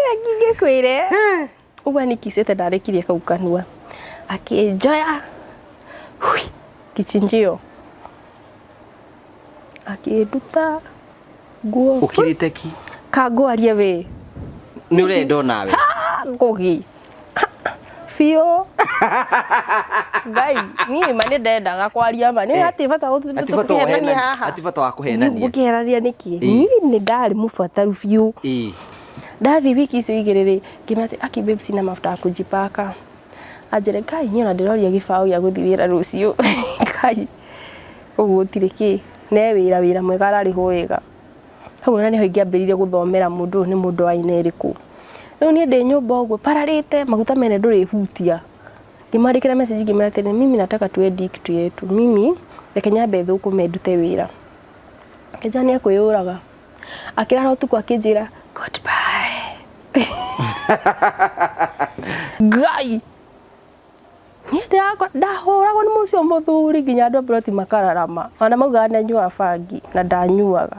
Reke ngĩkwĩre ũguo anikicĩte ndarĩkirie kau kanua akĩnjoya hui, kichinjio akĩnduta nguo. Ũkirĩte ki. Kangwarie we. Nĩ ũrenda onawe. Ngũgĩ biũ ngai niĩ ma nĩ ndendaga kwaria ma nĩ hatirĩ bata Hati bata wa tũkĩhenania kũhenania- haha. hati bata wa kũhenania. Gũkĩhenania nĩkĩ? Niĩ nĩ ndarĩ mũbataru biũ. Ndathiĩ wiki icio igĩrĩ rĩ, ngĩmera atĩ aki babe sina mafuta ya kujipaka. Anjĩre Ngai niĩ ona ndĩroria gĩbaũ gĩa gũthiĩ wĩra rũciũ. Ngai ũguo gũtirĩ kĩ, ne wĩra wĩra mwega ararĩhwo wega. Hau ona nĩho ingĩambĩrĩirie gũthomera mũndũ ũyũ nĩ mũndũ wa aina ĩrĩkũ. Rĩu niĩ ndĩ nyũmba ũguo pararĩte maguta mene ndũrĩhutia. Ngĩmandĩkĩra message ngĩmera atĩrĩrĩ, mimi nataka tuendi kitu yetu, mimi reke nyambe thũkũme ndute wĩra. Akĩnjĩra nĩ ekwĩyũraga. Akĩrara ũtukũ akĩnjĩra goodbye. Ngai! Niĩ ndahũragwo nĩ ũcio mũthuri nginya andũ a mburoti makararama. Ona maugaga nĩ nyuaga bangi na ndanyuaga.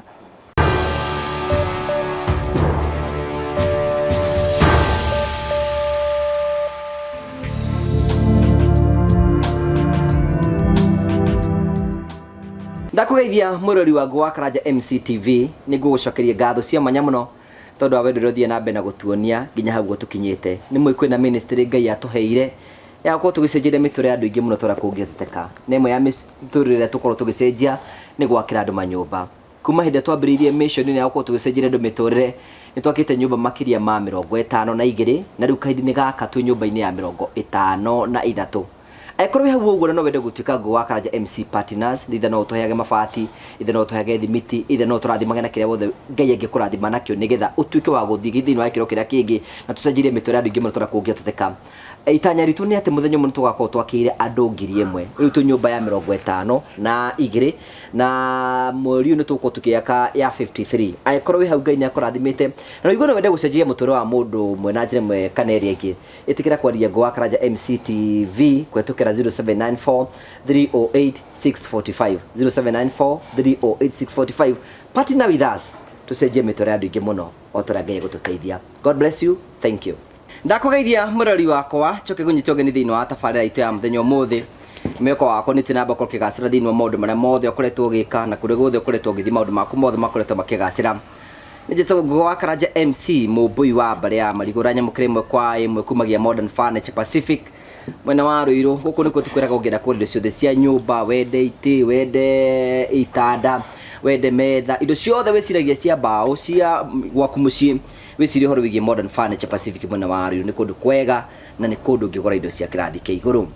Ndakũgeithia mwĩrori wa Ngũ wa Karanja MCTV, nĩ ngũgũcokeria ngatho cia mwanya mũno tondũ wa wendo ũrĩa ũthiĩ na mbere na gũtuonia nginya hau ũguo tũkinyĩte. Nĩ mũĩ kwĩna ministry Ngai atũheire ya gũkorwo tũgĩcenjeria mĩtũrĩre ya andũ aingĩ mũno tũrĩa kũngĩhoteteka. Na ĩmwe ya mĩtũrĩre ĩrĩa tũkorwo tũgĩcenjia nĩ gwakĩra andũ manyũmba. Kuma hĩndĩ ĩrĩa twambĩrĩirie mission ĩno ya gũkorwo tũgĩcenjeria andũ mĩtũrĩre, nĩ twakĩte nyũmba makĩria ma 52 na rĩu kahinda-inĩ gaka twĩ nyũmba-inĩ ya 53. Angĩkorwo wĩ hau ũguo na no wende gũtuĩka Ngũ wa Karanja MC Partners, either no ũtũheage mabati, either no ũtũheage thimiti, either no ũtũrathimage na kĩrĩa wothe Ngai angĩkũrathima nakĩo nĩgetha ũtuĩke wa gũthiĩ thĩinĩ wa gĩkĩro kĩrĩa kĩngĩ na tũcenjerie mĩtũrĩre ya andũ aingĩ mũno tũrĩa kũngĩhoteteka. Itanya ritũ nĩ atĩ mũthenya ũmwe nĩ tũgakorwo twakĩire andũ 1000. Rĩu twĩ nyũmba ya 52 na mweri ũyũ nĩ tũgũkorwo tũkĩaka ya 53. Angĩkorwo wĩ hau Ngai nĩ akũrathimĩte na ũigue no wende gũcenjia mũtũrĩre wa mũndũ ũmwe na njĩra ĩmwe kana ĩrĩa ĩngĩ, ĩtĩkĩra kwaria Ngũ wa Karanja MCTV kũhetũkĩra 0794 308 645, 0794 308 645. Partner with us tũcenjie mĩtũrĩre ya andũ aingĩ mũno o ta ũrĩa Ngai egũtũteithia. God bless you. Thank you. Ndakũgeithia mũrori wakwa, njoke ngũnyite ũgeni thĩinĩ wa tabarĩra itũ ya mũthenya ũmũthĩ. Mwĩhoko wakwa nĩ ũthiĩ na mbere gũkorwo ũkĩgacĩra thĩinĩ wa maũndũ marĩa mothe ũkoretwo ũgĩka na kũrĩa guothe ũkoretwo ũgĩthiĩ maũndũ maku mothe makoretwo makĩgacĩra. Nĩ njĩtagwo Ngũgĩ wa Karanja MC, mũmbũi wa mbarĩ ya Marigũ, ũranyamũkĩra ĩmwe kwa ĩmwe kumagia Modern Furniture Pacific mwena wa Ruiru. Gũkũ nĩkuo tũkwĩraga ũngĩenda kũgũra indo ciothe cia nyũmba, wende itĩ, wende itanda, wende metha, indo ciothe wĩciragia cia mbaũ cia gwaku mũciĩ, wĩcirie ũhoro wĩgiĩ Modern Furniture Pacific mwena wa Ruiru. Nĩ kũndũ kwega na nĩ kũndũ ũngĩgũra indo cia kĩrathi kĩa igũrũ.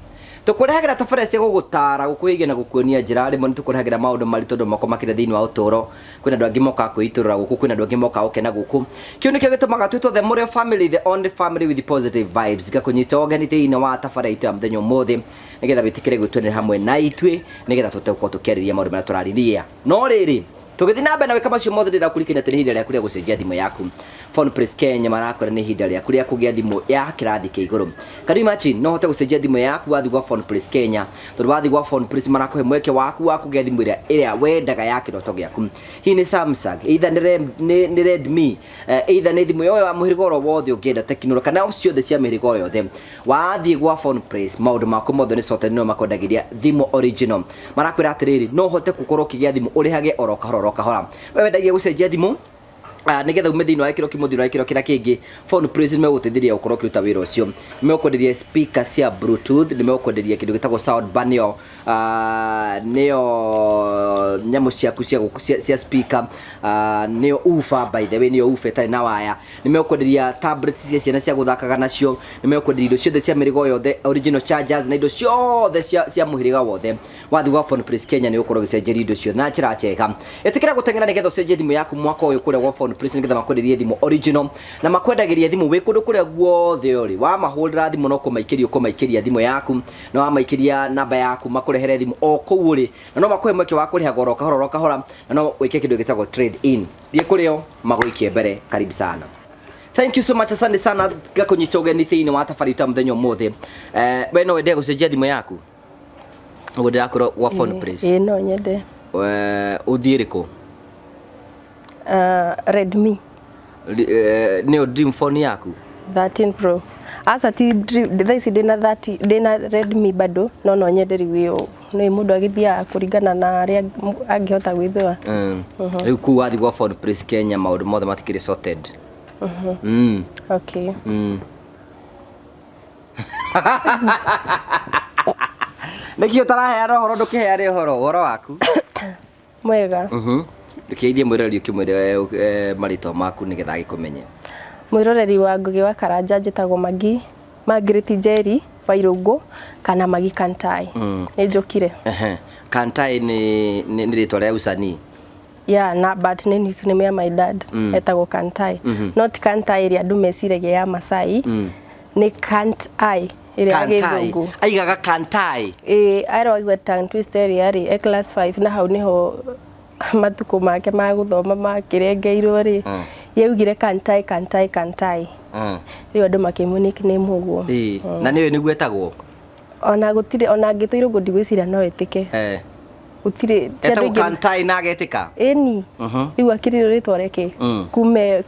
Tũkũrehagĩra tabarĩra cia gũgũtaara, gũkwĩgia na gũkuonia njĩra. Rĩmwe nĩ tũkũrehagĩra maũndũ maritũ andũ makĩria thĩinĩ wa ũtũũro. Kwĩna andũ angĩ mokaga kwĩitũrũra gũkũ, kwĩna andũ angĩ mokaga gũkena gũkũ. Kĩu nĩkĩo gĩtũmaga twĩtwo The Mũrĩo Family, the only family with positive vibes. Ngakũnyita ũgeni thĩinĩ wa tabarĩra itũ ya mũthenya ũmũthĩ nĩgetha wĩtĩkĩre gwĩtuanĩra hamwe na ithuĩ nĩgetha tũhote gũkorwo tũkĩarĩrĩria maũndũ marĩa tũrarĩrĩria. No rĩrĩ, tũgĩthiĩ na mbere na gwĩka macio mothe ndĩrakũririkania atĩ nĩ ihinda rĩaku rĩa gũcenjia thimũ yaku. Phone Place Kenya marakwĩra nĩ ihinda rĩaku rĩa kũgĩa thimũ ya kĩrathi kĩa igũrũ. Can you imagine? No ũhote gũcenjia thimũ yaku wathiĩ gwa Phone Place Kenya, tondũ wathiĩ gwa Phone Place marakũhe mweke waku wa kũgĩa thimũ ĩrĩa ĩrĩa wendaga ya kĩroto gĩaku. Hihi nĩ Samsung, either nĩ nĩ Redmi, either nĩ thimũ yoyo ya mũhĩrĩga oro wothe ũngĩenda Tecno kana ciothe cia mĩhĩrĩga oro yothe. Wathiĩ gwa Phone Place maũndũ maku mothe nĩ sorted, nĩo makwendagĩria thimũ original. Marakwĩra atĩrĩrĩ, no ũhote gũkorwo ũkĩgĩa thimũ ũrĩhage oro kahora oro kahora. We wendagia gũcenjia thimũ nĩgetha ume thĩinĩ wa gĩkĩro kĩmwe thĩinĩ wa gĩkĩro kĩrĩa kĩngĩ, Phone Place nĩ megũgũteithĩrĩria gũkorwo ũkĩruta wĩra ũcio. Nĩ megũkwenderia speaker cia bluetooth, nĩ megũkwenderia kĩndũ gĩtagwo sound bar, nĩyo nĩyo nyamũ ciaku cia speaker, nĩyo woofer, by the way, nĩyo woofer ĩtarĩ na waya. Nĩ megũkwenderia tablets cia ciana cia gũthakaga nacio, nĩ megũkwenderia indo ciothe cia mĩhĩrĩga yothe, original chargers na indo ciothe cia mũhĩrĩga wothe. Wathiĩ gwa Phone Place Kenya nĩ ũgũkorwo ũgĩcenjeria indo ciothe na njĩra njega. Ĩtĩkĩra gũteng'era nĩgetha ũcenjie thimũ yaku mwaka ũyũ kũrĩa gwa Phone Place nĩgetha makwenderie thimũ original na makwendagĩria thimũ wĩ kũndũ kũrĩa guothe ũrĩ. Wamahũrĩra thimũ no kũmaikĩria ũkũmaikĩria thimũ yaku na wamaikĩria namba yaku makũrehere thimũ o kũu ũrĩ, na no makũhe mweke wa kũrĩha oro kahora oro kahora, na no wĩke kĩndũ gĩtagwo trade in. Thiĩ kũrĩ o magũikie mbere. Karibu sana. Thank you so much, asante sana ngakũnyita ũgeni thĩinĩ wa tabarĩra itũ ya mũthenya ũmũthĩ. We no wende gũcenjia thimũ yaku? Ũguo ndĩrakwĩra gwa Phone Place. Ĩĩ no nyende. Ũthiĩ rĩkũ? Redmi. Nĩyo dream phone yaku? 13 Pro. Aca, ti thaa ici ndĩna 30, ndĩna Redmi bado, no nyende rĩu ĩyo nĩ mũndũ agĩthiaga kũringana na arĩa angĩhota gwĩthũa. Rĩu kũu wathiĩ gwa Phone Place Kenya maũndũ mothe matikĩrĩ sorted. Okay. Nĩkĩ ũtaraheana ũhoro? Ndũkĩheane ũhoro, ũhoro waku. Mwega. Ndũkĩgeithie mwĩroreri, ũkĩmwĩre marĩtwa maku nĩgetha agĩkũmenye. Mwĩroreri wa Ngugi wa Karanja, njĩtagwo Magi Margaret Njeri wa Irũngũ kana Magi Kantai. Nĩ njũkire. Ehe. Kantai nĩ rĩtwa rĩa usanii? Yeah, na but nĩ nickname ya my dad. Etagwo Kantai. Not Kantai ĩrĩa andũ meciragia ya Masai. Nĩ Kant I ĩrĩa ya Kantai. Gĩthũngũ. Aigaga Kantai. Ĩĩ, arogua tongue twister ĩrĩa rĩ e class 5, na hau nĩho matukũ make ma gũthoma makĩrengeirwo rĩ. Yaugire Kantai, Kantai, Kantai. Rĩu andũ makĩmũ nickname ũguo. Ĩĩ. Na nĩyo nĩguo etagwo? Ona gũtirĩ, ona angĩtwo Irũngũ ndigwĩciria no ĩtĩke. Gũtirĩ ti andũ Etagwo aingĩ. Kantai na agetĩka? Ĩni. Rĩu akĩrĩrwo rĩtwa rĩake kuma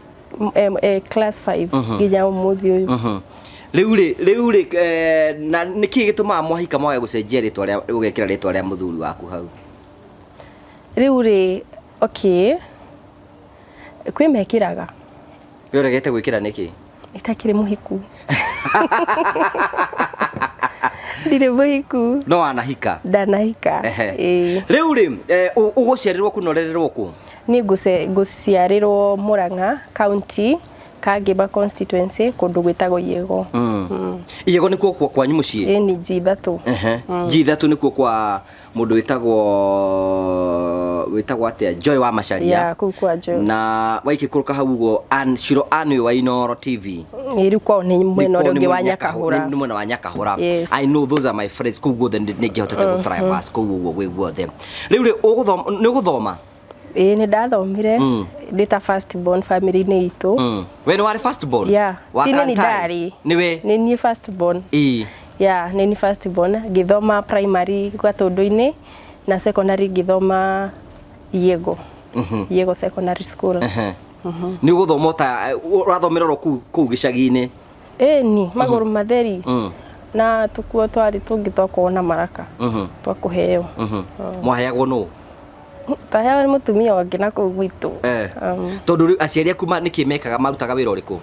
class 5 nginya ũmũthĩ ũyũ. Rĩu rĩ, na nĩkĩ gĩtũmaga mwahika mwage gũcenjia rĩtwa rĩa, ũgekĩra rĩtwa rĩa mũthuri waku hau? Rĩu rĩ, okay, kwĩ mekĩraga. We ũregete gwĩkĩra nĩkĩ? Itakĩrĩ mũhiku, ndirĩ mũhiku. No wanahika? Ndanahika. Ĩĩ. Rĩu rĩ, ũgũciarĩrwo kũ na ũrererwo kũ? Niĩ ngũciarĩrwo Murang'a County, Kangĩba constituency, kũndũ gwĩtagwo Iego. Iego nĩkuo kwanyu mũciĩ? Ĩni, G3. Ehe. G3 nĩkuo kwa mũndũ wĩtagwo atĩa, Joy wa Macharia? Ya, kũu kwa Joy. Na waikĩkũrũka hau ũguo, Ann Shiro, Ann ũyũ wa Inooro TV. Ĩ, rĩu kwao nĩ mwena ũrĩa Nĩ ũngĩ wa Nyakahũra. Nĩ mwena wa Nyakahũra. Yes. I know, those are my friends. Kũu guothe nĩ ngĩhotete gũ traverse kũu ũguo gwĩ guothe. Rĩu rĩ, nĩ ũgũthoma? Ĩĩ, nĩ ndathomire. Ndĩ ta first born family-inĩ itũ. We nĩ warĩ first born? Yeah. Wa Ti nĩ Kantai? ndarĩ. Nĩwe? Nĩ niĩ first born. Yeah, nĩ niĩ first born. Ngĩthoma primary Gatũndũ-inĩ na secondary ngĩthoma Iego. Iego Secondary School. Ehe. Nĩ ũgũthoma ta ũrathomera oro kũu gĩcagi-inĩ? Ĩni, magũrũ matheri. Na tũkuo twarĩ tũngĩ twakorwo na maraka. Twa kũheo. Mwaheagwo nũ? Twaheagwo nĩ mũtumia wangĩ na kũu gwitũ. Tondũ rĩu aciari aku nĩkĩ mekaga, marutaga wĩra ũrĩkũ?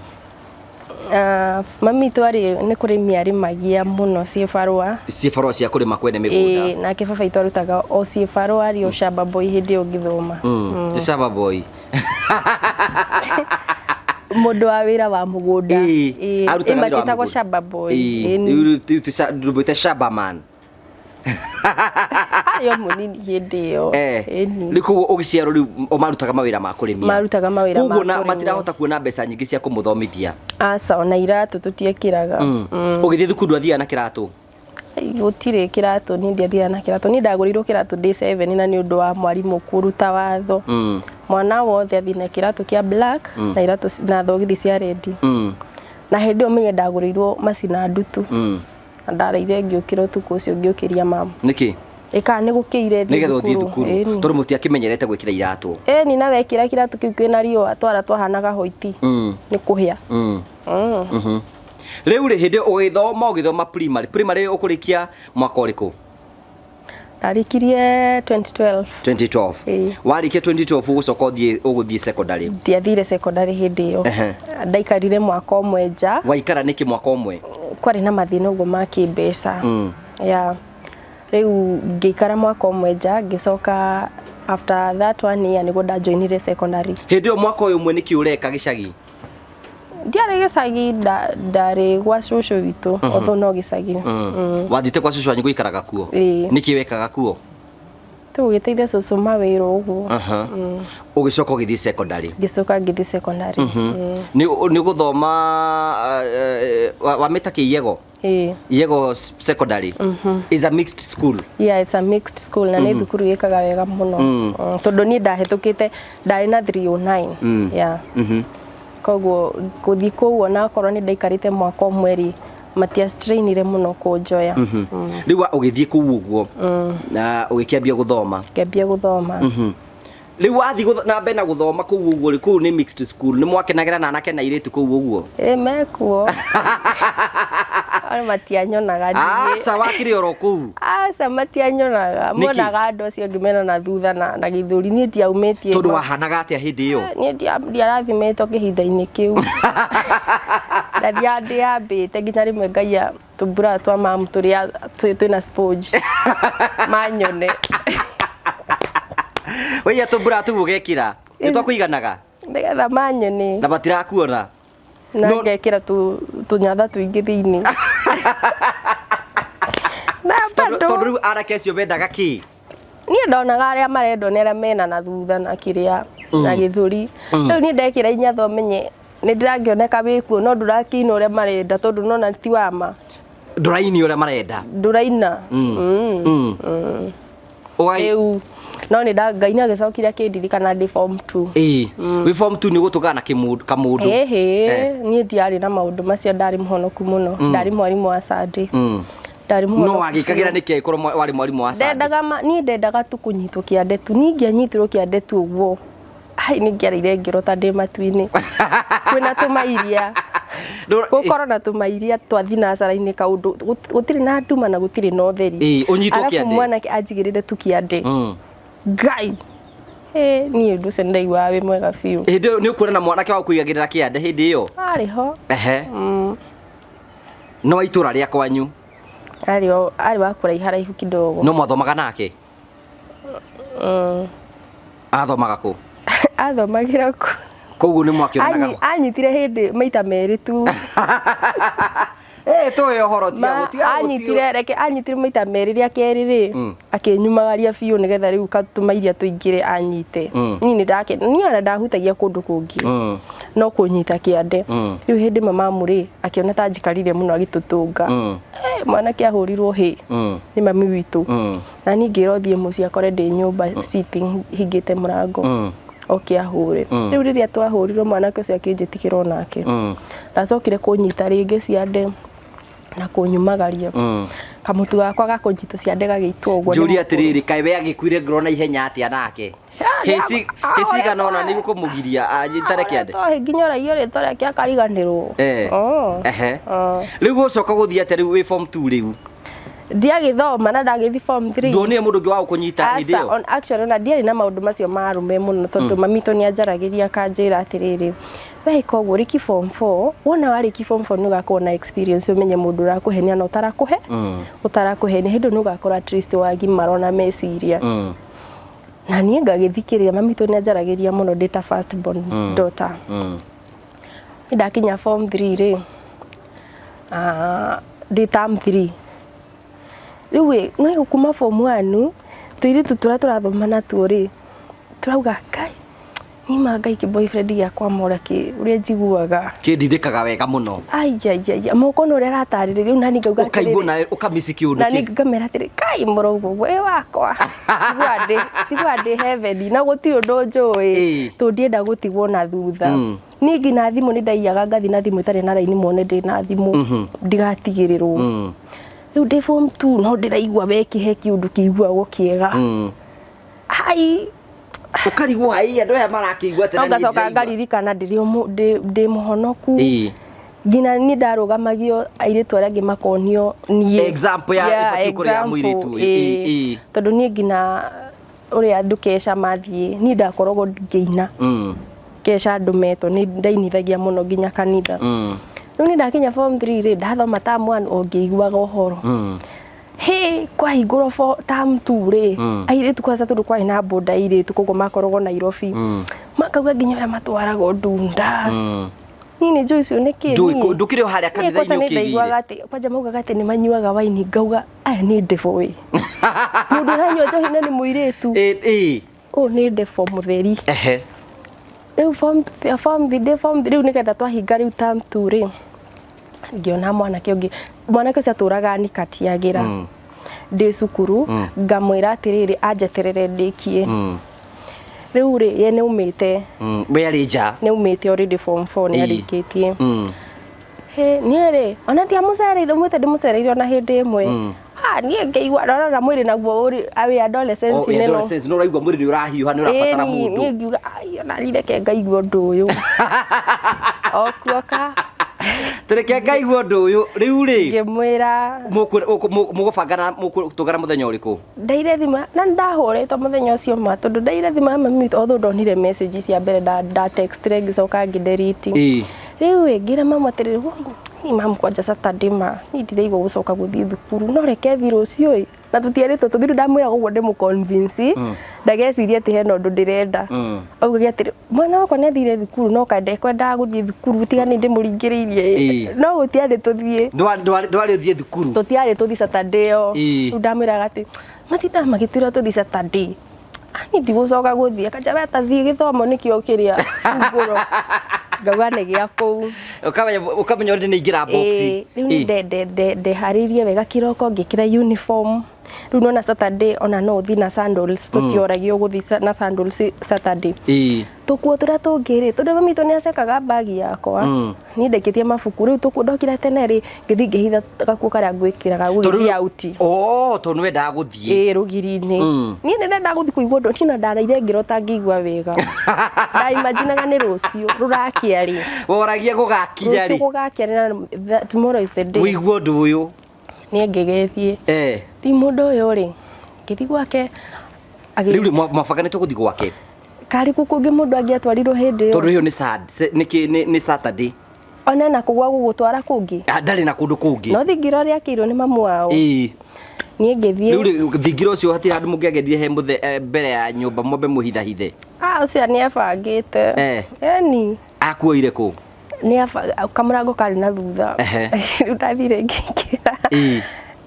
Mami witũ arĩ nĩ kũrĩmia arĩmagia mũno ciĩbarũa. Ciĩbarũa cia kũrĩma kwene mĩgũnda? Ĩĩ, nake baba witũ arutaga o ciĩbarũa, arĩ o shamba boy hĩndĩ ĩyo ngĩthoma. Ti shamba boy. Mũndũ wa wĩra wa mũgũnda. Ĩĩ, arutaga wĩra wa Ĩ, matĩtagwo mũgũnda. shamba boy. Ĩĩ, rĩu ndũmwĩte shamba man. Arĩ o mũnini hĩndĩ ĩyo. Ĩni. Rĩu koguo ũgĩciarwo rĩu o marutaga mawĩra ma kũrĩmia? Marutaga mawĩra ma Koguo na kũrĩmia. matirahota kuona mbeca nyingĩ cia kũmũthomithia? Aca, ona iratũ tũtiekĩraga. Ũgĩthiĩ thukuru ndwathiaga na kĩratũ? Gũtirĩ kĩratũ, niĩ ndiathiaga na kĩratũ. Niĩ ndagũrĩirwo kĩratũ ndĩ 7, na nĩ ũndũ wa mwarimũ kũruta watho. Mwana wothe athiĩ na kĩratũ kĩa black na iratũ na thogithi cia red. Na hĩndĩ ĩyo menye ndagũrĩirwo macina ndutu. Na ndareire ngĩũkĩra ũtukũ ũcio ngĩũkĩria mamu. Nĩkĩ? Ĩka nĩ gũkĩire thiĩ Nĩgetha ũthiĩ thukuru. Ĩni. Tondũ mũtiakĩmenyerete gwĩkĩra iratũ. Ĩni, na wekĩra kĩratũ kĩu kĩna riũa twara twahanaga hoiti. Nĩ kũhĩa. Rĩu rĩ, hĩndĩ ĩyo ũgĩthoma primary ũkũrĩkia mwaka ũrĩkũ? Ndarĩkirie 2012. 2012? Ĩĩ. Warĩkia 2012 ũgũcoka ũthiĩ, ũgũthiĩ secondary? Ndiathire secondary hĩndĩ ĩyo. Ndaikarire mwaka ũmwe nja. Waikara nĩkĩ mwaka ũmwe? Kwarĩ na mathĩna ũguo ma kĩmbeca. Yeah. Rĩu ngĩikara mwaka ũmwe nja, ngĩcoka after that one year nĩguo ndajoinire secondary. Hĩndĩ ĩyo mwaka ũyũ ũmwe nĩkĩ ũreka gĩcagi? Ndiarĩ gĩcagi, ndarĩ gwa cũcũ witũ, although no gĩcagi. Wathiĩte kwa cũcũ wanyu gũikaraga kuo? Ĩĩ. Nĩkĩ wekaga kuo? Tũgĩteithia cũcũ mawĩra ũguo. Ũgĩcoka ũgĩthiĩ secondary? Ngĩcoka ngĩthiĩ secondary. Nĩ gũthoma wamĩta kĩ, Iego? Ĩĩ. Iego Secondary is a mixed school. Yeah, it's a mixed school na nĩ thukuru ĩkaga wega mũno. Tondũ niĩ ndahĩtũkĩte, ndarĩ na 309. Yeah. Koguo gũthiĩ kũu onakorwo nĩ ndaikarĩte mwaka ũmwe rĩ, matia strainire mũno kũnjoya. Rĩu ũgĩthiĩ kũu ũguo na ũgĩkĩambia gũthoma? Ngĩambia gũthoma. Rĩu wathiĩ na mbere na gũthoma kũu ũguo rĩ, kũu nĩ mixed school, nĩ mwakenagĩra na anake na airĩtu kũu ũguo? Ĩ mekuo. Arĩ matianyonaga niĩ. Aca, wakĩrĩ oro kũu? Aca, matianyonaga. Nĩkĩ? Monaga andũ acio angĩ mena na thutha na gĩthũri, niĩ ndiaumĩtie. Tondũ wahanaga atĩa hĩndĩ ĩyo? Niĩ ndiarathimĩtwo kĩhinda-inĩ kĩu. Na ndiambĩte nginya rĩmwe ngaia tũmbura twa mamu tũrĩa twĩna sponge manyone. Waiya tũmbura tũu ũgekĩra nĩ twakũiganaga? Nĩgetha manyone. Na matirakuona. Na ngekĩra tũnyatha tũingĩ thĩinĩ. Na Tondũ bado tondũ rĩu anake acio mendaga kĩ? Niĩ ndonaga arĩa marendwo nĩ arĩa mena na thutha na kĩrĩa na gĩthũri. Rĩu niĩ ndekĩra inyatha ũmenye nĩ ndĩrakĩoneka wĩkuo, no ndũrakĩina ũrĩa marenda, tondũ nona ti wa ma. Ndũraini ũrĩa marenda. Ndũraina. Rĩu no nĩ Ngai nĩ agĩcokire akĩndirikana ndĩ form 2. Ĩĩ, wĩ form 2 nĩ ũgũtũngana na kamũndũ? Ĩhĩ, niĩ ndiarĩ na maũndũ macio, ndarĩ mũhonoku mũno. Ndarĩ mwarimũ wa Sunday. Ndarĩ No mũhonoku wagĩkagĩra biũ. nĩkĩ angĩkorwo warĩ mwarimũ wa Sunday? Ndendaga ma, niĩ ndendaga tu kũnyitwo kĩande tu. Niĩ ingĩanyitirwo kĩande tu ũguo, ai, nĩ ingĩarĩire ngero ta ndĩ matu-inĩ. Kwĩna tũmairia. Gũkorwo na tũmairia twa thinacara-inĩ kaũndũ, gũtirĩ na nduma na gũtirĩ na ũtheri. Ĩĩ, ũnyitwo Arabu kĩande. mwanake anjigĩrĩre tu kĩande. Ngai! Ĩ, niĩ ũndũ ũcio nĩ ndaiguaga wĩ mwega biũ. Hĩndĩ ĩyo nĩ ũkuona na mwanake wa gũkũigagĩrĩra kĩande hĩndĩ ĩyo? Arĩ ho. No wa itũra rĩa kwanyu? Arĩ wa kũraiha raihu kidogo. No mwathomaga nake? Athomaga kũ? Athomagĩra kũ? Koguo nĩ mwakĩonanaga Anyitire hĩndĩ maita merĩ tu. Tũĩ ũhoro, tiga Ma, gũtiga gũtiga. anyitire, reke anyitire maita merĩ, rĩa kerĩ rĩ, akĩnyumagaria biũ nĩgetha rĩu katũmairia tũingĩre anyite. Niĩ nĩ ndake, niĩ ona ndahutagia kũndũ kũngĩ. No kũnyita kĩande. Rĩu hĩndĩ ĩmwe mamu rĩ, akĩona ta njikarire mũno agĩtũtũnga. Mwanake ahũrirwo hĩ. Nĩ mami witũ. Na niĩ ngĩrwo thiĩ mũciĩ akore ndĩ nyũmba sitting hingĩte mũrango. Oke ahũre. Rĩu rĩrĩa twahũrirwo mwanake ũcio akĩnjĩtĩkĩra onake. Ndacokire kũnyita rĩngĩ ciande na kũnyumagaria. Kamũtu gakwa ga kũnyitwo ciande gagĩitwo ũguo nĩ Njũrie mũkũrũ. atĩrĩrĩ, kaĩ we agĩkuire ngoro na ihenya atĩa nake? Hĩcigana ona nĩ gũkũmũgiria anyitane kĩande? Ahoretwo hĩ nginya ũraigua rĩtwa rĩake akariganĩrwo. Rĩu gũcoka gũthiĩ atĩa rĩu wĩ form 2 rĩu? Ndiagĩthoma na ndagĩthiĩ form 3. Nduonire mũndũ ũngĩ wa gũkũnyita hĩndĩ Aca, ĩyo? on actually ona ndiarĩ na maũndũ macio ma arũme mũno tondũ mami witũ nĩ anjaragĩria akanjĩra atĩrĩrĩ, we ĩka ũguo rĩki form 4, wona warĩki form 4 nĩ ũgakorwo na experience ũmenye mũndũ ũrakũhenia na ũtarakũhe, ũtarakũhenia, hĩndĩ ĩyo nĩ ũgakorwo at least wagimara ona meciria. Na niĩ ngagĩthikĩrĩria, mami witũ nĩ anjaragĩria mũno ndĩ ta first born daughter. Nĩ ndakinya form 3 rĩ, ndĩ term 3. Rĩu ĩ, no kuma form 1, tũirĩtu tũrĩa tũrathoma natuo rĩ, tũrauga Ngai, nima Ngai kĩ boyfriend gĩakwa mora kĩ, ũrĩa njiguaga. Kĩndindĩkaga wega mũno. Ai, ai, ai, ai, mũkona ũrĩa aratarĩrĩria, rĩu nani ngauga Ũkaigua atĩrĩrĩ. nawe ũkamici kĩũndũ Na niĩ kĩu. ngamera atĩrĩ, Ngai mũrauga ũguo, ĩ wakwa. Njiguaga ndĩ heaven, na gũtirĩ ũndũ njũĩ, tondũ ndienda gũtigwo na thutha. Niĩ nginya thimũ nĩ ndaiyaga ngathi na thimũ ĩtarĩ na raini mone ndĩ na thimũ, ndigatigĩrĩrwo. Rĩu ndĩ form 2 no ndĩraigua we kĩhe kĩũndũ kĩiguagwo kĩega. Ai. Ũkarigwo ai andũ aya marakĩigua atĩa No na niĩ ngacoka ndĩraigua. ngaririkana ndĩ mũhonoku. Nginya niĩ ndarũgamagio airĩtu arĩa angĩ makonio niĩ. Example ya Yeah, ĩbatiĩ gũkorwo ya example, mũirĩtu ũyũ. Tondũ niĩ nginya ũrĩa andũ keca mathiĩ, niĩ ndakoragwo ngĩina. Keca andũ metwo, nĩ ndainithagia mũno nginya kanitha. Rĩu niĩ ndakinya form 3 rĩ, ndathoma term 1 o ngĩiguaga ũhoro. Hĩ, kwahingũrwo term 2 rĩ, airĩtu kwanza tondũ kwarĩ na boda airĩtu koguo makoragwo Nairobi. Makauga nginya ũrĩa matwaragwo ndunda. Niĩ nĩ njũĩ icio nĩ kĩ, Ndũĩ niĩ? kũ-, ndũkĩrĩ o harĩa Niĩ kanitha-inĩ kwanza nĩ ũkĩgĩire. ndaiguaga atĩ, kwanja maugaga atĩ nĩ manyuaga waini, ngauga aya nĩ ndebo ĩ. Mũndũ ũranyua njohi na nĩ mũirĩtu. Ũyũ nĩ ndebo mũtheri. Rĩu form form three, ndĩ form 3, rĩu nĩgetha twahinga rĩu term 2 rĩ, ngĩona mwanake ũngĩ. Mwanake ũcio atũraga Nikatiagĩra. Ndĩ cukuru, ngamwĩra atĩrĩrĩ, anjeterere ndĩkie. Rĩu rĩ, ye nĩ aumĩte. We arĩ nja. Nĩ aumĩte already form 4 nĩ arĩkĩtie. Hĩ, niĩ rĩ, ona ndiamũcereire, umĩte ndĩmũcereire ona hĩndĩ ĩmwe. Ah, niĩ ngĩigua rora mwĩrĩ naguo ũrĩ wĩ adolescence Oh, nĩno. adolescence no ũraigua mwĩrĩ nĩ ũrahiũha nĩ ũrabatara Ĩni, mũndũ. niĩ ngiuga ai ona niĩ reke ngaigua ũndũ ũyũ okuoka. Tereke ngaigua ũndũ ũyũ rĩu rĩ. Ngĩmwĩra. Mũgũbangana mũgũtũngana mũthenya ũrĩkũ? Ndaire thimũ na nĩndahũrĩtwo mũthenya ũcio ma tondũ ndaire thimũ ya mami witũ although ndonire message cia mbere nda textire ngĩcoka ngĩ delete. Rĩu ĩ ngĩra mamu atĩrĩrĩ, niĩ mamu kwanja Saturday ma niĩ ndiraigua gũcoka gũthiĩ thukuru no reke thiĩ rũciũ ĩ. Na tũtierĩtwo tũthiĩ rĩu ndamwĩraga ũguo ndĩmũ convince ndagecirie atĩ hena ũndũ ndĩrenda. Augage atĩrĩ mwana wakwa nĩ athire thukuru no kaĩ ndekwendaga gũthiĩ thukuru tiga nĩ ndĩmũringĩrĩirie ĩ. No gũtiarĩ tũthiĩ. Ndwarĩ ũthiĩ thukuru. Tũtiarĩ tũthiĩ Saturday ĩyo. Rĩu ndamwĩraga atĩ matindaga magĩtwĩra tũthiĩ Saturday. Ah, niĩ ndigũcoka gũthiĩ. Akanjĩra we ta thiĩ gĩthomo nĩkĩo kĩrĩa ngũrũ. Ngauga nĩ gĩa kũu. Ũkamenya already nĩ ingĩra box. Rĩu nĩ ndeharĩirie wega kĩroko ngĩkĩra uniform. Rĩu nona Saturday ona no ũthiĩ na sandals, tũtioragio gũthiĩ na sandals Saturday. Tũkuo tũrĩa tũngĩ rĩ, tondũ mami witũ nĩ acekaga bag yakwa. Niĩ ndekĩtie mabuku rĩu tũkuo ndokire tene rĩ, ngĩthiĩ ngĩhitha gakuo karĩa ngwĩkĩraga gũgĩthiĩ out. Oh, tondũ nĩ wendaga gũthiĩ. Ĩĩ rũgiri-inĩ. Niĩ nĩ ndendaga gũthiĩ kũigua ũndũ, niĩ ona ndaraire ngĩrota ngĩigua wega. Ndaimaginaga nĩ rũciũ rũrakĩa rĩ. Woragia gũgakinya rĩ. Rũciũ gũgakĩa rĩ na tomorrow is the day. Ũigue ũndũ ũyũ. Niĩ ngĩgĩthiĩ. Rĩu mũndũ ũyũ rĩ, ngĩthiĩ gwake. Rĩu rĩ, mwabanganĩte gũthiĩ gwake? Karĩ kũ kũngĩ mũndũ angĩatwarirwo hĩndĩ ĩyo? Tondũ ĩyo nĩ Saturday. Ona ena kũ gwa gũgũtwara kũngĩ? Ndarĩ na kũndũ kũngĩ. No thingira ũrĩa akĩirwo nĩ mamu wao. Niĩ ngĩthiĩ. Rĩu rĩ, thingira ũcio hatirĩ handũ mũngĩagerire he mũthe mbere ya nyũmba mwambe mũhithahithe? Ah, ũcio nĩ ebangĩte. Eni. Akuoire kũ? Nĩ kamũrango karĩ na thutha. Rĩu ndathire ngĩingĩra.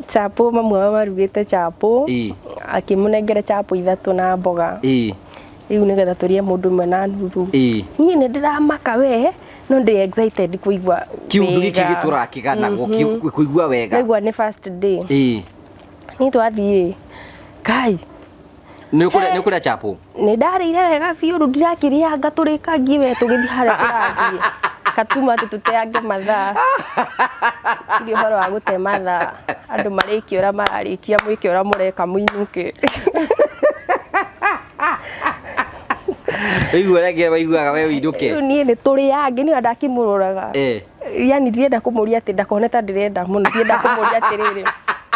Chapo mamu wao marugĩte chapo. Akĩmũnengera chapo ithatũ na mboga. Rĩu nĩgetha tũrĩe mũndũ ũmwe na nuthu. Niĩ nĩ ndĩramaka we, no ndĩ excited kũigua Kĩũndũ gĩkĩ gĩtũrakĩganagwo, kũigua wega. Ndaigua nĩ first day. Niĩ twathiĩ. Kai. Nĩ ũkũrĩa chapo? Nĩ ndarĩire wega biũ, rĩu ndirakĩrĩanga tũrĩkangie we tũgĩthiĩ harĩa tũrathiĩ. Katuma atĩ tũteange mathaa. Tirĩ ũhoro wa gũte mathaa. Andũ marĩkia ũrĩa mararĩkia, mwĩke ũrĩa mũreka mũinũke. Ũigua ũrĩa nginya waiguaga we ũinũke. Rĩu niĩ nĩ tũrĩange, niĩ ona ndakĩmũroraga. Yani ndirenda kũmũria atĩ ndakone ta ndĩrenda mũno, ndirenda kũmũria atĩrĩrĩ,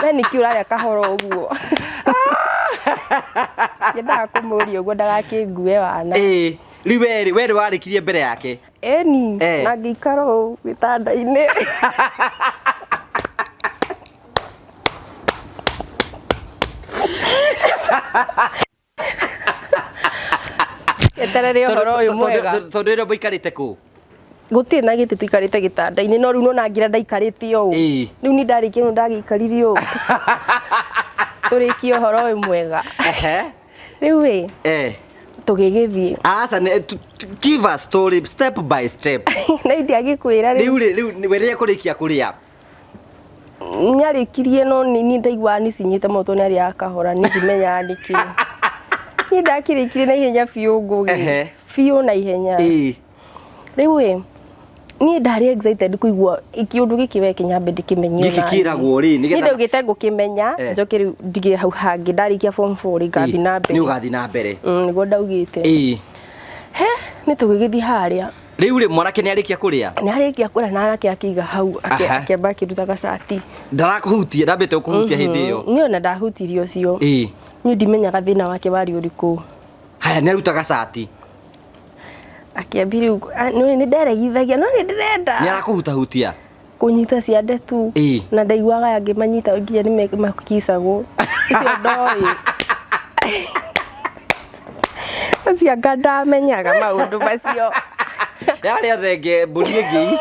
we nĩkĩ ũrarĩa kahora ũguo? Ndiendaga kũmũria ũguo ndagakĩngue wana. Rĩu we rĩ, we nĩ warĩkirie mbere yake? Ĩni, na ngĩikara ũũ gĩtanda-inĩ. Eterere ũhoro ũyũ mwega. Tondũ ĩno mũikarĩte kũ? Gũtirĩ na gĩtĩ tũikarĩte gĩtanda-inĩ, no rĩu nona ngira ndaikarĩte ũũ. Rĩu niĩ ndarĩkia nĩ ndagĩikarire ũũ. Tũrĩkie ũhoro ũyũ mwega. Rĩu ĩ, tũgĩgĩthiĩ. Aca, give a story step by step. Na ndiagĩkwĩra rĩu. Rĩu rĩ, rĩu we rĩrĩa kũrĩkia kũrĩa? Nĩarĩkirie no niĩ ndaiguaga nĩcinyĩte mũno tondũ nĩarĩaga kahora, niĩ ndimenyaga nĩkĩ. Niĩ ndakĩrĩkirie na ihenya biũ ngũgĩ. Biũ na ihenya. Rĩu ĩ, niĩ ndarĩ excited kũigua kĩũndũ gĩkĩ we kĩnyambe ndĩkĩmenye Gĩkĩ ona niĩ. kĩragwo rĩ, nĩgetha Niĩ ndaugĩte ngũkĩmenya, njoke rĩu ndige hau hangĩ, ndarĩkia form 4 rĩ, ngathiĩ na mbere. Nĩ ũgathiĩ na mbere. Nĩguo ndaugĩte. He, nĩ tũgĩgĩthiĩ harĩa. Rĩu rĩ, mwanake nĩ arĩkia kũrĩa? Nĩ arĩkia kũrĩa na anake akĩiga hau, akĩamba akĩruta gacati. Ndarakũhutia, ndambĩte gũkũhutia hĩndĩ ĩyo. Niĩ ona ndahutirie ũcio. Niĩ ndimenyaga thĩna wake warĩ ũrĩkũ. Haya, nĩ aruta gacati. Akĩambia rĩu, nĩ nderegithagia, no nĩ ndĩrenda. Nĩ arakũhutahutia? Kũnyita ciande tu. Na ndaiguaga angĩmanyita nginya nĩ makicagwo. Icio ndoĩ. Ũcio anga ndamenyaga maũndũ macio. Yarĩa thenge mbũri ĩngĩ.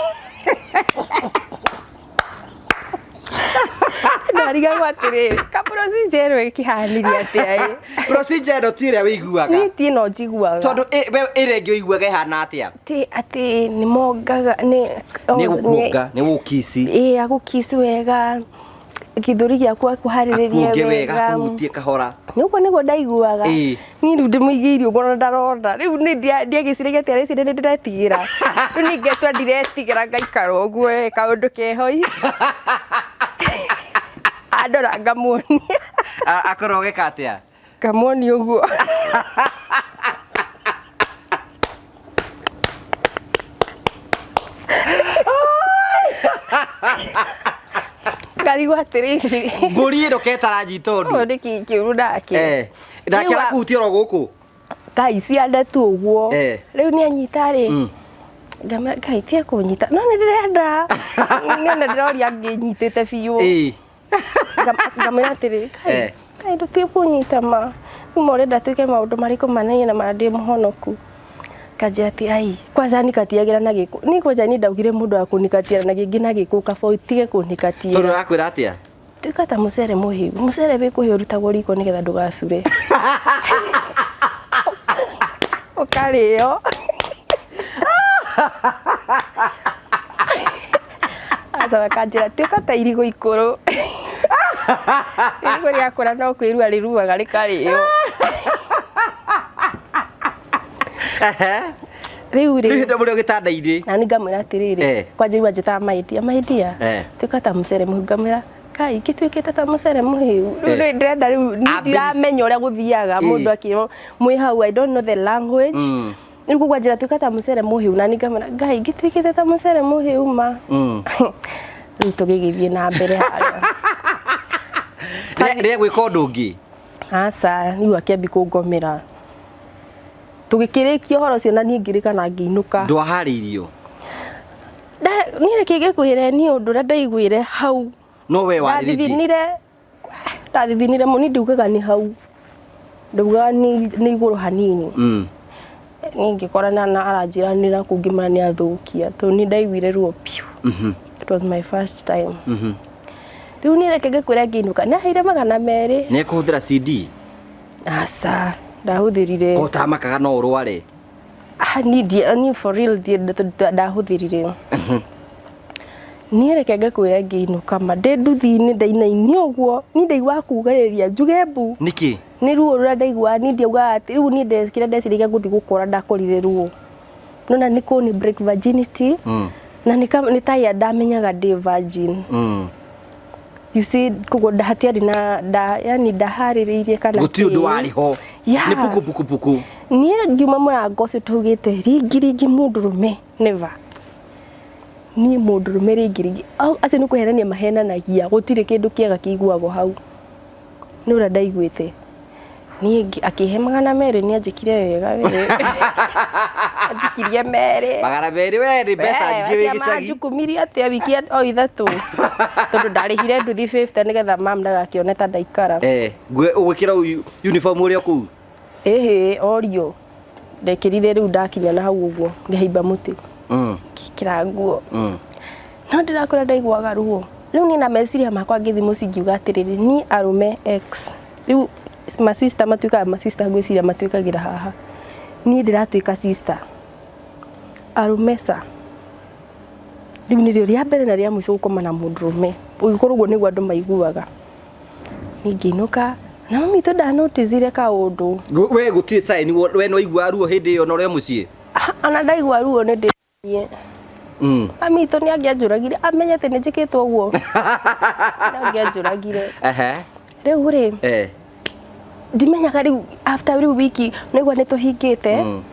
Ndarigagwo atĩrĩrĩ, ka procedure ĩno ĩkĩhanirie atĩa ĩ? Procedure ĩno ti ĩrĩa wĩiguaga. Niĩ ti ĩno njiguaga. Tondũ we ĩrĩa ĩngĩ ũiguaga ĩhana atĩa? Ti atĩ nĩ mongaga, nĩ Nĩ gũkuonga, nĩ gũkici. Ĩ, agũkici wega. Gĩthũri gĩaku akũharĩrĩrie Akuonge wega, wega. akũhutie kahora. Nĩ ũguo nĩguo ndaiguaga. Niĩ rĩu ndĩmũigĩire ũguo na ndarona. Rĩu niĩ ndiagĩciragia atĩ areciria nĩ ndĩretigĩra. Rĩu niĩ ngetua ndiretigĩra ngaikara ũguo ĩ, kaũndũ keho ĩ. Andora ngamuonia. Akorwo geka atia? Ngamuonia ũguo. Ngarigwo atĩrĩrĩ. Mbũri ĩno ketaranyita ũndũ. Ũyũ nĩ kĩĩ kĩũru nake? Eh. Nake Rĩu arakuhutia oro gũkũ. Ngai ciande tu ũguo. Eh. Rĩu nĩ anyita rĩ. Ngamwĩra Ngai tiga kũnyita. No nĩ ndĩrenda. Nĩ ona ndĩroria ngĩnyitĩte biũ. Ĩĩ. Ngamwĩra atĩrĩ, Ngai, Eh. Ngai ndũtige kũnyita ma. Rĩu ma ũrenda twĩke maũndũ marĩkũ manene na ma ndĩ mũhonoku. Kanjĩra atĩ ai, kwanza nikatiagĩra na gĩkũ. Niĩ kwanja niĩ ndaugire mũndũ wa kũnikatia na gĩngĩ na gĩkũ kaba ũtige kũnikatia. Tondũ arakwĩra atĩa? Tuĩka ta mũcere mũhĩu. Mũcere wĩ kũhĩa ũrutagwo riko nĩgetha ndũgacure. Ũkarĩo. Acoka akanjĩra tuĩka ta irigũ ikũrũ. Irigũ rĩakũra no kwĩrua rĩruaga rĩkarĩo. Ehe. Rĩu Rĩu rĩ hĩndĩ mũrĩ o gĩtanda-inĩ. na nĩ ngamwĩra atĩrĩrĩ Eh. kwanja rĩu anjĩtaga my dear, my dear Eh. tuĩka ta mũcere mũhĩu ngamwĩra Kai ngĩtuĩkĩte ta mũcere mũhĩu rĩu Eh. nĩ ndĩrenda rĩu niĩ Ambĩrĩria. ndiramenya ũrĩa gũthiaga Ĩ. mũndũ akĩrwo mwĩ hau I don't know the language Mm. rĩu koguo anjĩra tuĩka ta mũcere mũhĩu na niĩ ngamwĩra Ngai ngĩtuĩkĩte ta mũcere mũhĩu ma Mm. rĩu tũgĩgĩthiĩ na mbere harĩa Rĩa gwĩka ũndũ ũngĩ. Aca rĩu akĩambi kũngomera tũgĩkĩrĩkia ũhoro ũcio na niĩ ngĩrĩka na ngĩinũka. Ndwaharĩirio. Niĩ reke ngĩkwĩre niĩ ũndũ ũrĩa ndaiguire hau No we warĩrĩtie. ndathithinire ndathithinire mũno niĩ ndiugaga nĩ hau ndaugaga nĩ igũrũ hanini. Mm. Niĩ ngĩkorana na aranjĩra nĩ nakũu ngĩmera nĩ athũkia tondũ nĩ ndaiguire ruo biũ. Mhm. It was my first time. Mhm. Rĩu niĩ reke ngĩkwĩre ngĩinũka nĩ aheire 200. Nĩ ekũhũthĩra CD. Aca ndahũthĩrire. Ko ũtamakaga no ũrware. Ah, niĩ niĩ for real ndahũthĩrire. Niĩ reke ngĩkwĩre ngĩinũka ma ndĩ nduthi-inĩ ndainainio ũguo niĩ ndaiguaga kugĩrĩria njuge mbu. Nĩkĩ? Nĩ ruo rũrĩa ndaiguaga niĩ ndiaugaga atĩ rĩu niĩ kĩrĩa ndeciragia gũthiĩ gũkora ndakorire ruo. Nona nĩ kũni break virginity Mm. na nĩ ta ndamenyaga ndĩ virgin. Mm. You see koguo hatiarĩ na nda yani ndaharĩrĩirie kana Gũtirĩ ũndũ kĩ. warĩ ho. Yeah. Nĩ puku puku puku. Niĩ ngiuma mũrango ũcio tugĩte ringi ringi mũndũrũme never. Niĩ mũndũrũme ringi ringi acio nĩ kũhenania mahenanagia gũtirĩ kĩndũ kĩega kĩiguagwo hau. Nĩ ũrĩa ndaiguĩte. Niĩ akĩhe 200 nĩ anjĩkire wega we. Anjikirie 2. 200 we nĩ mbeca nyingĩ wĩ gĩcagi. Manjukumirie atĩa wiki o 3 tondũ ndarĩhire nduthi 50 nĩgetha mam ndagakĩone ta ndaikara. Eh, ũgwĩkĩra uniform ũrĩa kũu? Ĩhĩ orio. Ndekĩrire rĩu ndakinya na hau ũguo ngĩhaimba mũtĩ. Mm. Ngĩkĩra nguo. Mm. No ndĩrakwĩra ndaiguaga ruo. Rĩu niĩ na meciria makwa ngĩthiĩ mũciĩ ngiuga atĩrĩrĩ niĩ arũme ex. Rĩu masista matuĩkaga masista ngwĩciria matuĩkagĩra haha. Niĩ ndĩratuĩka sister. Arũme ca. Rĩu nĩrĩo rĩa mbere na rĩa mũico gũkoma na mũndũrũme. Ũngĩkorwo ũguo nĩguo andũ maiguaga. Niĩ ngĩinũka na mami witũ ndanoticire kaũndũ. We gũtirĩ sign we nĩ waiguaga ruo hĩndĩ ĩyo na ũrĩ o mũciĩ? Ona ndaigua ruo nĩ ndĩ Mm. Mami witũ nĩ angĩanjũragire amenye atĩ nĩ njĩkĩtwo ũguo. Nĩ angĩanjũragire. Ehe. Rĩu rĩ, Eh. ndimenyaga rĩu after rĩu wiki nĩguo nĩ tũhingĩte. Mm.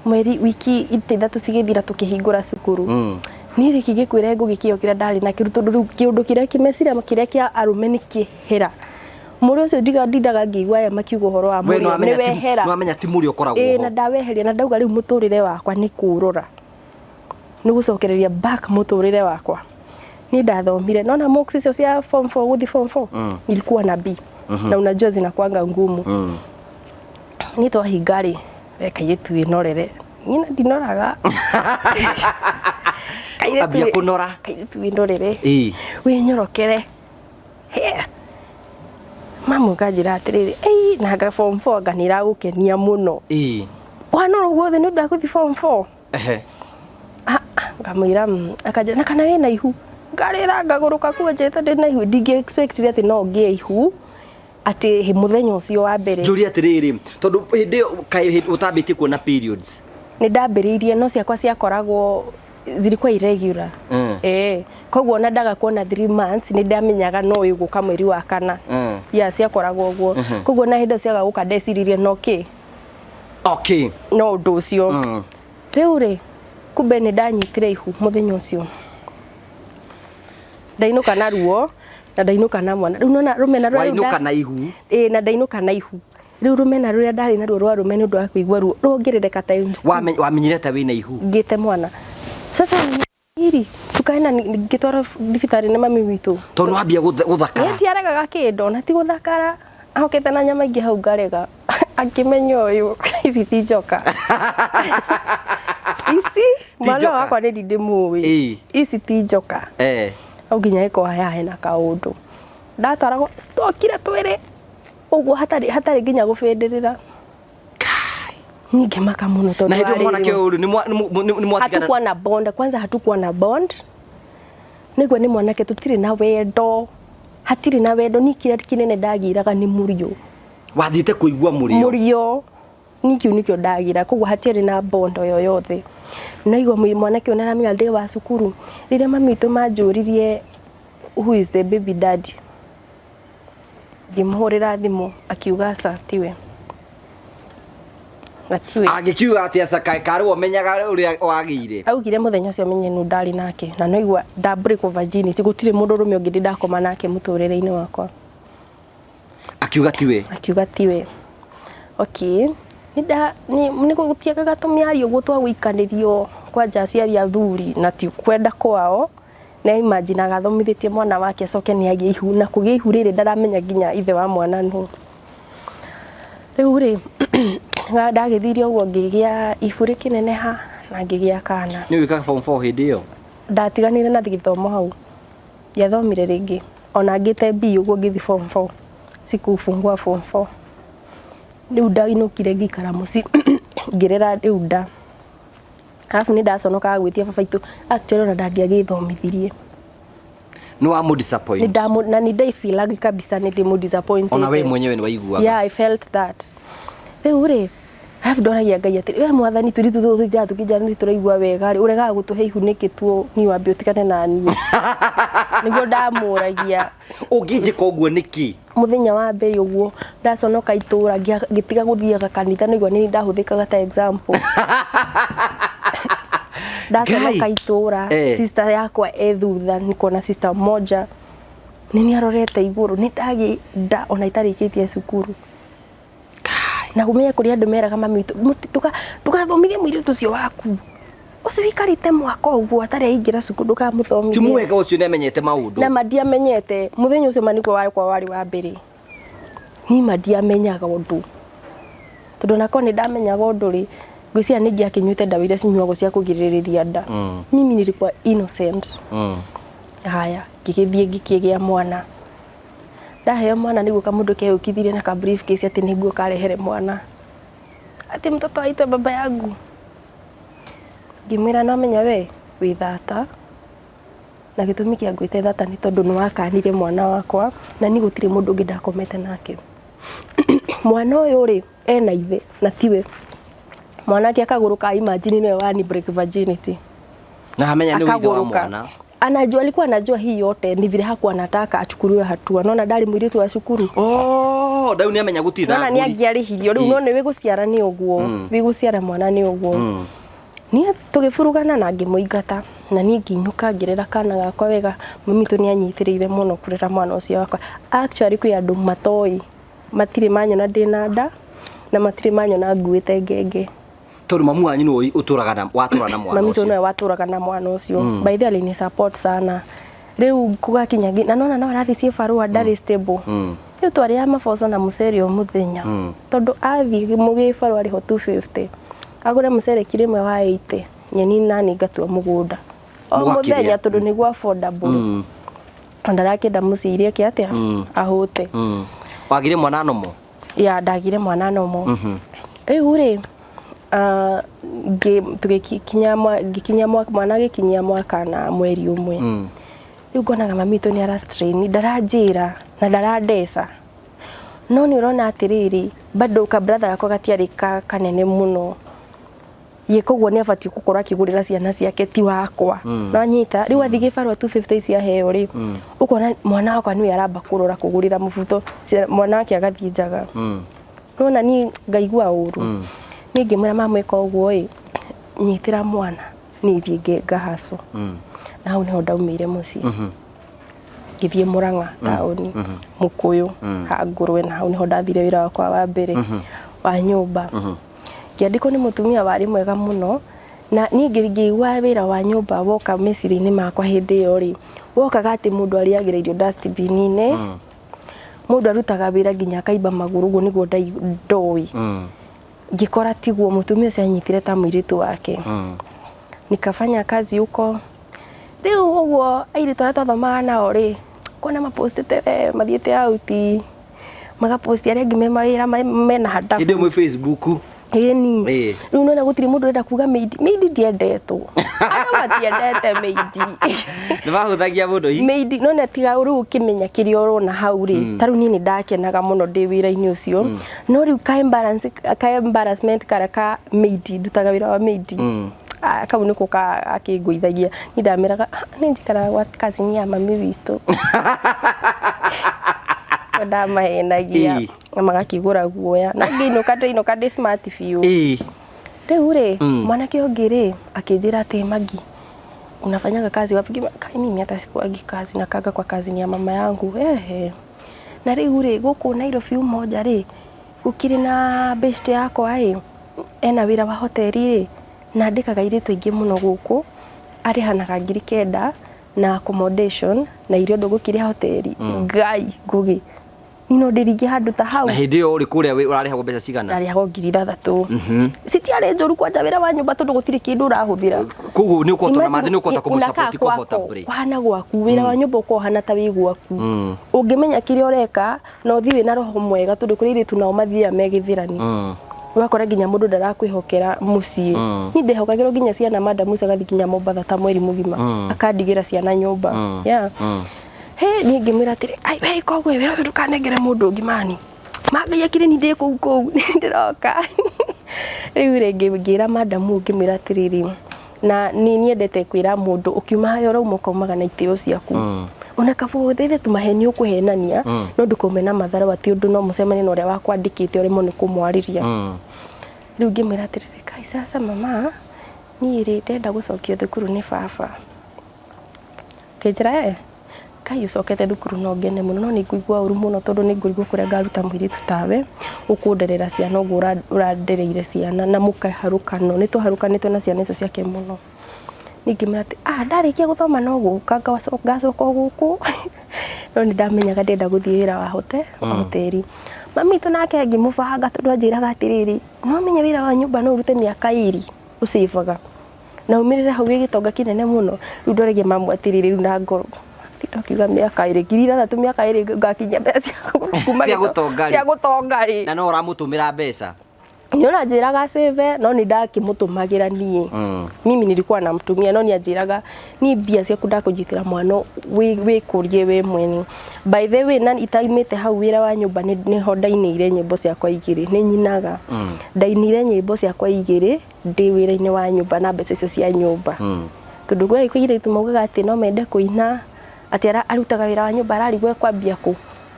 Mweri wiki 6 cigĩthira tũkĩhingũra cukuru. Mm. Niĩ rĩngĩ ngĩkwĩre ngũgĩkĩo kĩrĩa ndarĩ nakĩo tondũ rĩu kĩũndũ kĩrĩa kĩmeciria kĩrĩa kĩa arũme nĩ kĩhera. Mũrĩ ũcio ndindaga ngĩigua aya makiuga ũhoro wa We mũrĩo nĩ wehera. nĩ wamenya ti mũrĩo ũkoragwo Ĩĩ ho. na ndaweheria na ndauga rĩu mũtũrĩre wakwa nĩ kũũrora. Nĩ gũcokereria back mũtũrĩre wakwa. Niĩ ndathomire nona mocks icio cia form 4 gũthiĩ form 4 Mm. nilikuwa na B. Na unajua zinakuanga ngumu. Mm. Niĩ twahinga rĩ we kairĩtu wĩnorere. Niĩ na ndinoraga. Kairĩtu Ambia kũnora. Kairĩtu wĩnorere. Ĩĩ. Wĩnyorokere. He. Mamu kanjĩra atĩrĩrĩ, ei nanga form 4 anga nĩ ĩragũkenia mũno. Ĩĩ. Wanora ũguo othe nĩ ũndũ wa gũthiĩ form 4. Ehe. Ngamwĩra akanjĩra na kana wĩna ihu. Ngarĩra ngagũrũka kuo njĩte ndĩna ihu. Ndingĩ expect atĩ no ngĩe ihu atĩ mũthenya ũcio wa mbere. Njũrie atĩrĩrĩ, tondũ hĩndĩ ĩyo kaĩ ũtambĩtie kuona periods. Nĩ ndambĩrĩirie no ciakwa ciakoragwo Zilikuwa irregular. Koguo ona ndaga kuona 3 months nĩ ndamenyaga no ĩgũka mweri wa kana. Ya ciakoragwo ũguo. Koguo na hĩndĩ ciaga gũka ndeciririe no kĩ no ũndũ ũcio. Rĩu rĩ, kumbe nĩ ndanyitire ihu mũthenya ũcio. Ndainũka na ruo na ndainũka na mwana. Rĩu nona rũmena rũrĩa Wainũka na ihu. Ĩĩ, na ndainũka na ihu. Rĩu rũmena rũrĩa ndarĩ naruo rwa rũme nĩ ũndũ wa kũigua ruo ruongerereka times two. Wamenyire ta wĩna ihu? Ngĩte mwana. Sasa iri tukaenda ngĩtwarwo thibitarĩ nĩ mami witũ. Tondũ wambia gũthakara. Niĩ ndiaregaga kĩndũ na ti gũthakara. Ahokete na nyama ingĩ hau ngarega. Akĩmenya ũyũ ici ti njoka. Ici mwana njoka. wakwa nĩ ndimũĩ. Ici ti njoka. Au nginya ĩkorwo haha hena kaũndũ. Ndatwaragwo twokire twĩrĩ ũguo hatarĩ nginya gũbĩndĩrĩra. Ningĩ maka mũno tondũ Na hĩndĩ ĩyo warĩ mwanake ruo. ũyũ nĩ mwatigana. Hatukuwa na bond, kwanza hatukuwa na bond. Nĩguo nĩ mwanake tũtirĩ na wendo. Hatirĩ na wendo, ni kĩrĩa kĩnene ndagĩraga nĩ mũriũ. Wathiĩte kũigua mũrĩo. Mũriũ. Ni kĩu nĩkĩo ndagĩra, koguo hatiarĩ na bond o yoyothe. Naigua mwanake ũyũ nĩaramenya ndĩ wa cukuru. Rĩrĩa mami witũ manjũririe who is the baby daddy, ngĩmũhũrĩra thimũ akiuga aca tiwe. Gatiwe. Angĩkiuga atĩa aca karĩ we ũmenyaga ũrĩa wagĩire? Augire mũthenya ũcio menye nũ ndarĩ nake na no igua nda break virginity, gũtirĩ mũndũ ũrũme ũngĩ ndĩ ndakoma nake mũtũrĩre-inĩ wakwa. Akiuga tiwe. Akiuga tiwe. Okay. Nĩ gũtiagaga tũmĩario ũguo twa gũikanĩrio kwanja aciari athuri na ti kwenda kwao. Nĩ imagine agathomithĩtie mwana wake acoke nĩ agĩe ihu na kũgĩa ihu rĩrĩ ndaramenya nginya ithe wa mwana nũ. Rĩu rĩ, ndagĩthire ũguo ngĩgĩa ihu rĩkĩneneha na ngĩgĩa kana. Nĩ wĩkaga form 4 hĩndĩ ĩyo? Ndatiganire na gĩthomo hau. Ndiathomire rĩngĩ. Ona ngĩte B ũguo ngĩthiĩ form 4. Sikufungua form 4. Rĩu ndainũkire ngĩikara mũciĩ ngĩrera rĩu nda. Arabu nĩ ndaconokaga gwĩtia baba itũ. Actually ona ndangĩagĩthomithirie. Nĩ wa mũ disappoint. Nĩ ndamu, na nĩ ndaifeelagi kabisa nĩ ndĩmũ disappointed. Ona we mwenyewe nĩ waiguaga. Yeah, I felt that. Rĩu rĩ, arabu ndoragia Ngai atĩrĩ, we mwathani tũri tũthiaga tũkĩnjara nĩ tũraigua wega rĩ, ũregaga gũtũhe ihu nĩkĩ tuo niĩ wambe ũtigane na niĩ. Nĩguo ndamũragia. Ũngĩnjĩka ũguo nĩkĩ? Mũthenya wa mbere ũguo ndaconoka itũra ngĩtiga gũthiaga kanitha nĩguo nĩ ndahũthĩkaga ta example. Ndaconoka itũra, sister yakwa e thutha, niko na sister moja. Nĩ nĩarorete igũrũ, nĩ ndagĩ nda ona itarĩkĩtie cukuru. Na kũmenya kũrĩa andũ meraga mami witũ, ndũgathomithie mũirĩtu ũcio waku. Ũcio wĩikarĩte mwaka ũguo atarĩ aingĩra cukuru, ndũkamũthomithie. Ti mwega ũcio nĩamenyete maũndũ. Na ma ndiamenyete. Mũthenya ũcio ma nĩguo wakwa warĩ wa mbere. Niĩ ma ndiamenyaga ũndũ. Tondũ onakorwo nĩ ndamenyaga ũndũ rĩ, ngwĩciria nĩ ingĩakĩnyuĩte ndawa iria cinyuagwo cia kũgirĩrĩria nda. Mimi nilikuwa innocent. Haya, ngĩgĩthiĩ ngĩkĩgĩa mwana. Ndaheo mwana nĩguo kamũndũ keyũkithirie na ka briefcase atĩ nĩguo karehere mwana. Atĩ mtoto aitwa baba yangu. Ngĩmwĩra no menya we wĩ thata. Na gĩtũmi kĩa ngwĩte thata nĩ tondũ nĩ wakanire mwana wakwa na niĩ gũtirĩ mũndũ ũngĩ ndakomete nake. Mwana ũyũ rĩ ena ithe na tiwe. Mwanake akagũrũka, imagine nĩwe wani break virginity. Na hamenya nĩ ithe wa Akagũrũka. mwana. Anajua, alikuwa anajua hii yote ni vile hakuwa anataka achukuliwe hatua. Naona ndari mũirĩtu wa cukuru. Oh, ndau nĩ amenya gũtirĩ na Naona nĩ ngũri. angĩarĩhirio. Rĩu no nĩ wĩgũciara nĩ ũguo. Wĩgũciara mwana nĩ ũguo. Niĩ tũgĩburugana na ngĩmũingata. Na niĩ ngĩinũka ngĩrera kana gakwa wega. Mami witũ nĩ anyitĩrĩire mũno kũrera mwana ũcio wakwa. Actually kwĩ andũ matoĩ. Matirĩ manyona ndĩna nda na matirĩ manyona nguĩte ngenge. Tondũ mamu wanyu nĩwe ũtũraga na, watũra na mwana Mami witũ ũcio. nĩwe watũraga na mwana ũcio. By the way, alini support sana. Rĩu kũgakinya na nona no arathiĩ ciĩ barũa ndarĩ stable. Rĩu twarĩaga maboco na mũcere o mũthenya. Tondũ athiĩ mũgĩbarũa arĩho 250. Agũre mũcere kiro ĩmwe wa 80. Nyeni nani ngatua mũgũnda. O Mũgakĩrĩa. mũthenya tondũ nĩguo affordable. Na ndarakĩenda mũciĩ iria eke atĩa? Ahũte. Wagire mwana nomo? Ya, ndagire mwana nomo. Rĩu rĩ, tũgĩkinya ngĩkinya mwana agĩkinyia mwaka na mweri ũmwe. Rĩu ngonaga mami witũ nĩ ara strain, ndaranjĩra na ndarandeca. No nĩ ũrona atĩrĩrĩ, bado ka brother gakwa gatiarĩ kanene mũno. Ye koguo nĩ abatiĩ gũkorwo akĩgũrĩra ciana ciake ti wakwa. Nonyita rĩu athiĩ gĩbarũa 250 ciaheo rĩ, ũkona mwana wakwa nĩwe aramba kũrora kũgũrĩra mũbuto, mwana wake agathiĩ njaga. Nona niĩ ngaigua ũru. Niĩ ngĩmwĩra mama ĩka ũguo ĩ, nyitĩra mwana niĩ thiĩ ngahaco. Na hau nĩho ndaumĩire mũciĩ. Ngĩthiĩ Murang'a taũni, Mũkũyũ ha Ngũrwe, na hau nĩho ndathire wĩra wakwa wa mbere wa nyũmba. Ngĩandĩkwo nĩ mũtumia warĩ mwega mũno, na niĩ ngĩigua wĩra wa nyũmba woka meciria-inĩ makwa hĩndĩ ĩyo rĩ, wokaga atĩ mũndũ arĩagĩra irio dustbin-inĩ, mũndũ arutaga wĩra nginya akaimba magũrũ, ũguo nĩguo ndoĩ. Ngĩkora tiguo, mũtumia ũcio anyitire ta mũirĩtu wake. Nikafanya kazi huko. Rĩu ũguo airĩtu arĩa twathomaga nao rĩ, kuona mapostĩte we mathiĩte out, magaposti arĩa angĩ me mawĩra mena handabu. Hĩndĩ ĩyo mwĩ Facebook. Ĩni. Rĩu nona gũtirĩ mũndũ ũrenda kuga maid. Maid ndiendetwo. Andũ matiendete maid. Nĩ mahũthagia mũndũ hihi. Maid nona tiga rĩu ũkĩmenya kĩrĩa ũrona hau rĩ, ta rĩu niĩ nĩ ndakenaga mũno ndĩ wĩra-inĩ ũcio. No rĩu ka embarrass, ka embarrassment karĩa ka maid, ndutaga wĩra wa maid. Kau nĩko akĩngũithagia. Niĩ ndameraga, nĩ njikaraga gwa cousin ya mami witũ. Ndamahenagia. Na magakĩgũra guoya. Na ngĩinũka ndĩinũka ndĩ smart biũ. Rĩu rĩ, mwanake ũngĩ rĩ, akĩnjĩra atĩ Magi, unafanyaga kazi wapi? Ngĩmwĩra, kai mimi hata sikuangi kazi, nakaanga kwa kazi ya mama yangu. Ehe. Na rĩu rĩ, gũkũ Nairobi Umoja rĩ, gũkĩrĩ na best yakwa ĩ, ena wĩra wa hoteli ĩ, na andĩkaga airĩtu aingĩ mũno gũkũ, arĩhanaga 9,000 na accommodation na irio ndũgũkĩrĩa hoteli. Ngai ngũgĩ. Niĩ no ndĩringie handũ ta hau. Na hĩndĩ ĩyo ũrĩ kũrĩa ũrarĩhagwo mbeca cigana? Ndarĩhagwo 6,000. Citiarĩ njũru kwanja wĩra wa nyũmba tondũ gũtirĩ kĩndũ ũrahũthĩra. Koguo nĩ ũkũhota na mathĩ nĩ ũkũhota Imagine, kũmũ-support unakaa kwako, comfortably. kũhana gwaku, wĩra wa nyũmba ũkoragwo ũhana ta wĩ gwaku. Ũngĩmenya kĩrĩa ũreka na ũthiĩ wĩna roho mwega tondũ kũrĩ airĩtu nao mathiaga me gĩthĩrani. Ũgakora nginya mũndũ ndarakwĩhokera mũciĩ. Niĩ ndehokagĩrwo nginya ciana, madam ũcio agathiĩ nginya Mombatha ta mweri mũgima. Akandigĩra ciana nyũmba. Yeah. He, niĩ ngĩmwĩra atĩrĩ, ai we koguo wĩra ũcio ndũkanengere mũndũ ũngĩ mani. Mangai akĩrĩ ni ndĩ kũu kũu, ndĩroka. Rĩu rĩ, ngĩra madam ũyũ ngĩmwĩra atĩrĩrĩ, na nĩ nyendete kwĩra mũndũ ũkiuma harĩa ũrauma ũkaumaga na itĩo ciaku. Ona kaba ũhũthĩre tu maheni ũkũhenania, no ndũkaume na matharũ atĩ ũndũ no mũcemanie na ũrĩa wakwandĩkĩte ũremwo nĩ kũmwarĩria. Rĩu ngĩmwĩra atĩrĩrĩ, kai sasa mama, niĩ rĩ ndĩrenda gũcokio thukuru nĩ baba. Akĩnjĩra, kai ũcokete thukuru no ngene mũno, no nĩ ngũigua ũru mũno tondũ nĩ ngũrigwo kũrĩa ngaruta mũirĩtu tawe, ũkũnderera ciana ũguo ũrandereire ciana na mũkaharũkano. Nĩ twaharũkanĩte na ciana icio ciake mũno. Niĩ ngĩmwĩra atĩ, ndarĩkia gũthoma no gũka ngacoka o gũkũ. No nĩ ndamenyaga ndĩrenda gũthiĩ wĩra wa hoteli. Mami witũ nake ngĩmũbanga tondũ anjĩraga atĩrĩrĩ, no ũmenye wĩra wa nyũmba no ũrute mĩaka ĩrĩ ũcĩbaga. Na umĩrĩre hau wĩ gĩtonga kĩnene mũno. Rĩu ndoragia mamu atĩrĩrĩ rĩu na ngoro. Tinda ũkiuga mĩaka ĩrĩ, 6,000 mĩaka ĩrĩ ngakinyia mbeca cia kuma Cia gũtonga rĩ. Cia gũtonga rĩ. Na no ũramũtũmĩra mbeca? Nĩ ũranjĩraga save, no nĩ ndakĩmũtũmagĩra niĩ. Mimi nilikuwa namtumia, no nĩanjĩraga niĩ mbia ciaku ndakũnyitĩra mwana wĩkũrie wĩ mwene. By the way, na itaimĩte hau wĩra wa nyũmba nĩho ndainĩire nyĩmbo ciakwa igĩrĩ, nĩ nyinaga. Ndainĩire nyĩmbo ciakwa igĩrĩ ndĩ wĩra-inĩ wa nyũmba na mbeca icio cia nyũmba. Tondũ kwĩ airĩtu maugaga atĩ no mende kũina, atĩ arutaga wĩra wa nyũmba ararigwo ekwambia kũ.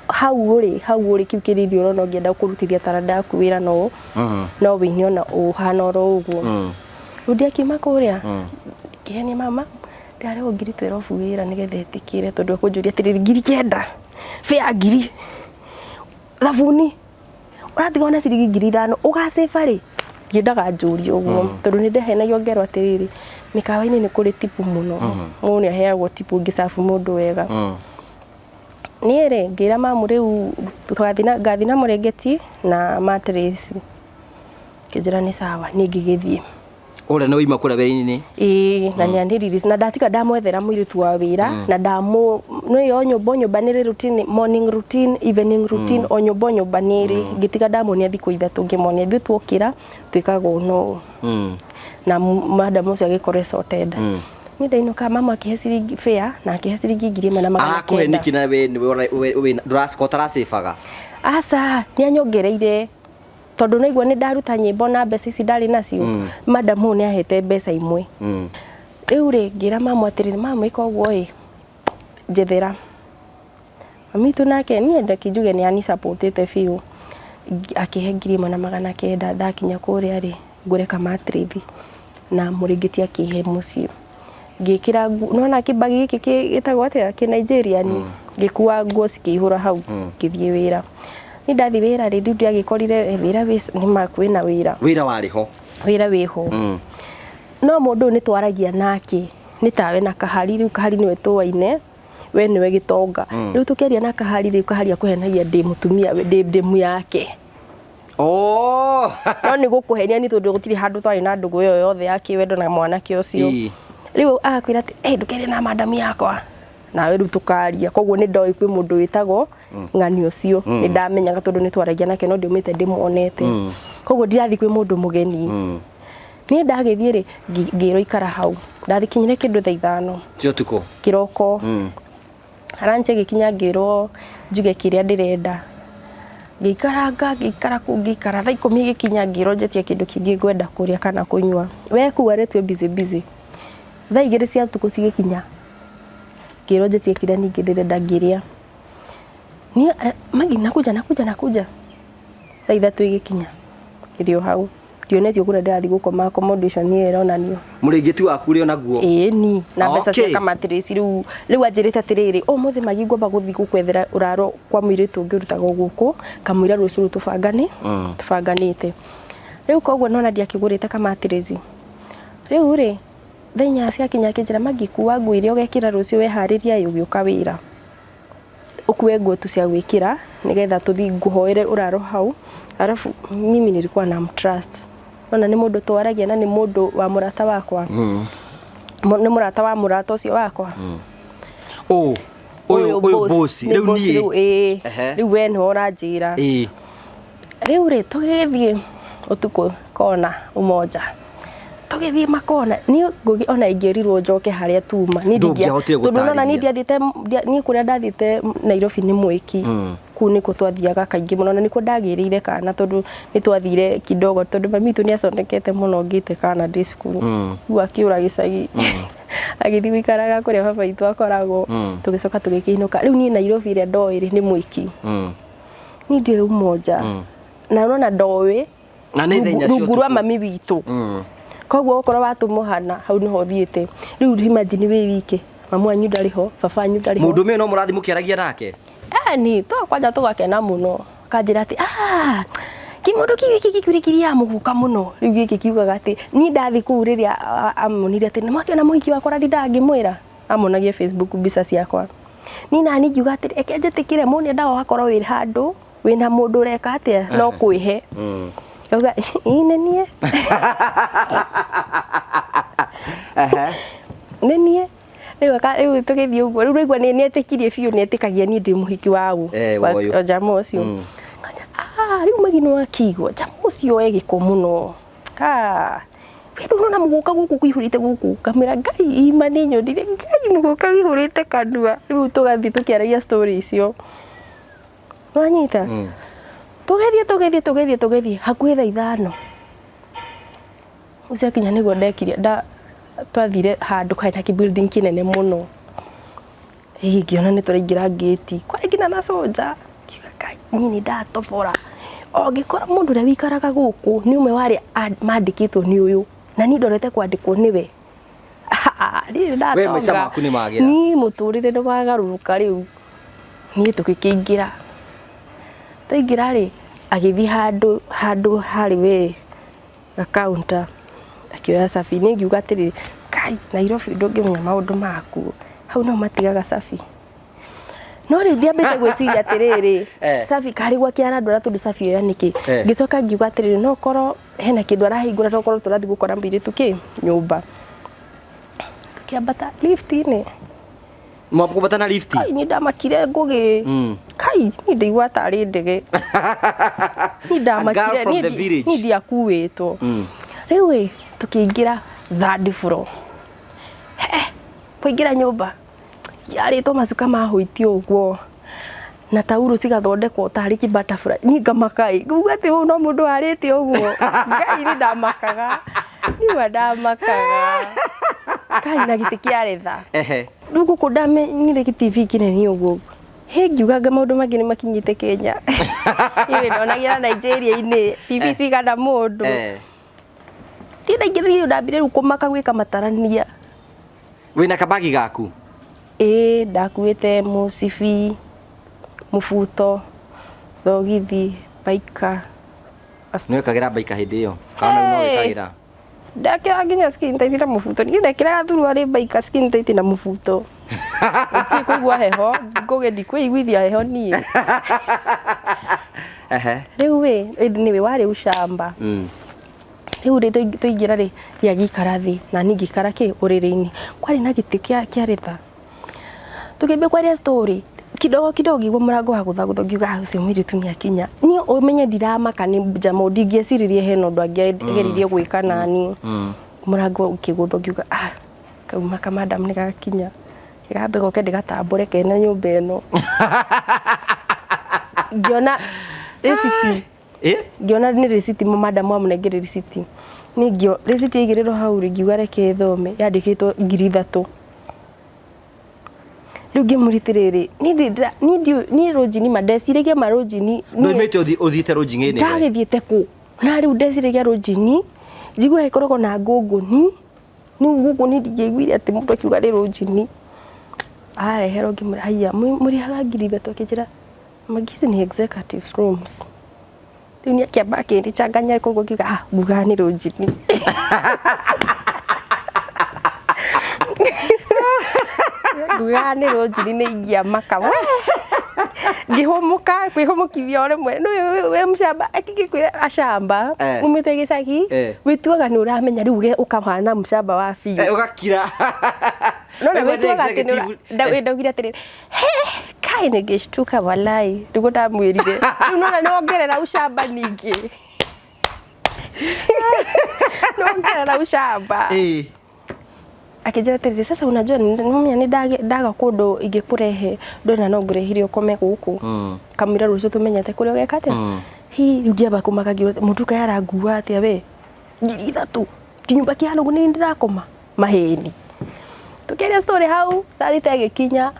Hau ũrĩ, hau ũrĩ kĩu kĩrĩthi ũrona ũngĩenda kũrutithia taranda yaku wĩra no wĩine ona ũhana oro ũguo. Rĩu ndiakiuma kũrĩa, ngĩhenia mama, ndarehwo 12,000 wĩra nĩgetha ĩtĩkĩre tondũ ekũnjũria atĩrĩrĩ 9,000, fare ngiri, thabuni, ũratiga ona ciringi 5,000, ũgacĩba rĩ? Ndiendaga njũrie ũguo, tondũ nĩ ndehenagio ngerwo atĩrĩrĩ, mĩkawa-inĩ nĩ kũrĩ tipu mũno. Mũndũ nĩ aheagwo tipu ũngĩcabu mũndũ wega. Niĩ rĩ, ngĩra mamu rĩu ngathiĩ na mũrĩngĩti na mattress. Akĩnjĩra nĩ sawa, niĩ ngĩgĩthiĩ. Ũrĩa nĩ wauma kũrĩa wĩra-inĩ? Ĩĩ, na nĩ anĩrire, na ndatiga ndamwethera mũirĩtu wa wĩra, na ndamũ, nĩ o nyũmba, o nyũmba nĩ ĩrĩ routine, morning routine, evening routine, o nyũmba, o nyũmba nĩ ĩrĩ. Ngĩtiga ndamuonia thikũ ithatũ, ngĩmonia ithuĩ tuokĩra twĩkaga ũũ na ũũ. Na madam ũcio agĩkorwo e sorted. Niĩ ndainũka, mama akĩhe ciringi fare na akĩhe ciringi ngiri ĩmwe na magana Arakũhe kenda. nĩkĩ na we nĩwe ndũracibaga? Aca, nĩ anyongereire. Tondũ naigua nĩ ndaruta nyĩmbo na mbeca ici ndarĩ nacio, madam ũyũ nĩ ahete mbeca imwe. Rĩu rĩ, ngĩra mamu atĩrĩrĩ, mamu, ĩka ũguo ĩ, njethera mami witũ. Nake niĩ ndeke njuge nĩ anisupportĩte biũ. Akĩhe 1900. Ndakinya kũrĩa rĩ, ngũre kamatirĩthi na mũrĩngĩti akĩhe mũciĩ. Ngĩkĩra nguo, nona kĩbagi gĩkĩ gĩtagwo atĩa, kĩ Nigerian, ngĩkua nguo cikĩihũra hau, ngĩthiĩ wĩra. Niĩ ndathiĩ wĩra rĩ, rĩu ndiagĩkorire wĩra wĩ nĩ kwĩna wĩra. Wĩra warĩ ho? Wĩra wĩho. No mũndũ ũyũ nĩ twaragia nake nĩ tawe na Kahari. Rĩu Kahari nĩwe tũwaine, we nĩwe gĩtonga. Rĩu tũkĩaria na Kahari rĩu, Kahari akũhenagia ndĩ mũtumia, ndĩ ndĩmu yake. No nĩ gũkũhenia nĩ tondũ gũtirĩ handũ twarĩ na ndũgũ ĩyo yothe ya kĩwendo na mwanake ũcio. Rĩu agakwĩra atĩ, "Hey, ndũkerie na madamu yakwa." Nawe rĩu tũkaria. Koguo nĩ ndoĩ kwĩ mũndũ wĩtagwo ng'ani ũcio. Nĩ ndamenyaga tondũ nĩ twaragia nake, no ndiumĩte ndĩmuonete. Koguo ndirathiĩ kwĩ mũndũ mũgeni. Niĩ ndagĩthiĩ rĩ, ngĩrwo ikara hau. Ndathikinyire kĩndũ thaa 5 Cia ũtukũ? Kĩroko. Lunch ĩgĩkinya, ngĩrwo njuge kĩrĩa ndĩrenda. Ngĩikaranga, ngĩikara kũu, ngĩikara. Thaa 10 igĩkinya, ngĩrwo njetie kĩndũ kĩngĩ ngwenda kũrĩa kana kũnyua. We kũu arĩtue busy busy. Thaa 2 cia ũtukũ cigĩkinya, ngĩrwo njetie kĩrĩa ningĩ ndĩrenda. Ngĩrĩa niĩ, "Magi, nakuja, nakuja, nakuja." Thaa 3 igĩkinya, ĩrĩ o hau, ndionetio kũrĩa ndĩrathiĩ gũkoma. Accommodation ĩyo ĩronanio. Mũrĩngĩti waku ũrĩ o naguo? Ĩĩ ni na mbeca cia kamatirĩci. Rĩu anjĩrĩte atĩrĩrĩ, ũmũthĩ Magi ngwamba gũthiĩ gũkwethera ũraro kwa mũirĩtu ũngĩ ũrutagwo gũkũ, kamũira rũciũ rũu tũbangane tũbanganĩte. Rĩu koguo nona ndiakĩgũrĩte kamatirĩci. Rĩu rĩ, thaa 4 ciakinya, akĩnjĩra, "Magi, kua nguo iria ũgekĩra rũciũ, weharĩria ĩ ũgĩũka wĩra, ũkue nguo tu cia gwĩkĩra nĩgetha tũthiĩ ngũhoere ũraro hau." Alafu mimi nilikuwa na trust, ona nĩ mũndũ twaragia na nĩ mũndũ wa mũrata wakwa. Nĩ mũrata wa mũrata ũcio wakwa. Ũ ũyũ boss? Nĩ rĩu boss. Niĩ Rĩu ĩĩ. Rĩu we nĩwe ũranjĩra. Rĩu rĩ, tũgĩgĩthiĩ ũtukũ kona Umoja, tũgĩthiĩ makona. Niĩ Ngũgĩ, ona ingĩrirwo njoke harĩa tuma niĩ Ndũngĩahotire tondũ nona niĩ gũtarĩria. ndiathiĩte niĩ kũrĩa ndathiĩte Nairobi nĩ Mwĩki. Kũu nĩkuo twathiaga kaingĩ mũno na nĩkuo ndagĩrĩire kana, tondũ nĩ twathire kidogo, tondũ mami witũ nĩ aconekete mũno ngĩte kana ndĩ cukuru. Rĩu akĩũra gĩcagi, agĩthiĩ gũikaraga kũrĩa baba witũ akoragwo. Tũgĩcoka tũgĩkĩinũka. Rĩu niĩ Nairobi ĩrĩa ndoĩ rĩ nĩ Mwĩki. Niĩ ndiũĩ Umoja na ũrona ndoĩ Na nĩ thaa 4 cia rungu rwa ũtukũ. mami witũ. Koguo okorwo watũmũhana hau nĩho ũthiĩte. Rĩu imagine wĩ wike, mamu wanyu ndarĩ ho, baba wanyu ndarĩ ho. Mũndũ ũmwe no mũrathiĩ mũkĩaragia nake? Ni to kwanja tũgakena mũno. Kanjĩra atĩ, "Ah, kĩmũndũ kĩu gĩkĩ gĩkurĩkiria mũguka mũno." Rĩu gĩkĩ kiugaga atĩ niĩ ndathiĩ kũu rĩrĩa amonire atĩ nĩmwakĩona mũhiki wakwa, ndindaga ngĩmwĩra amonagie Facebook mbica ciakwa. Niĩ nani ngiuga atĩrĩ, reke njĩtĩkĩre mũndũ nĩendaga ũgakorwo wĩ handũ wĩna mũndũ ũreka atĩa no kwĩhe. Ngauga, "Ĩ, nĩ niĩ, nĩ niĩ." Rĩu tũgĩthiĩ ũguo, rĩu raigua nĩ nĩetĩkirie biũ, nĩetĩkagia niĩ ndĩ mũhiki wa ũ? Wa ũyũ. Wa jamaa ũcio. Kanya, "Ah, rĩu Magi nĩ wakĩigua jamaa ũcio e gĩko mũno. Ah, we ndũrona mũgũka gũkũ kũihũrĩte gũkũ?" Ngamwĩra, "Ngai ima nĩ nyonire Ngai mũgũka wĩihũrĩte kanua." Rĩu tũgathiĩ tũkĩaragia story icio, wanyita. Tũgĩthiĩ, tũgĩthiĩ, tũgĩthiĩ, tũgĩthiĩ hakuhĩ thaa 5 ũcio akinya nĩguo ndekire nda twathire handũ karĩ na kĩ-building kĩnene mũno. Ĩ ngĩona nĩ tũraingĩra ngĩti, kwarĩ nginya na soldier. Ngiuga, "Ngai, niĩ nĩ ndatobora." O ngĩkora mũndũ ũrĩa wĩikaraga gũkũ nĩ ũmwe wa arĩa mandĩkĩtwo nĩ ũyũ, na niĩ ndorete kwandĩkwo nĩwe. Niĩ nĩ We maica ndatonga. Maku nĩ magĩra. Niĩ mũtũrĩre nĩ wagarũrũka. Rĩu niĩ tũgĩkĩingĩra, twaingĩra rĩ, agĩthiĩ handũ harĩ we gakaunta, akĩoya cabi. Niĩ ngiuga atĩrĩrĩ, Kai, Nairobi ndũngĩmenya maũndũ makuo, hau no matigaga cabi. No rĩu ndiambĩte gwĩciria atĩrĩrĩ, cabi karĩ gwake arandwara, tondũ cabi ĩyo ya nĩkĩ? Ngĩcoka ngiuga atĩrĩrĩ, no korwo hena kĩndũ arahingũra, no korwo tũrathiĩ gũkora mũirĩtu kĩ nyũmba. Tũkĩambata lift-inĩ. Mwakũbata na lift? Kai, nĩ ndamakire Ngũgĩ. Kai, niĩ ndaigua tarĩ ndege. Niĩ ndamakire. From the village. Niĩ ndiakuĩtwo. Rĩu ĩ, tũkĩingĩra third floor. He kũingĩra nyũmba yarĩtwo macuka ma hũiti ũguo. Na taurũ cigathondekwo tarĩ kĩ butterfly. Niĩ ngamaka ĩ, ngauga atĩ ũyũ no mũndũ warĩte ũguo. Ngai nĩ ndamakaga. Niĩ ndamakaga. Kai na gĩtĩ kĩa retha. Rĩu gũkũ ndamenyire gĩ TV kĩnene ũguo. Hĩ, ngiuga anga maũndũ mangĩ nĩ makinyĩte Kenya. Niĩ ndonagĩra Nigeria-inĩ TV cigana mũndũ. Niĩ ndaingĩrire ndambire rĩu kũmaka gwĩka matarania. Wĩna kabagi gaku? Ĩĩ, ndakuĩte mũcibi, mũbuto, thogithi, baika. Nĩ wekagĩra baika hĩndĩ ĩyo? Kana no wĩkagĩra? Ndekĩraga nginya skin tight na mũbuto. Niĩ ndekĩraga thuruarĩ, baika, skin tight na mũbuto. Gũtirĩ kũigua heho, ngũgĩ ndikwĩiguithia heho niĩ. Rĩu ĩ, nĩwe warĩ ũcamba. Rĩu rĩ twaingĩra rĩ, ye agĩikara thĩ na niĩ ngĩikara kĩ ũrĩrĩ-inĩ. Kwarĩ na gĩtĩ kĩa retha. Tũkĩambia kwaria story, kidogo kidogo ngĩigua mũrango wagũthagũthwo ngiuga ah ũcio mũirĩtu nĩ akinya. Niĩ ũmenye ndiramaka nĩ njama ndingĩeciririe hena ũndũ angĩageririe gwĩka naniĩ. Mũrango ũkĩgũthwo ngiuga ah kauma kamadam nĩ gakinya. Gambe goke ndĩgatambũre kene nyũmba ĩno. Ngĩona rĩciti. Ngĩona nĩ rĩciti madam amũnengere rĩciti. Niĩ ngĩo rĩciti yaigĩrĩrwo hau rĩ, ngiuga reke thome yandĩkĩtwo 3,000. Rĩu ngĩmũria atĩrĩrĩ, niĩ niĩ rũnjini ma ndeciragia ma rũnjini. Ndũimĩte ũthiĩte rũnjinĩ? Ndagĩthiĩte kũ? Na rĩu ndeciragia rũnjini, njiguaga ĩkoragwo na ngũngũni. Rĩu ngũngũni ndingĩaiguire atĩ mũndũ akiuga nĩ rũnjini. Areherwo ngĩmwĩra haiya mũrĩhaga 3,000? Akĩnjĩra magi ici nĩ executive rooms. Rĩu nĩ akĩamba akĩnjanganya koguo ngiuga ah ngugaga nĩ rũnjini. Ngugaga nĩ rũnjini nĩ ingĩamaka. Ngĩhũmũka kwĩhũmũkithia o rĩmwe. Nĩ wĩ mũcamba ngĩkwĩra acamba umĩte gĩcagi wĩtuaga nĩ ũramenya rĩu ũkahana mũcamba wa biũ. Ũgakira. No na wĩtuaga atĩ nĩ ndaugire atĩrĩrĩ, he kai ningeshtuka walai, nĩguo ndamwĩrire. Rĩu nona nĩwongerera ũcamba ningĩ. Nĩwongerera ũcamba. Akĩnjĩra atĩrĩrĩ, sasa unajua nĩũmenya nĩ ndaga kũndũ ingĩkũrehe ndona no ngũrehire ũkome gũkũ. Kamũira rũciũ tũmenyete kũrĩa ũgeka atĩa. Hi, rĩu ngĩamba kũmaka ngiuga mũndũ kaĩ arangua atĩa we. 3,000 kĩnyũmba kĩhana ũguo nĩ ndĩrakoma. Maheni. Tũkĩaria story hau, thaa thita ĩgĩkinya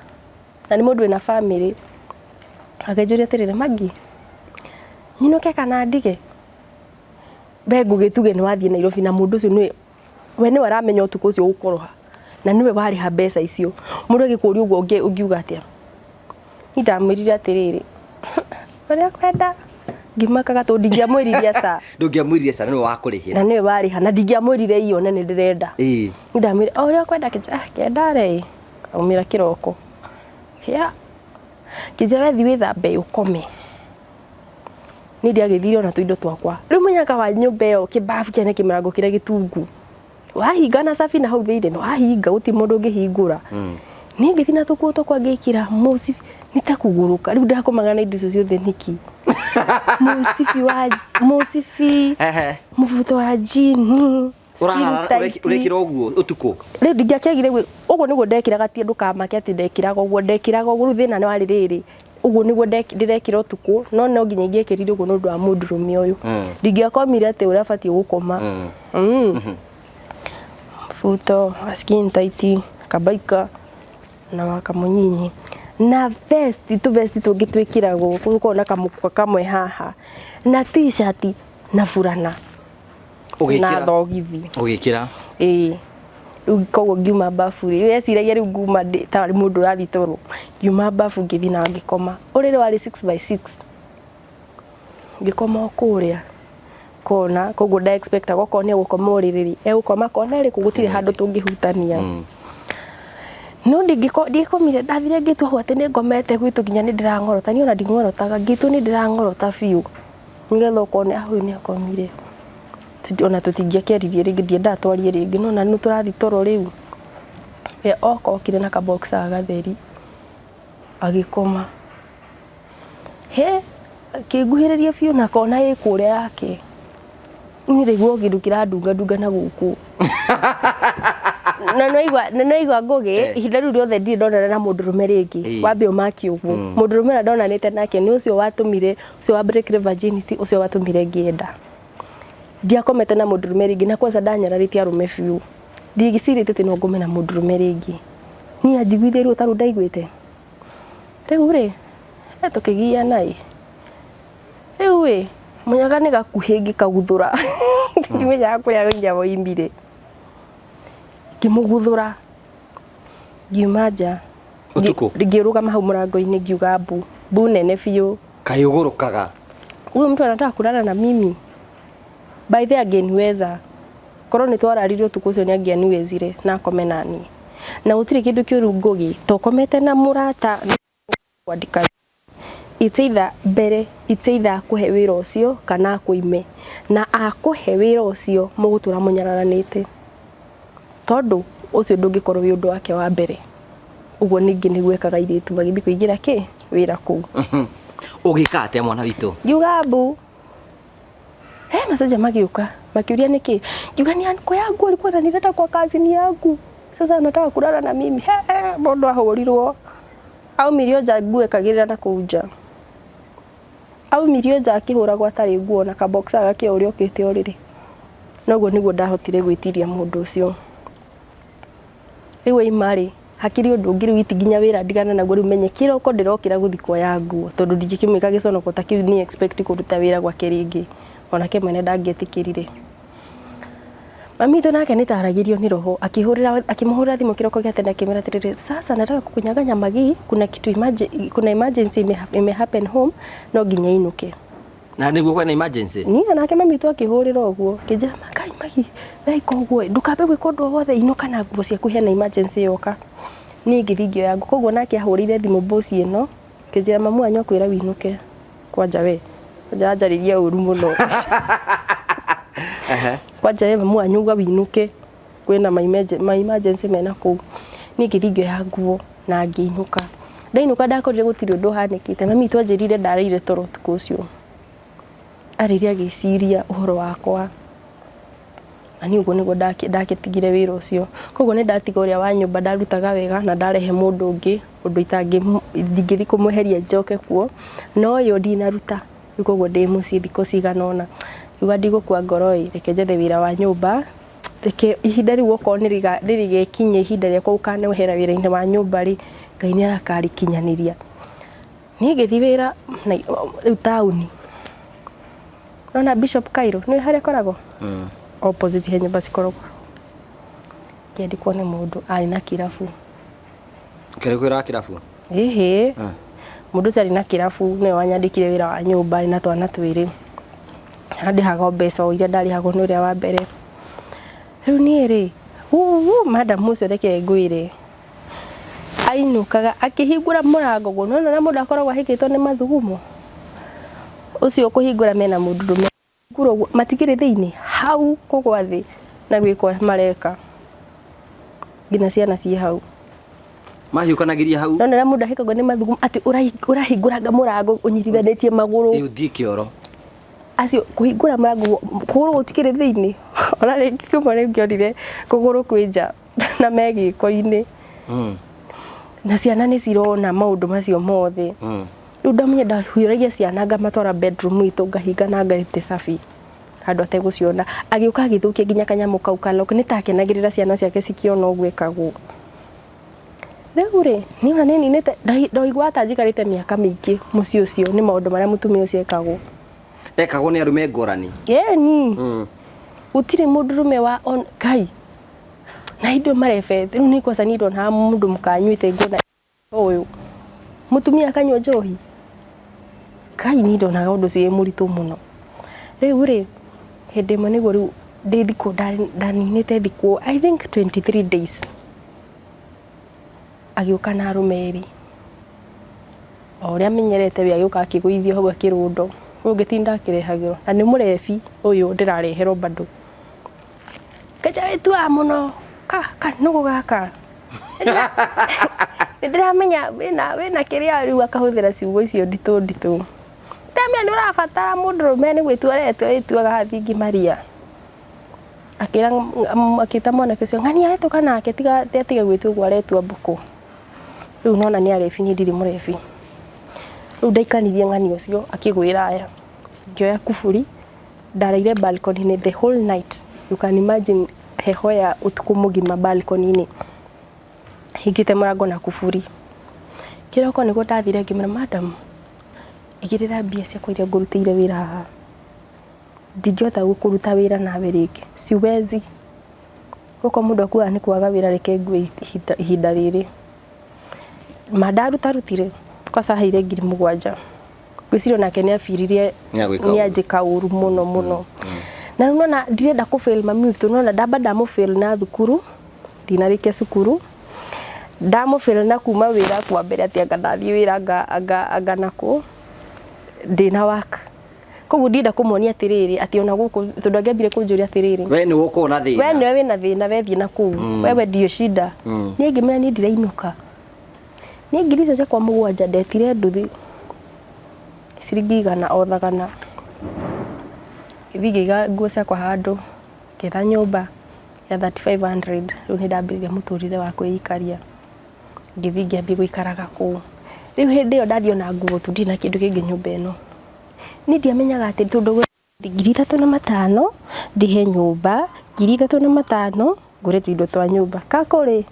na nĩ mũndũ wĩna family. Akĩnjũria atĩrĩrĩ, Maggie, nyinũke kana ndige? We ngũgĩtuge nĩ wathiĩ Nairobi na mũndũ ũcio nĩwe we nĩwe aramenya ũtukũ ũcio ũgũkoroha na nĩwe warĩha mbeca icio. Mũndũ agĩkũria ũguo ũngiuga atĩa? Niĩ ndamwĩrire atĩrĩrĩ, ũrĩa kwenda ngĩmakaga tondũ ndingĩamwĩrire aca. Ndũngĩamwĩrire aca, nĩwe wakũrĩhĩra. Na nĩwe warĩha na ndingĩamwĩrire iyo na nĩ ndĩrenda. Niĩ ndamwĩrire o ũrĩa ũkwenda, akĩnjĩra ah kenda rĩ, aumĩra kĩroko. Ya, akĩnjĩra we thiĩ wĩthambe ũkome. Niĩ ndiagĩthire ona tũindo twakwa. Rĩu mũnyaka wa nyũmba ĩyo kĩbabu kĩene kĩmũrango kĩrĩa gĩtungu. Wahinga na cabi na hau thĩinĩ nĩ wahinga gũtirĩ mũndũ ũngĩhingũra. Niĩ ngĩthiĩ na tũkuo twakwa ngĩkĩra mũcibi nĩ ta kũgũrũka. Rĩu ndakomaga na indo icio ciothe nĩkĩ? Mũcibi wa mũcibi, mũbuto wa njini, skin tight. Ũrekĩra ũguo ũtukũ? Rĩu ndingĩakĩagire ũguo nĩguo ndekĩraga, ti ndũkamake atĩ ndekĩraga ũguo, ndekĩraga ũguo. Rĩu thĩna nĩ warĩ rĩrĩ, ũguo nĩguo ndĩrekĩra ũtukũ, no no nginya ingĩekĩrire ũguo nĩ ũndũ wa mũndũrũme ũyũ. Ndingĩakomire atĩ ũrĩa batiĩ gũkoma. Buto, skin tight, kabaika na kamũnyinyi na vest, tũ vest tũngĩ twĩkĩragwo gũkoragwo na kamũkwa kamwe haha na t-shirt na burana na thogithi. Ũgĩkĩra? Ĩĩ. Rĩu koguo ngiuma bafu rĩ, weciragia rĩu nguma tarĩ mũndũ ũrathiĩ toro. Ngiuma bafu ngĩthiĩ na ngĩkoma. Ũrĩrĩ warĩ 6 by 6. Ngĩkoma o kũrĩa kona, koguo nda expect okorwo nĩ egũkoma ũrĩrĩ rĩ, egũkoma kona ĩrĩkũ, gũtirĩ handũ tũngĩhutania. No ndingĩkomire, ndathire ngĩtua hau atĩ nĩ ngomete gwitũ nginya nĩ ndĩrang'orota. Niĩ ona nding'orotaga, ngĩtua nĩ ndĩrang'orota biũ nĩgetha ũkone ah ũyũ nĩ akomire. Ona tũtingĩakĩaririe rĩngĩ, ndiendaga twarie rĩngĩ, no ona nĩ tũrathiĩ toro rĩu. We oka okire na ka boxer gatheri agĩkoma. He akĩnguhĩrĩria biũ na kona ĩ kũrĩa yake. Niĩ ndaigua o kĩndũ kĩrandunga ndunga na gũkũ. Na nĩwaigua Ngũgĩ, ihinda rĩu rĩothe ndirĩ ndonana na mũndũrũme rĩngĩ. Wambe ũmaki ũguo, mũndũrũme ũrĩa ndonanĩte nake nĩ ũcio watũmire, ũcio wa break virginity, ũcio watũmire ngĩenda. Ndiakomete na mũndũrũme rĩngĩ, na kwanza ndanyararĩtie arũme biũ. Ndigĩcirĩtie atĩ no ngome na mũndũrũme rĩngĩ. Niĩ anjiguithie ruo ta rũu ndaiguĩte. Rĩu rĩ, tũkĩgiana ĩ, rĩu ĩ, mũnyaga nĩ gakuhĩ ngĩkaguthũra. Ndimenyaga kũrĩa hinya woimire. Ngĩmũguthũra, ngiuma nja. Ũtukũ? Ngĩrũgama hau mũrango-inĩ, ngiuga mbu mbu nene biũ. Kaĩ ũgũrũkaga? Huyu mtu anataka kulala na mimi? By the angeniweza, korwo nĩ twararire ũtukũ ũcio, nĩ angĩaniwezire na akome nani. Na gũtirĩ kĩndũ kĩũru, Ngũgĩ, tokomete na mũrata kwandĩka. It's either mbere, it's either akũhe wĩra ũcio kana akũime. Na akũhe wĩra ũcio, mũgũtũra mũnyararanĩte, tondũ ũcio ndũngĩkorwo wĩ ũndũ wake wa mbere. Ũguo ningĩ nĩguo ekaga airĩtu magĩthiĩ kũingĩra kĩ wĩra kũu. Ũgĩka atĩa, mwana witũ? Ngiuga mbu. He masoja magĩũka makiuria nĩkĩ. Ngiuga ni anko yangu alikuwa ananileta kwa kazini yangu, sasa anataka kulala na mimi. He, mũndũ ahũrirwo, aumirio nja, nguo ĩkagĩrĩra na kũu nja. Aumirio nja akĩhũragwo atarĩ nguo na kaboxa gake o ũrĩa okĩte ũrĩrĩ. Noguo nĩguo ndahotire gwĩtiria mũndũ ũcio. Rĩu aima rĩ, hakĩrĩ ũndũ ũngĩ. Rĩu iti nginya wĩra ndigana naguo. Rĩu menye kĩroko ndĩrokĩra gũthiĩ kuoya nguo, tondũ ndingĩkĩmwĩka gĩconoko ta kĩu. Ni expect kũruta wĩra gwake rĩngĩ, onake mwene ndangĩetĩkĩrire. Mami witũ nake nĩ taragĩrio nĩ roho, akĩhũrĩra, akĩmũhũrĩra thimũ kĩroko gĩa tene, akĩmwĩra atĩrĩrĩ, "Sasa nataka kukunyang'anya Magi, kuna kitu kuna emergency ime happen home, no nginya inũke." Na nĩguo kwĩna emergency? Niĩ nake mami witũ akĩhũrĩra ũguo, akĩnjĩra, "Makai Magi, weka ũguo ndũkambe gwĩka ũndũ o wothe, inũka na nguo ciaku, hena emergency yoka." Niĩ ngĩthiĩ ngĩoya nguo. Koguo nake ahũrĩire thimũ boss ĩno, akĩnjĩra, "Mamu wanyu akwĩra wĩinũke kwanja, we kwanja anjarĩria ũru mũno." "Kwanja we, mamu wanyu uga wĩinũke, kwĩna ma emergency mena kũu." Niĩ ngĩthiĩ ngĩoya nguo na ngĩinũka. Ndainũka ndakorire gũtirĩ ũndũ ũhanĩkĩte. Mami witũ anjĩrire ndarĩire toro ũtukũ ũcio, arĩire agĩciria ũhoro wakwa. Na niĩ ũguo nĩguo ndagĩtigire wĩra ũcio. Koguo nĩ ndatiga ũrĩa wa nyũmba ndarutaga wega na ndarehe mũndũ ũngĩ, ũndũ ndingĩthiĩ kũmweheria njoke kuo. No ũyũ ndinaruta rĩu, koguo ndĩ mũciĩ thikũ cigana ũna. Ngiuga ndigũkua ngoro ĩ, reke njethe wĩra wa nyũmba, reke ihinda rĩu okorwo nĩ rĩgekinyia ihinda rĩakwa gũkanehera wĩra-inĩ wa nyũmba rĩ, Ngai nĩ akarĩkinyanĩria. Niĩ ngĩthiĩ wĩra rĩu taũni. Nona Bishop Cairo nĩ harĩa akoragwo opposite, he nyũmba cikoragwo. Ngĩandĩkwo nĩ mũndũ arĩ na kĩrabu. Kĩrĩ kwĩra kĩrabu? Ĩhĩ, mũndũ ũcio arĩ na kĩrabu, nĩwe wanyandĩkire wĩra wa nyũmba. Arĩ na twana twĩrĩ, andĩhaga o mbeca o iria ndarĩhagwo nĩ ũrĩa wa mbere. Rĩu niĩ rĩ, madam ũcio, reke ngwĩre, ainũkaga akĩhingũra mũrango guo, nĩwona ũrĩa mũndũ akoragwo ahĩkĩtwo nĩ mathugumo, ũcio ũkũhingũra mena mũndũrũme hingũra ũguo, matikĩrĩ thĩinĩ hau kũgwa thĩ na gwĩkwo mareka, nginya ciana ciĩ hau. Mahiũkanagĩria hau? Nona ũrĩa mũndũ ahĩkagwo nĩ mathugumo, atĩ ũrahingũranga mũrango ũnyitithanĩtie magũrũ. Ĩ, ũthiĩ kĩoro. Acio kũhingũra mũrango, kũgũrũ gũtikĩrĩ thĩinĩ. Ona rĩngĩ kĩmwe rĩu ngĩonire kũgũrũ kwĩ nja na me gĩko-inĩ. Na ciana nĩ cirona maũndũ macio mothe. Rĩu ndamenya ndahiũragia ciana ngamatwara bedroom itũ, ngahinga na ngaite cabi handũ ategũciona. Agĩũka agĩthũkia nginya kanyamũ kau ka lock, nĩ ta akenagĩrĩra ciana ciake cikĩona ũguo ĩkagwo. Rĩu rĩ, niĩ ona nĩ ninĩte ndaiguaga ta njikarĩte mĩaka mĩingĩ mũciĩ ũcio nĩ maũndũ marĩa mũtumia ũcio ekagwo. Ekagwo nĩ arũme ngũrani? Ĩni. Gũtirĩ mũndũrũme wa on Ngai na indo marebete. Rĩu nĩ kwanza niĩ ndonaga mũndũ mũkanyuĩte, nguona ũyũ mũtumia akanyua njohi. Ngai, niĩ ndonaga ũndũ ũcio wĩ mũritũ mũno. Rĩu rĩ, hĩndĩ ĩmwe nĩguo rĩu ndĩ thikũ ndaninĩte thikũ, I think 23 days, agĩũka na arũme erĩ o ũrĩa amenyerete we. Agĩũka akĩgũithio hau akĩrũndwo, ũyũ ũngĩ tinda akĩrehagĩrwo na nĩ mũrebi ũyũ ndĩrareherwo bado. Kecha wĩtuaga mũno ka ka nũgũ gaka, nĩ ndĩramenya wĩna kĩrĩa. Rĩu akahũthĩra ciugo icio nditũ nditũ. Ndĩramenya nĩ ũrabatara mũndũrũme, nĩ gwĩtua aretua, wĩtuaga haha thingi maria. Akĩra akĩta mwanake ũcio ng'ania hetũka nake tiga atige gwĩtua ũguo aretua mbũkũ. Rĩu nona nĩ arebi niĩ ndirĩ mũrebi. Rĩu ndaikanirie ng'ania ũcio akĩgwĩra aya. Ngĩoya kuburi ndaraire balcony-inĩ the whole night. You can imagine heho ya ũtukũ mũgima balcony-inĩ. Hingĩte mũrango na kuburi. Kĩroko nĩguo ndathire ngĩmwĩra madam, igĩrĩra mbia ciakwa iria ngũrutĩire wĩra haha. Ndingĩhota kũruta wĩra nawe rĩngĩ. Siwezi. Gũkũ mũndũ akuaga nĩ kwaga wĩra reke ngue ihinda rĩrĩ. Ma ndarutarutire kwanza aheire 7,000. Ngwĩciria onake nĩ abiririe Nĩ agwĩka nĩ anjĩka ũru mũno mũno. Na rĩu nona ndirenda kũ fail mami witũ nona ndamba ndamũ fail na thukuru ndinarĩkia cukuru ndamũ fail na kuma wĩra kwa mbere atĩ anga ndathiĩ wĩra anga anga anga nakũ ndĩna work koguo ndienda kũmuonia atĩrĩrĩ atĩ ona gũkũ tondũ angĩambire kũnjũria atĩrĩrĩ we nĩ ũkorwo na thĩna we nĩwe wĩna thĩna wethiĩ na kũu wewe ndio shida. Niĩ ngĩmenya niĩ ndirainũka niĩ ngiri icio ciakwa 7 ndetire nduthi ciringi 100 o thagana ngĩthiĩ ngĩiga nguo ciakwa handũ ngĩetha nyũmba ya 3500 rĩu nĩ ndambĩrĩria mũtũrĩre wa kwĩikaria ngĩthiĩ ngĩambia gũikaraga kũu. Rĩu hĩndĩ ĩyo ndathiĩ ona nguo tu ndirĩ na kĩndũ kĩngĩ nyũmba ĩno. Niĩ ndiamenyaga atĩ tondũ 3,500 ndĩhe nyũmba 3,500 ngũre tũindo twa nyũmba kakũrĩ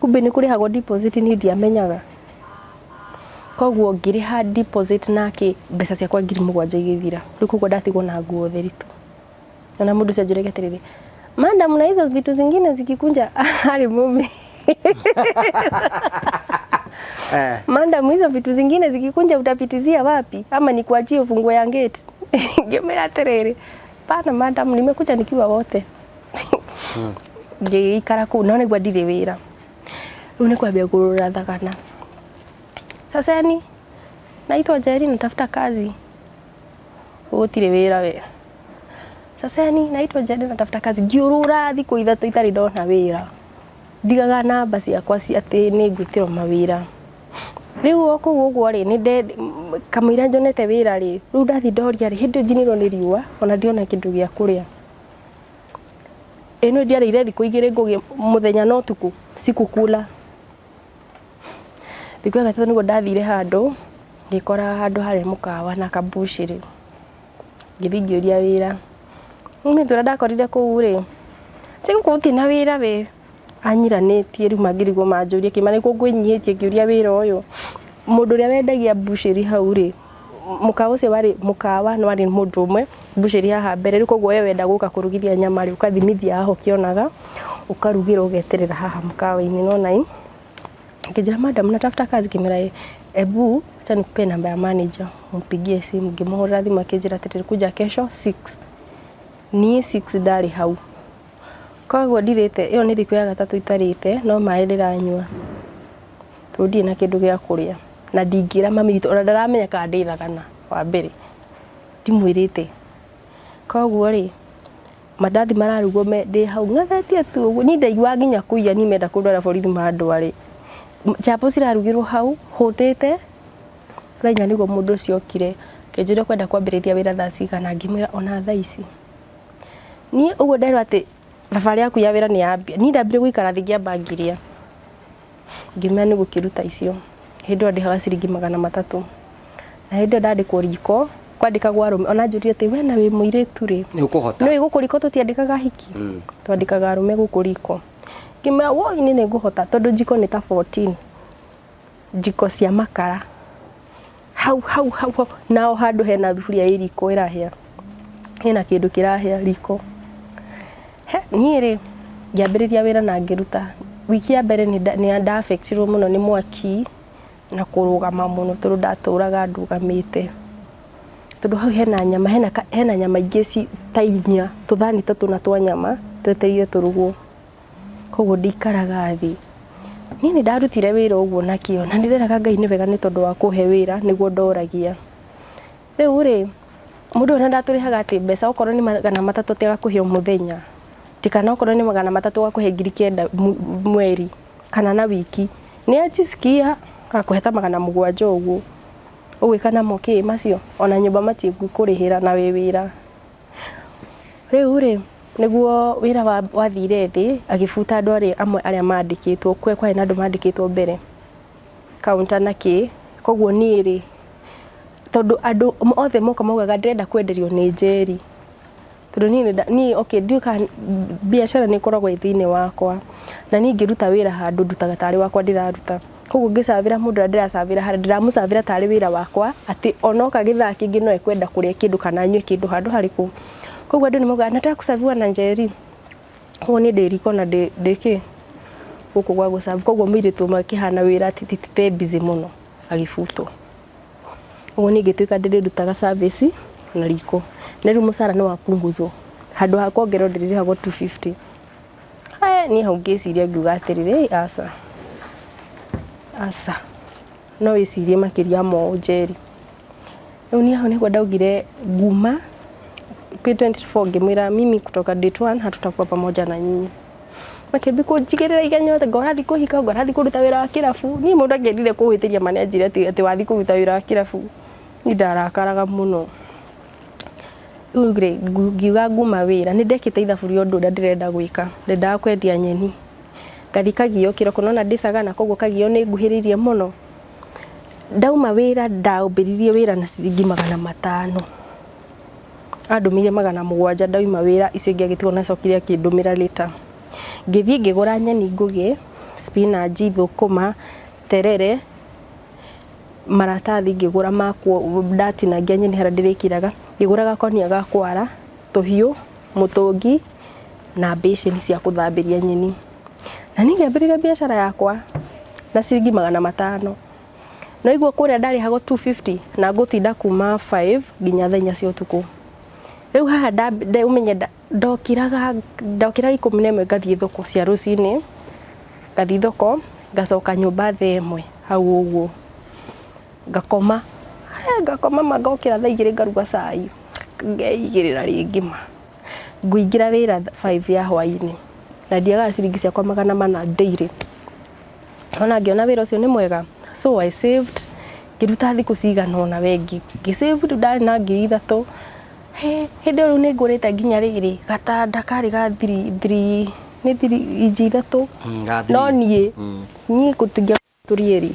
kumbe nĩ kũrĩhagwo deposit niĩ ndiamenyaga. Koguo ngĩrĩha deposit nake mbeca ciakwa 7,000 igĩthira. Rĩu koguo ndatigwo na nguo theri tu. Na mũndũ ũcio anjũragia atĩrĩrĩ, madam na hizo vitu zingine zikikunja arĩ mũmi. Madam hizo vitu zingine zikikunja utapitizia wapi? Ama nikuachie ufunguo ya gate? Ngĩmwĩra atĩrĩrĩ, pana madam, nimekuja nikiwa wote. Ngĩikara kũu no nĩguo ndirĩ wĩra. Rĩu nĩ kwambia kũrũra thagana. Sasa yani naitwa Njeri natafuta kazi. Gũtirĩ wĩra we. Sasa yani naitwa Njeri natafuta kazi. Ngĩũrũra thikũ 3 itarĩ ndona wĩra. Ndigaga namba ciakwa cia atĩ nĩ ngwĩtĩrwo mawĩra. Rĩu o kũu ũguo rĩ nĩ kamũira njonete wĩra rĩ rĩu ndathiĩ ndoria rĩ hĩndĩ ĩyo njinirwo nĩ riũa ona ndiona kĩndũ gĩa kũrĩa. Ĩno ndiarĩire thikũ 2 ngũgĩ mũthenya na ũtukũ sikukula. Thikũ ya gatatũ nĩguo ndathire handũ ngĩkora handũ harĩ mũkawa na kambucĩrĩ. Ngĩthiĩ ngĩũria wĩra. Mũirĩtu ũrĩa ndakorire kũu rĩ ti gũkũ gũtirĩ na wĩra we. Anyiranĩtie rĩu mangĩrigwo manjũrie kĩma nĩkuo ngwĩnyihĩtie ngĩũria wĩra ũyũ. Mũndũ ũrĩa wendagia mbucĩrĩ hau rĩ mũkawa ũcio warĩ mũkawa no warĩ mũndũ ũmwe mbucĩrĩ haha mbere rĩu koguo we wenda gũka kũrugithia nyama rĩ ũkathimithia haha ũkĩonaga ũkarugĩra ũgeterera haha mũkawa-inĩ nona ĩ. Ngĩnjĩra madam natafuta kazi ngĩmwĩra ebu acha nikupe namba ya manager umpigie simu. Ngĩmũhũrĩra thimũ akĩnjĩra atĩrĩrĩ kuja kesho 6. Niĩ 6 ndarĩ hau. Koguo ndirĩte ĩyo nĩ thikũ ya gatatũ itarĩte no maĩ ndĩranyua. Tondũ ndirĩ na kĩndũ gĩa kũrĩa na ndingĩra mami witũ ona ndaramenya kana ndĩ thagana wa mbere. Ndimwĩrĩte. Koguo rĩ mandathi mararugwo me ndĩ hau ng'athetie tu ũguo niĩ ndaiguaga nginya kũiya niĩ menda kũndwara borithi mandware. Chapo cirarugĩrwo hau hũtĩte thaa 4 nĩguo mũndũ ũcio okire akĩnjũria kwenda kwambĩrĩria wĩra thaa cigana ngĩmwĩra ona thaa ici. Niĩ ũguo nderwo atĩ thabarĩ yaku ya wĩra nĩ yambia. Niĩ ndambire gũikara thĩ ngĩamba ngĩrĩa. Ngĩmenya nĩ gũkĩruta icio. Hĩndĩ ĩyo ndĩhaga ciringi 300. Na hĩndĩ ĩyo ndandĩkwo riko kwandĩkagwo arũme ona anjũrire atĩ we na wĩ mũirĩtu rĩ nĩ ũkũhota. Nĩ gũkũ riko tũtiandĩkaga ahiki. Twandĩkaga arũme gũkũ riko. Ngĩmwĩra woi niĩ nĩ ngũhota tondũ njiko nĩ ta 14. Njiko cia makara. Hau hau hau hau nao handũ hena thuburia ĩ riko ĩrahĩa. Hena kĩndũ kĩrahĩa riko. He niĩ rĩ ngĩambĩrĩria wĩra na ngĩruta. Wiki ya mbere nĩ nda-affectirwo mũno nĩ mwaki na kũrũgama mũno tondũ ndatũraga ndũgamĩte. Tondũ hau hena nyama hena nyama ingĩ ci ta 4 tũthani ta 4 twa nyama twetereire tũrugwo. Koguo ndikaraga thĩ. Niĩ nĩ ndarutire wĩra ũguo na kĩo na nĩ nderaga Ngai nĩ wega nĩ tondũ wa kũhe wĩra nĩguo ndoragia. Rĩu rĩ mũndũ ũyũ ndatũrĩhaga atĩ mbeca okorwo nĩ 300 atĩ agakũhe o mũthenya. Ti kana okorwo nĩ 300 agakũhe 9,000 mweri kana na wiki. Nĩ ajisikia agakũhe ta 700 ũguo. Ũgwĩka namo kĩ macio ona nyũmba matigũkũrĩhĩra na wĩ wĩra. Rĩu rĩ Nĩguo wĩra wathire thĩ, agĩbuta andũ arĩa amwe arĩa mandĩkĩtwo, kwarĩ na andũ mandĩkĩtwo mbere counter na kĩ. Koguo niĩ rĩ, tondũ andũ othe moka maugaga ndĩrenda kwenderio nĩ Njeri, tondũ niĩ niĩ, okay, ndiũĩ kana biacara nĩ ĩkoragwo ĩ thĩinĩ wakwa, na niĩ ngĩruta wĩra handũ ndutaga tarĩ wakwa ndĩraruta. Koguo ngĩcabĩra mũndũ ũrĩa ndĩracabĩra harĩa, ndĩramũcabĩra tarĩ wĩra wakwa, atĩ onoka gĩthaa kĩngĩ no ekwenda kũrĩa kĩndũ kana anyue kĩndũ handũ harĩkũ. Koguo andũ nĩ maugaga, "Nataka kusaviwa na Njeri." Koguo niĩ ndĩ riko na ndĩ kĩ gũkũ gwa gũcabu. Koguo mũirĩtu ũmwe akĩhana wĩra atĩ ti busy mũno, agĩbutwo. Ũguo niĩ ngĩtuĩka ndĩrĩrutaga service na riko, na rĩu mũcara nĩ wapunguzwo, handũ ha kuongererwo ndĩrĩrĩhagwo 250. Haya, niĩ hau ngĩciria, ngiuga atĩrĩrĩ, aca, aca, no wĩcirie makĩria ma ũũ, Njeri. Rĩu niĩ hau nĩguo ndaugire nguma kwĩ 24, ngĩmwĩra, "Mimi kutoka date one hatutakuwa pamoja na nyinyi." Makĩambia kũnjigĩrĩra igenyo atĩ ngorathiĩ kũhika, ngorathiĩ kũruta wĩra wa kĩrabu. Niĩ mũndũ angĩendire kũhĩtĩria ma nĩanjĩre atĩ wathiĩ kũruta wĩra wa kĩrabu, niĩ ndarakaraga mũno. Rĩu rĩ, ngiuga nguma wĩra, nĩ ndekĩte ithabu rĩa ũndũ ũrĩa ndĩrenda gwĩka. Ndendaga kwendia nyeni, ngathiĩ Kagio kĩroko, nona ndĩ Sagana, koguo Kagio nĩ nguhĩrĩirie mũno. Ndauma wĩra, ndambĩrĩirie wĩra na ciringi 500. Andũmĩire 700 ndauma wĩra, icio ingĩ agĩtigwo na acokire akĩndũmĩra later. Ngĩthiĩ ngĩgũra nyeni ngũgĩ, spinach, thũkũma, terere, maratathi ngĩgũra makwo ndatinangia nyeni harĩa ndĩrĩkĩraga, ngĩgũra gakonia ga kwara, tũhiũ, mũtũngi na mbĩcĩni cia gũthambĩria nyeni. Na niĩ ngĩambĩrĩria biacara yakwa na ciringi 500. No igua kũrĩa ndarĩhagwo 250 na ngũtinda kuma 5 nginya thaa 4 cia ũtukũ. Rĩu haha ũmenye ndokĩraga 11 ngathiĩ thoko cia rũcinĩ, ngathiĩ thoko, ngacoka nyũmba thaa 1 hau ũguo, ngakoma, ngakoma ma, ngokĩra thaa 2 ngaruga cai, ngeigĩrĩra rĩngĩ ma, ngũingĩra wĩra 5 ya hwainĩ na ndiagaga ciringi ciakwa 400 daily. Ona ngĩona wĩra ũcio nĩ mwega, so I saved, ngĩruta thikũ cigana ũna we ngĩ save, rĩu ndarĩ na 3000. He hĩndĩ ĩyo rĩu nĩ ngũrĩte nginya rĩrĩ gatanda karĩ ga three three, nĩ three inji ithatũ. No niĩ gũtingĩa tũrĩ erĩ,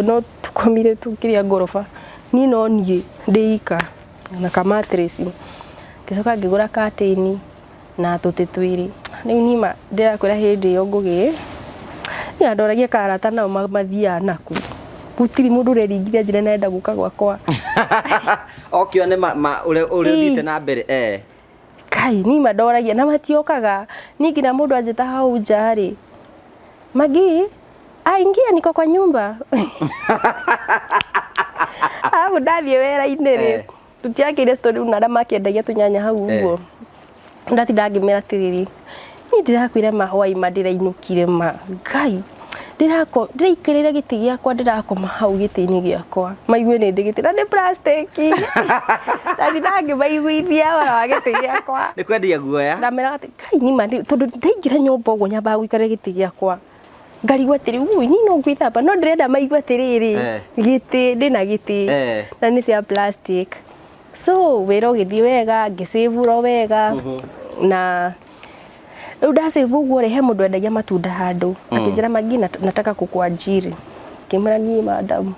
no tũkomire tũkĩrĩa ngoroba, niĩ no niĩ ndĩ ika na ka mattress. Ngĩcoka ngĩgũra curtain na tũtĩ twĩrĩ. Rĩu niĩ ma ndĩrakwĩra, hĩndĩ ĩyo ngũgĩ niĩ andoragia karata nao mathiaga naku, gũtirĩ mũndũ ũreringithia njĩra nenda gũka gwakwa. Okĩone ũrĩa ũthiĩte na mbere. Kai, niĩ mandoragia na matiokaga. Niĩ nginya mũndũ anjĩta hau nja rĩ, "Magi, aingia, niko kwa nyumba." Arabu ndathiĩ wĩra-inĩ rĩ, tũtiakĩire story na arĩa makĩendagia tũnyanya hau ũguo, ndatinda ngĩmera atĩrĩrĩ, niĩ ndĩrakwĩra ma hwaima ndĩrainũkire ma Ngai, ndĩraikarĩra gĩtĩ gĩakwa, ndĩrakoma hau gĩtĩ-inĩ gĩakwa, maigue nĩ ndĩ gĩtĩ na nĩ plastic. Ndatinda ngĩmaiguithia ũhoro wa gĩtĩ gĩakwa. Nĩ kwendia guoya. Ndameraga atĩ Ngai nĩ ma tondũ ndaingĩra nyũmba ũguo nyambaga gũikarĩra gĩtĩ gĩakwa, ngarigwo atĩrĩ, ui, niĩ no ngwĩthamba, no ndĩrenda maigue atĩrĩrĩ, gĩtĩ ndĩna gĩtĩ na nĩ cia plastic. So wĩra ũgĩthiĩ wega, ngĩcĩvurwo wega, na rĩu ndacĩvu ũguo rĩ, he mũndũ wendagia matunda handũ akĩnjĩra, "Magi, nataka kukuajiri." Ngĩmwĩra, "Niĩ madam,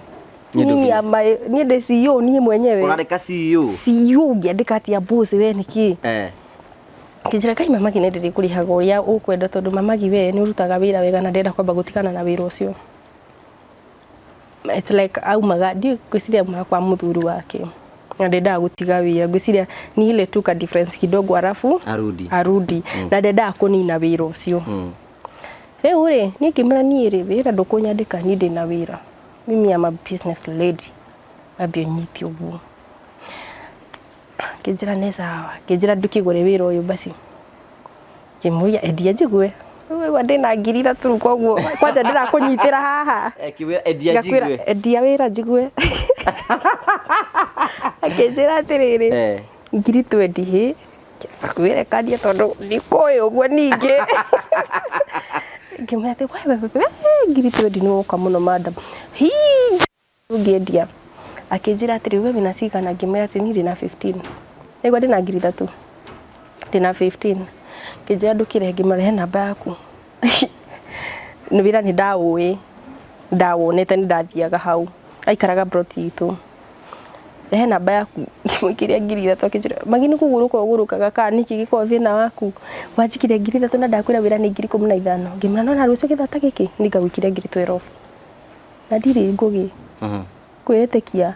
Niĩ mimi ndũngĩ- ama niĩ ndĩ CEO niĩ mwenyewe." Ũrarĩka CEO. CEO ũngĩandĩka atia boss we nĩkĩ? Ngĩnjĩra, "Kai mamagi, nĩ ndĩrĩkũrĩhaga ũrĩa ũkwenda, tondũ mamagi we nĩ ũrutaga wĩra wega na ndĩrenda kwamba gũtigana na wĩra ũcio." It's like aumaga, ndiũĩ, ngwĩciria aumaga kwa mũthuri wake na ndendaga gũtiga wĩra. Ngwĩciria ni ile tu ka difference kidogo arafu Arudi. Arudi, na ndendaga kũnina wĩra ũcio. Rĩu rĩ, niĩ ngĩmwĩra, "Niĩ rĩ, wĩra ndũkũnyandĩka, niĩ ndĩna wĩra. Mimi am a business lady." Ambia ũnyite ũguo, ngĩnjĩra nĩ sawa, ngĩnjĩra, "Ndũkĩgũre wĩra ũyũ basi." Ngĩmũria, "Endia njigue." Rĩu ndĩna 3000 rĩu, koguo kwanja ndĩrakũnyitĩra haha. Kiuga endia Ngakwĩra, njigue. "Endia wĩra njigue." Akĩnjĩra atĩrĩrĩ, 20,000 hĩ kwĩrekania tondũ ndikũĩ ũguo. Ningĩ ngĩmwĩra atĩ, "We, we, we, 20,000 nĩ woka mũno madam, hii ũngĩendia." Akĩnjĩra atĩrĩ, "We wĩna cigana?" Ngĩmwĩra atĩ niĩ ndĩna 15, nĩguo ndĩna 3000, ndĩna 15. Kĩnjĩra ndũkĩre, ngĩmarehe namba yaku. Nĩ wĩra nĩ ndaũĩ, ndawonete, nĩ ndathiaga hau, aikaraga plot itũ. Rehe namba yaku. Ngĩmũikĩria 3,000. Akĩnjĩra, "Magi, nĩ kũgũrũka ũgũrũkaga kana nĩkĩ gĩkoragwo thĩna waku? Wanjikirie 3,000 na ndakwĩra wĩra nĩ 15,000." Ngĩmwĩra, "Nona rũciũ gĩthaa ta gĩkĩ nĩngagũikiria 12,000." Na ndirĩ ngũgĩ kwĩĩtĩkia.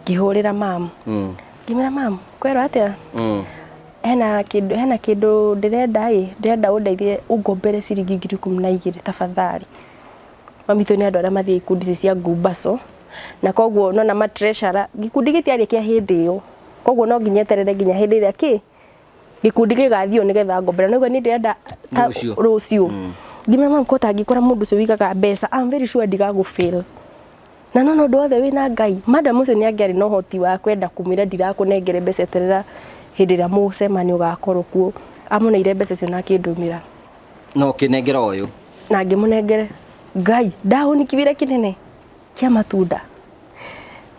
Ngĩhũrĩra mam. Ngĩmwĩra, "Mam, kwerwo atĩa? Hena kĩndũ ndĩrenda ĩ, ndĩrenda ũndeithie ũngombere ciringi 12,000 tafadhali." Mami witũ nĩ andũ arĩa mathiĩ ikundi ici cia ngumbaco, na koguo nona matreasurer gĩkundi gĩtiarĩ kĩa hĩndĩ ĩyo, koguo no nginya eterere nginya hĩndĩ ĩrĩa kĩ gĩkundi gĩgathio nĩgetha ngombere. Noguo niĩ ndĩrenda ta Rũciũ. Rũciũ. Ngĩmwĩra, "Mam, ko tangĩkora mũndũ ũcio ũigaga mbeca, I'm very sure ndigagũ fail." Na nona ũndũ wothe wĩna Ngai, madam ũcio nĩ angĩarĩ na ũhoti wa kwenda kũmwĩra, "Ndirakũnengere mbeca, eterera hĩndĩ ĩrĩa mũcemanio ũgakorwo kuo." Amũneire mbeca icio na akĩndũmĩra. No ũkĩnengera ũyũ. Na ngĩmũnengere. Ngai ndahũniki wĩra kĩnene kĩa matunda.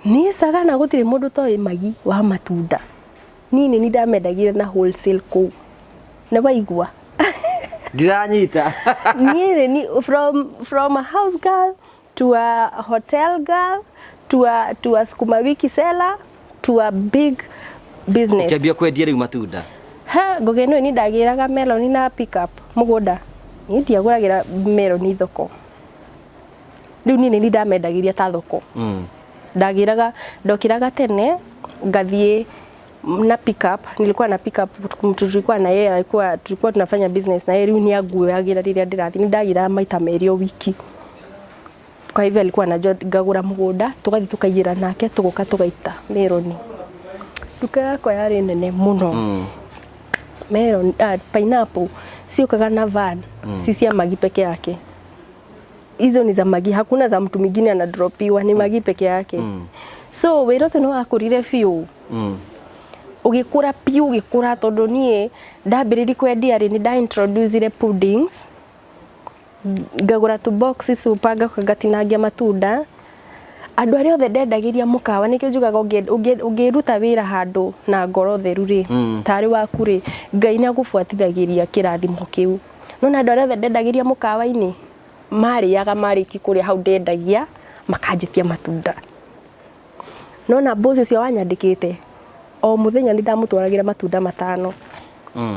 Niĩ Sagana gũtirĩ mũndũ toĩ Magi wa matunda. Niĩ nĩ ndamendagĩria na wholesale kũu, nĩ waigua? Ndiranyita. Niĩ nĩ from a house girl to a hotel girl to a sukuma wiki seller to a big business. Ũkĩambia kwendia rĩu matunda. He ngũgĩ nĩ ni ndagĩraga meloni na pick up mũgũnda. Niĩ ndiagũragĩra meloni thoko rĩu, niĩ nĩ ndamendagĩria ta thoko. Ndagĩraga, ndokĩraga tene ngathiĩ na pick up. Nilikuwa na pick up, mtu tulikuwa na yeye, alikuwa, tulikuwa tunafanya business na yeye. Rĩu nĩ anguoyagĩra rĩrĩa ndĩrathiĩ. Nĩ ndagĩraga maita merĩ o wiki, kwa hivyo alikuwa anajua ngagũra mũgũnda, tũgathiĩ tũkaigĩra nake, tũgoka tũgaita meroni. Nduka yakwa yarĩ nene mũno. Melon, pineapple ciũkaga na van, si cia Magi peke yake. Hizo ni za Magi, hakuna za mtu mwingine anadropiwa, ni Magi peke yake. So wĩra ũcio nĩ wakũrire biũ. Ũgĩkũra biũ, ũgĩkũra, tondũ niĩ ndambĩrĩria kwendia rĩ, nĩ nda introducire puddings. Ngagũra tũ box super, ngaũka ngatinangia matunda. Andũ arĩa othe ndendagĩria mũkawa, nĩkĩo njugaga ũngĩruta wĩra handũ na ngoro theru rĩ, tarĩ waku rĩ, Ngai nĩ agũbuatithagĩria kĩrathimo kĩu. Nona andũ arĩa othe ndendagĩria mũkawa-inĩ marĩaga, marĩki kũrĩa hau ndendagia makanjĩtia matunda. Nona boss ũcio wanyandĩkĩte, o mũthenya nĩ ndamũtwaragĩra matunda matano,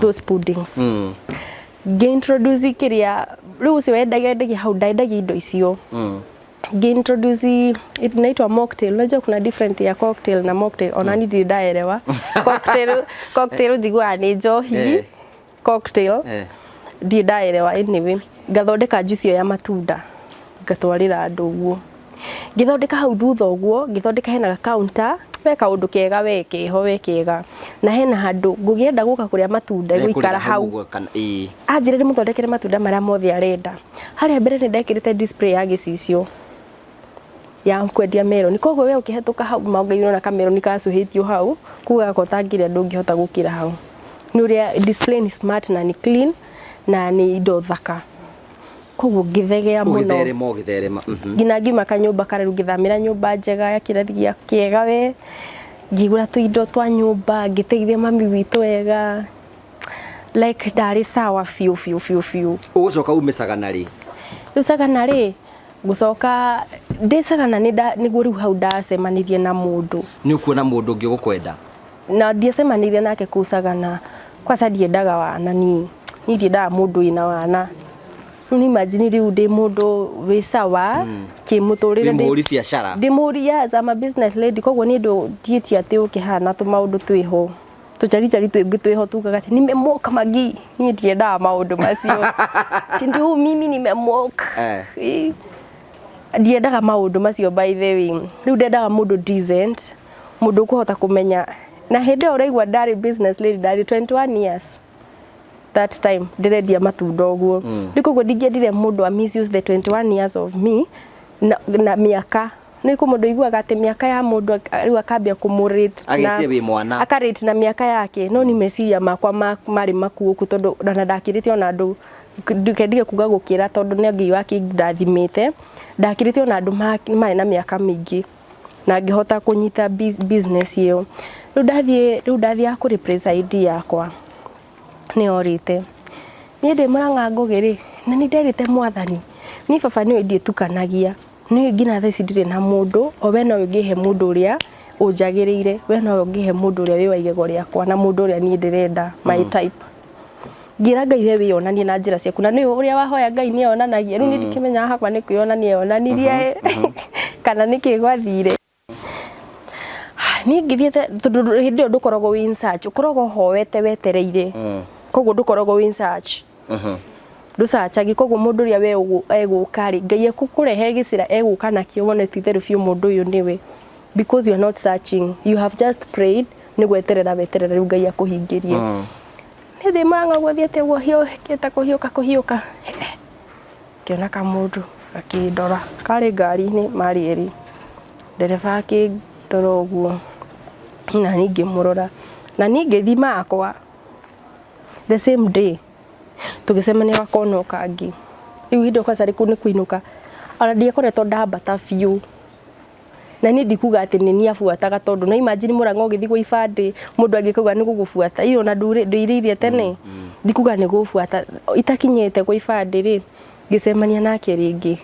those puddings. Ngĩintroduce kĩrĩa rĩu ũcio wendagia, endagia hau, ndendagia indo icio. Ngĩintroduce inaitwa mocktail. Unajua kuna different ya cocktail na mocktail, ona ni ndirĩ ndaelewa cocktail. Cocktail njiguaga nĩ njohi. Cocktail ndirĩ ndaelewa. Anyway, ngathondeka juice ĩyo ya matunda, ngatwarĩra andũ ũguo. Ngĩthondeka hau thutha ũguo, ngĩthondeka hena ga counter we, kaũndũ kega we, keho we kega, na hena handũ ngũgĩenda gũka kũrĩa matunda gũikara hau. Ũguo kana ĩĩ. Anjĩre ndĩmũthondekere matunda marĩa mothe arenda. Harĩa mbere nĩ ndekĩrĩte display ya gĩcicio ya kwendia meroni, koguo we ũkĩhetũka hau maũngai ũrona kameroni kacũhĩtio hau, kuga gako ũtangĩrĩa ndũngĩhota gũkĩra hau nĩ ũrĩa display nĩ smart na nĩ clean na nĩ indo thaka, koguo ngĩthegea mũno. Ũgĩtherema, ũgĩtherema. Nginya ngiuma kanyũmba karĩa, rĩu ngĩthamĩra nyũmba njega ya kĩrathi gĩa kĩega we, ngĩgũra tũindo twa nyũmba, ngĩteithia mami witũ wega, like ndarĩ sawa biũ biũ biũ biũ. Ũgũcoka ume Sagana rĩ? Rĩu Sagana rĩ, ngũcoka ndĩ Sagana nĩguo rĩu hau ndacemanirie na mũndũ. Nĩ ũkuona mũndũ ũngĩ ũgũkwenda. Na ndiacemanirie nake kũu Sagana. Kwanza ndiendaga wana, niĩ ndiendaga mũndũ wĩna wana. Rĩu nĩ imagine rĩu ndĩ mũndũ wĩ sawa kĩmũtũrĩre. Wĩ mũhũri biacara. Ndĩ mũhũri, yes, I'm a business lady, koguo niĩ ndũ ndiĩtie atĩ ũkĩhana tũmaũndũ twĩho, tũcarichari twĩngĩ twĩho tugaga atĩ nimemoka Magi. Niĩ ndiendaga maũndũ macio. Ati ndio mimi nimemoka. Ĩ. Ndiendaga maũndũ macio. By the way, rĩu ndendaga mũndũ decent, mũndũ ũkũhota kũmenya. Na hĩndĩ ĩyo ũraigua ndarĩ business lady, ndarĩ 21 years that time ndĩrendia matunda ũguo. Rĩu koguo ndingĩendire mũndũ a misuse the 21 years of me na mĩaka nĩ kũ mũndũ iguaga atĩ mĩaka ya mũndũ rĩu akambia kũmũrate. Ageciria wĩ mwana. Akarate na mĩaka yake, no ni meciria makwa marĩ makuũku, tondũ ona ndakĩrĩte ona andũ, ndũkendige kuga gũkĩra, tondũ nĩ Ngai wakĩndathimĩte, ndakĩrĩte ona andũ marĩ na mĩaka mĩingĩ na ngĩhota kũnyita business ĩyo. Rĩu ndathiĩ, rĩu ndathiaga kũ replace ID yakwa. Nĩ orĩte. Niĩ ndĩ Mũrang'a Ngũgĩ rĩ, na nĩ nderĩte Mwathani, niĩ baba nĩũĩ ndiĩtukanagia, nĩũĩ nginya thaa ici ndirĩ na mũndũ, o we nowe ũngĩhe mũndũ ũrĩa ũnjagĩrĩire, we nowe ũngĩhe mũndũ ũrĩa wĩ wa igego rĩakwa na mũndũ ũrĩa niĩ ndĩrenda, my type. Ngĩra Ngai we wĩyonanie na njĩra ciaku, na nĩũĩ ũrĩa wahoya Ngai nĩ eyonanagia, rĩu niĩ ndikĩmenyaga hakwa nĩ kwĩyonania eyonanirie kana nĩkĩ gwathire. Niĩ ngĩthiĩte tondũ hĩndĩ ĩyo ndũkoragwo wĩ in search, ũkoragwo ũhoete wetereire, koguo ndũkoragwo wĩ in search, ndũcachagi, koguo mũndũ ũrĩa we egũka rĩ, Ngai ekũkũrehe gĩcĩra egũka nakĩo wone ti itherũ biũ mũndũ ũyũ nĩwe, because you are not searching, you have just prayed, nĩ gweterera weterera rĩu Ngai akũhingĩrie. Niĩ ndĩ Mũrang'a ũguo thiĩte ũguo hiũkĩte kũhiũka kũhiũka, ngĩona kamũndũ gakĩndora, karĩ ngari-inĩ marĩ erĩ, ndereba akĩndora ũguo na niĩ ngĩmũrora, na niĩ ngĩthiĩ makwa the same day tũgĩcemania gakona o kangĩ, rĩu hĩndĩ ĩyo kwanza nĩ kũinũka, ona ndiakoretwo ndambata biũ, na niĩ ndikuga atĩ nĩ niĩ abuataga tondũ no imagine Mũrang'a ũgĩthiĩ gwa ibandĩ mũndũ angĩkauga nĩ gũgũbuata, ĩ ona ndũirĩirie tene, ndikuga nĩ gũbuata, itakinyĩte gwa ibandĩ rĩ, ngĩcemania nake rĩngĩ,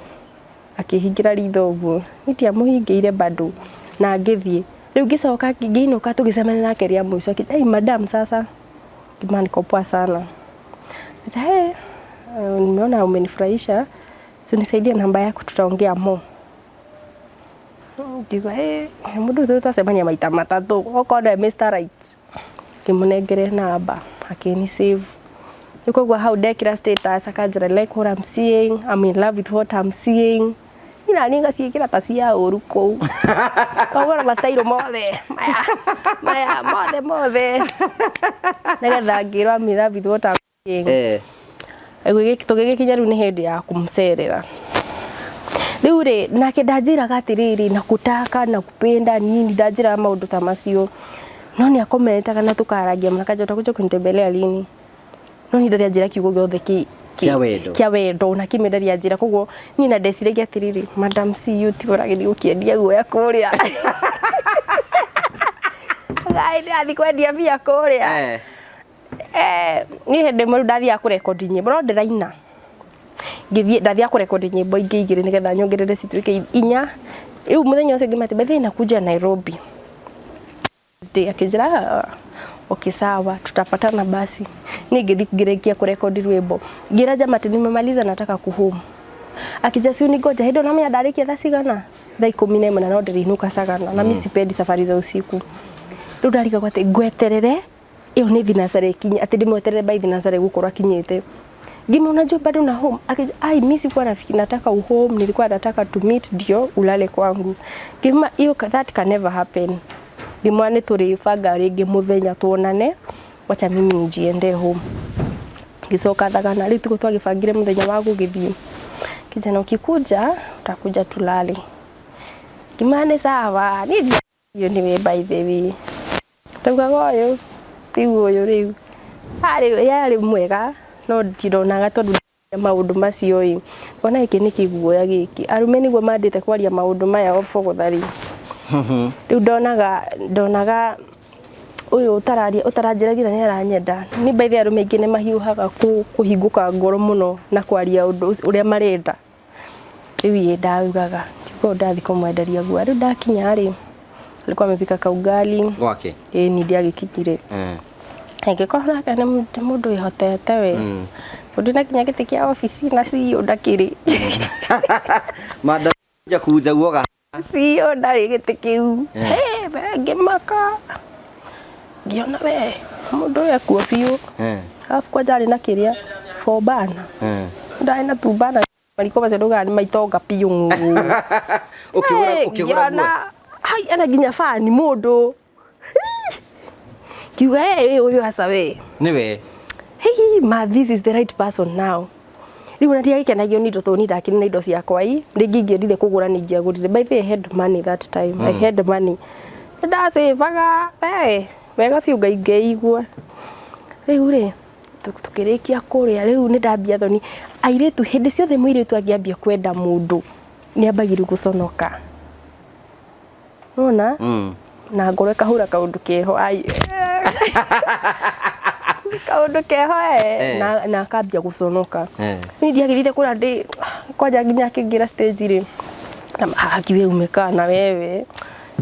akĩhingĩra ritho ũguo, niĩ ndiamũhingĩire bado na ngĩthiĩ, rĩu ngĩcoka ngĩinũka tũgĩcemania nake rĩa mũico, akĩnjĩra hey madam sasa, ngĩmwĩra niko poa sana, akĩnjĩra hey nimeona umenifurahisha, si unisaidie namba yako tutaongea more. Ngiuga ĩ mũndũ ũyũ twacemania maita matatũ okorwo nĩwe Mr Right, ngĩmũnengere namba akĩni save. Rĩu koguo hau ndekĩra status akanjĩra I like what I'm seeing, I'm in love with what I'm seeing. Niĩ naniĩ ngaciĩkĩra ta cia ũru kũu. Koguo na mastairũ mothe maya maya mothe mothe nĩgetha ngĩrwo I'm in love with what I'm seeing. Tũgĩgĩkinya rĩu nĩ hĩndĩ ya kũmũcerera. Rĩu rĩ, nake ndanjĩraga atĩrĩrĩ, nakutaka nakupenda nini, ndanjĩraga maũndũ ta macio. No nĩ akomentaga na tũkarangia mũno akanjĩra utakuja kunitembelea lini? No niĩ ndarĩ anjĩra kiugo gĩothe Kĩa wendo. Kĩa wendo na kĩmwe ndarĩ anjĩra. Koguo niĩ na ndeciragia atĩrĩrĩ, madam CEO tiwe ũragĩthiĩ gũkĩendia guoya kũrĩa. Ngai ndĩrathiĩ kwendia mbia kũrĩa. Niĩ hĩndĩ ĩmwe rĩu ndathiaga kũrekondi nyĩmbo no ndĩraina. Ngĩthiĩ ndathiaga kũrekondi nyĩmbo ingĩ igĩrĩ nĩgetha nyongerere cituĩke inya. Rĩu mũthenya ũcio ngĩmwĩra atĩ by the way nakuja Nairobi. Akĩnjĩra okay sawa tutapatana basi. Niĩ ngĩthiĩ ngĩrĩkia kũrekondi rwĩmbo. Ngĩra jamaa atĩ nimemaliza nataka kuhome. Akĩnjĩra si uningoje. Hĩndĩ ĩyo nĩũramenya ndarĩkia thaa cigana? Thaa 11 na no ndĩrĩinũka cagana na mi sipendi safari za usiku. Rĩu ndarigagwo atĩ ngweterere ĩyo nĩ thinacara ĩkinye atĩ ndĩmweterere by thinacara ĩgũkorwo akinyĩte. Ngĩmwĩra unajua bado na home. Akĩnjĩra ai mi sikuwa nataka uhome nilikuwa nataka to meet ndio ulale kwangu. Ngĩmwĩra hiyo that can never happen. Ngĩmwĩra nĩ tũrĩbanga rĩngĩ mũthenya tuonane, wacha mimi nijiende home. Ngĩcoka thagana rĩu tiguo twagĩbangire mũthenya wa gũgĩthiĩ. Kijana ukikuja utakuja tulale. Ngĩmwĩra nĩ sawa, niĩ ndiario nĩwe by the way. Ndaugaga ũyũ rĩu ũyũ rĩu arĩ yarĩ mwega no ndironaga tondũ maũndũ macio ĩ ona gĩkĩ nĩ kĩguoya gĩkĩ arũme nĩguo mandĩte kwaria maũndũ maya obogothari. Rĩu ndonaga ũyũ ũtararia ũtaranjĩra nginya nĩ aranyenda. Nĩ by the way arũme aingĩ nĩ mahiũhaga kũhingũka ngoro mũno na kwaria ũndũ ũrĩa marenda. Rĩu ĩ ndaugaga ngiuga ũyũ ndathiĩ kũmwenderia guoya. Rĩu ndakinya rĩ alikuwa amepika kaugali. Gwake? Ĩĩ niĩ ndiagĩkinyire. Angĩkorwo nake nĩ mũndũ wĩhotete we. Mũndũ na kinya gĩtĩ kĩa obici na CEO ndakĩrĩ. Madam kuja kuuza uoga. CEO ndarĩ gĩtĩ kĩu. He, we ngĩmaka. Ngĩona we mũndũ ũyũ ekuo biũ. Alafu kwanja arĩ na kĩrĩa four burner. Ndarĩ na two burner mariko macio ndaugaga nĩ maitonga biũ. Ũkĩgũra ũkĩgũra guo. Hai ena nginya bani mũndũ. Kiuga hey, ũyũ aca we. Nĩwe. Hey, ma this is the right person now. Rĩu ona ndiagĩkenagio nĩ indo tondũ niĩ ndakĩrĩ na indo ciakwa ĩ, rĩngĩ ingĩendire kũgũra nĩ ingĩagũrire. By the way, I had money that time. I had money. Nĩ ndacĩbaga we wega biũ Ngai ngeigua. Rĩu rĩ tũkĩrĩkia kũrĩa rĩu nĩ ndambia thoni. Airĩtu hĩndĩ ciothe mũirĩtu angĩambia kwenda mũndũ nĩ ambagĩrĩria gũconoka. Nĩwona? Na ngoro ĩkahũra kaũndũ keho ai. Kaũndũ keho Eh. na akambia gũconoka. Eh. Niĩ ndiagĩrĩire kũra ndĩ kwanja nginya akĩingĩra stage rĩ na haki we umekaa na wewe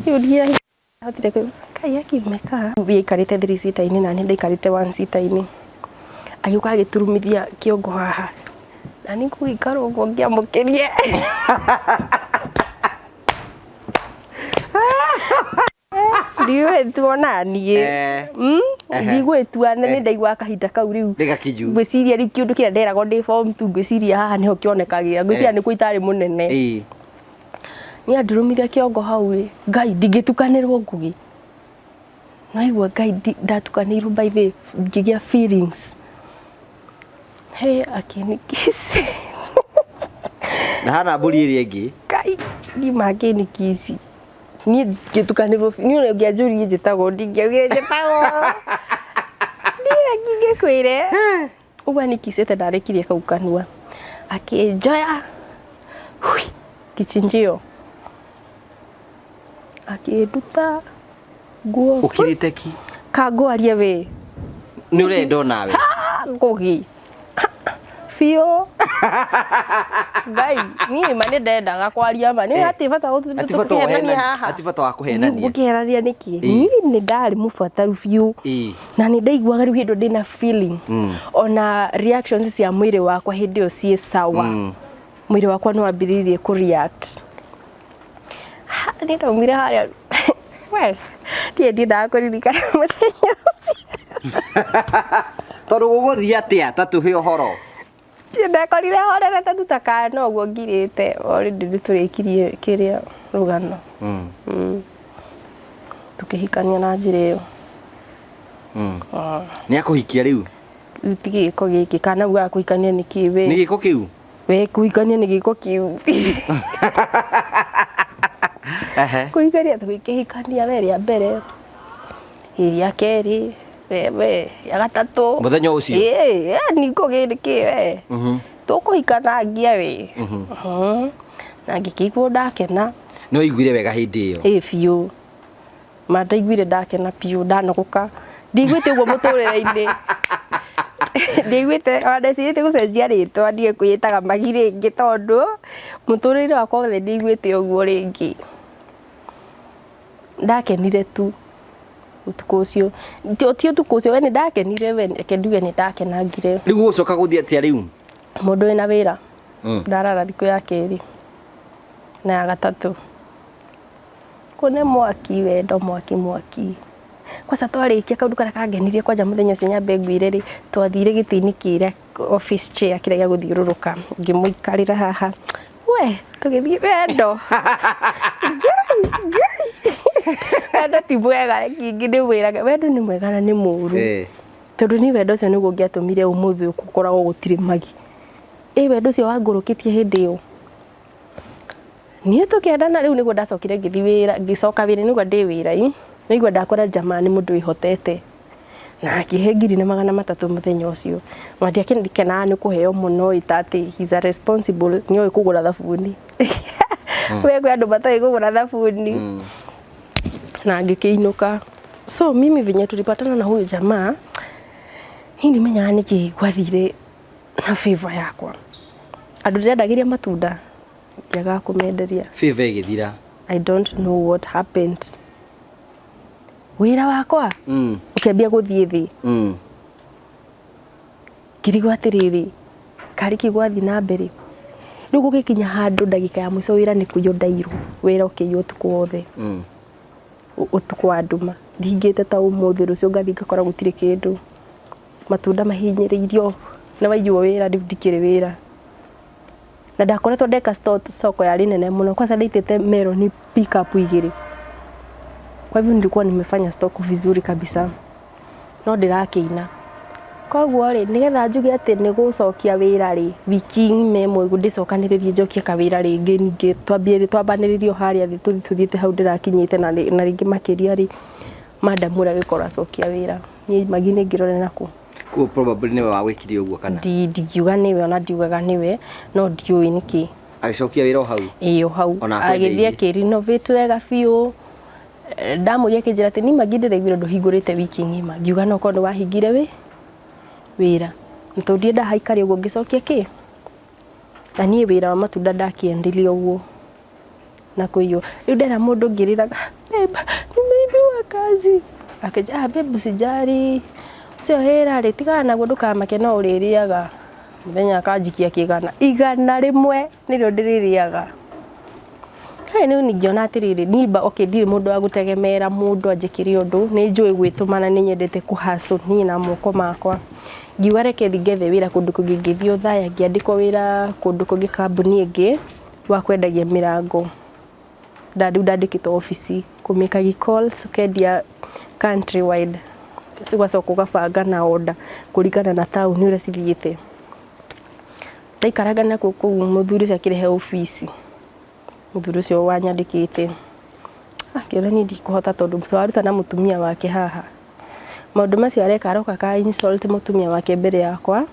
rĩu ndiahotire kai haki umekaa aikarĩte three seater-inĩ na niĩ ndaikarĩte one seater-inĩ agĩũka agĩturumithia kĩongo haha na niĩ ngũgĩikara ũguo ngĩamũkĩrie. Ndigwĩtua ona niĩ. Eh. Ehe. Ndigwĩtua na nĩ ndaiguaga kahinda kau rĩu Ndĩ gakinyu. Ngwĩciria rĩu kĩũndũ kĩrĩa nderagwo ndĩ form 2, ngwĩciria haha nĩho kĩonekagĩra, ngwĩciria nĩkuo itarĩ mũnene. Niĩ andurumithia kĩongo hau rĩ, Ngai, ndingĩtukanĩrwo Ngugi. Naigua Ngai ndatukanĩirwo by the ngĩgĩa feelings. He akĩnikiss. Na hana mbũri ĩrĩa ĩngĩ. Ngai, niĩ akĩnikiss. Niĩ ngĩtukanĩrwo niĩ ona ũngĩanjũririe njĩtagwo ndingĩaugire njĩtagwo. Niĩ ngĩkwĩre. Ũguo anikicĩte ndarĩkirie kau kanua. Akĩnjoya. Hui, kichinjio. Akĩnduta nguo. Ũkirĩte ki. Kangwarie we. Nĩ ũrenda onawe. Ngugi. Biũ. Ngai, niĩ ma nĩ ndendaga kwaria ma. Nĩ hatirĩ bata Hatirĩ bata wa tũkĩhenania kũhenania- haha. hatirĩ bata wa kũhenania. Gũkĩhenania nĩkĩ? Niĩ nĩ ndarĩ mũbataru biũ. Na nĩ ndaiguaga rĩu hĩndĩ ĩyo ndĩna feeling. Ona reactions cia mwĩrĩ wakwa hĩndĩ ĩyo ciĩ sawa. Mwĩrĩ wakwa nĩ wambĩrĩirie kũ react. Ha, nĩ ndaumire harĩa. Well, niĩ ndiendaga kũririkana mũthenya ũcio. Tondũ gũgũthiĩ atĩa ta tũhe ũhoro. Niĩ ndekorire horerete tu ta kana ũguo ngirĩte already nĩ tũrĩkirie kĩrĩa rũgano. Tũkĩhikania na njĩra ĩyo. Nĩ akũhikia rĩu? Rĩu ti gĩko gĩkĩ kana ugaga kũhikania nĩ kĩ we? Nĩ gĩko kĩu? We kũhikania nĩ gĩko kĩu. Kũhikania tũgĩkĩhikania we rĩa mbere, rĩa kerĩ, we we rĩa gatatũ. Mũthenya ũcio? Ĩĩ, ni ngũgĩ nĩ kĩ we? Tũkũhikanagia we. Na ngĩkĩigua ndakena. Nĩ waiguire wega hĩndĩ ĩyo? Ĩĩ biũ. Ma ndaiguire ndakena biũ ndanogoka. Ndiiguĩte ũguo mũtũrĩre-inĩ. Ndiaiguĩte ona ndecirĩtie gũcenjia rĩtwa ndige kwĩĩtaga Magi rĩngĩ tondũ mũtũrĩre wakwa wothe ndiaiguĩte ũguo rĩngĩ. Ndakenire tu ũtukũ ũcio. Ti ũtukũ ũcio we nĩ ndakenire we reke nduge nĩ ndakenangire. Rĩu gũgũcoka gũthiĩ atĩa rĩu? Mũndũ wĩna wĩra ndarara thikũ ya kerĩ na ya gatatũ. Kũne mwaki wendo mwaki mwaki. Kwanza twarĩkia kaũndũ karĩa kangenirie kwanja mũthenya ũcio nyambe ngwĩre rĩ, twathire gĩtĩ-inĩ kĩrĩa office chair kĩrĩa gĩa gũthiũrũrũka, ngĩmũikarĩra haha. We, tũgĩthiĩ wendo. Ngai, Ngai. Wendo ti mwega, reke ingĩ ndĩmwĩrage, wendo nĩ mwega na nĩ mũũru. Tondũ niĩ wendo ũcio nĩguo ũngĩatũmire ũmũthĩ ũyũ gũkoragwo gũtirĩ magi. Ĩ wendo ũcio wangũrũkĩtie hĩndĩ ĩyo. Niĩ tũkĩendana rĩu nĩguo ndacokire ngĩthiĩ wĩra, ngĩcoka wĩra nĩguo ndĩ wĩra-inĩ, nĩguo ndakora jamaa nĩ mũndũ wĩhotete. Na akĩhe 1300 mũthenya ũcio. Na ndiakĩkenaga nĩ kũheo mũno ĩ ta atĩ he's a responsible, nĩoĩ kũgũra thabuni. We kwĩ andũ matoĩ kũgũra thabuni. Na ngĩkĩinũka. So mimi venye tulipatana na huyu jamaa, niĩ ndimenyaga nĩkĩ gwathire na favor yakwa. Andũ ndĩrendagĩria matunda, ndiagaga kũmenderia. Favor ĩgĩthira. I don't know what happened. Wĩra wakwa ũkĩambia gũthiĩ thĩ. Ngĩrigwo atĩrĩrĩ, karĩ kĩ gwathiĩ na mbere. Rĩu gũgĩkinya handũ ndagĩka ya mũico wĩra nĩ kũiywo ndaiyirwo, wĩra ũkĩiywo ũtukũ wothe. Ũtukũ wa nduma. Ndingĩte ta ũmũthĩ rũciũ ngathiĩ ngakora gũtirĩ kĩndũ. Matunda mahinyĩrĩirio, nĩ waiywo wĩra rĩu ndikĩrĩ wĩra. Na ndakoretwo ndeka soko yarĩ nene mũno, kwanza ndaitĩte meroni pick up igĩrĩ. Kwa hivyo nilikuwa nimefanya stock vizuri kabisa. No ndĩrakĩina. Koguo rĩ, nĩgetha njuge atĩ nĩ gũcokia wĩra rĩ, wiki ng'ima ĩmwe ũguo ndĩcokanĩrĩrie njokie kawĩra rĩngĩ ningĩ twambie twambanĩrĩrie o harĩa thĩ tũthiĩ tũthiĩte hau ndĩrakinyĩte na rĩngĩ makĩria rĩ, madam ũrĩa agĩkorwo acokia wĩra. Niĩ magi nĩ ngĩrore nakũ. Koguo probably nĩwe wagwĩkire ũguo kana? Ndingiuga nĩwe ona ndiugaga nĩwe, no ndiũĩ nĩkĩ. Agĩcokia wĩra o hau? Ĩĩ o hau. Ona Agĩthiĩ akwendeirie? akĩ renovate wega biũ. Ndamũria akĩnjĩra atĩ niĩ magi ndĩraiguire ndũhingũrĩte wiki ng'ima. Ngiuga no korwo nĩ wahingire wĩ Wĩra na tondũ ndiendaga haikare ũguo, ngĩcokia kĩ na niĩ wĩra wa matunda ndakĩendirie ũguo na kũiywo. Rĩu ndera mũndũ ngĩrĩraga, "Babe, nimeibiwa kazi." Akĩnjĩra, "Ah, babe, usijali, ũcio wĩra rĩ, tigana naguo, ndũkamake, no ũrĩrĩaga." Mũthenya akanjikia kĩgana 100 nĩrĩo ndĩrĩrĩaga. Hey, rĩu ningĩona atĩrĩrĩ, niĩ ba okay, ndirĩ mũndũ wa gũtegemera mũndũ anjĩkĩre ũndũ, nĩ njũĩ gwĩtũma na nĩ nyendete kũ hustle niĩ na moko makwa. Ngiuga reke thiĩ ngethe wĩra kũndũ kũngĩ, ngĩthiĩ Othaya ngĩandĩkwo wĩra kũndũ kũngĩ, kambuni ĩngĩ wa kwendagia mĩrango. Rĩu ndandĩkĩtwo obici kũmĩkagi calls, ũkendia country wide, ũgacoka ũgabanga na order kũringana na taũni ũrĩa cithiĩte. Ndaikaranga nakuo kũu, mũthuri ũcio akĩrehe obici, mũthuri ũcio wanyandĩkĩte akĩona niĩ ndikũhota tondũ tũraruta na mũtumia wake haha. Maũndũ macio areka, aroka ka insult mũtumia wake mbere yakwa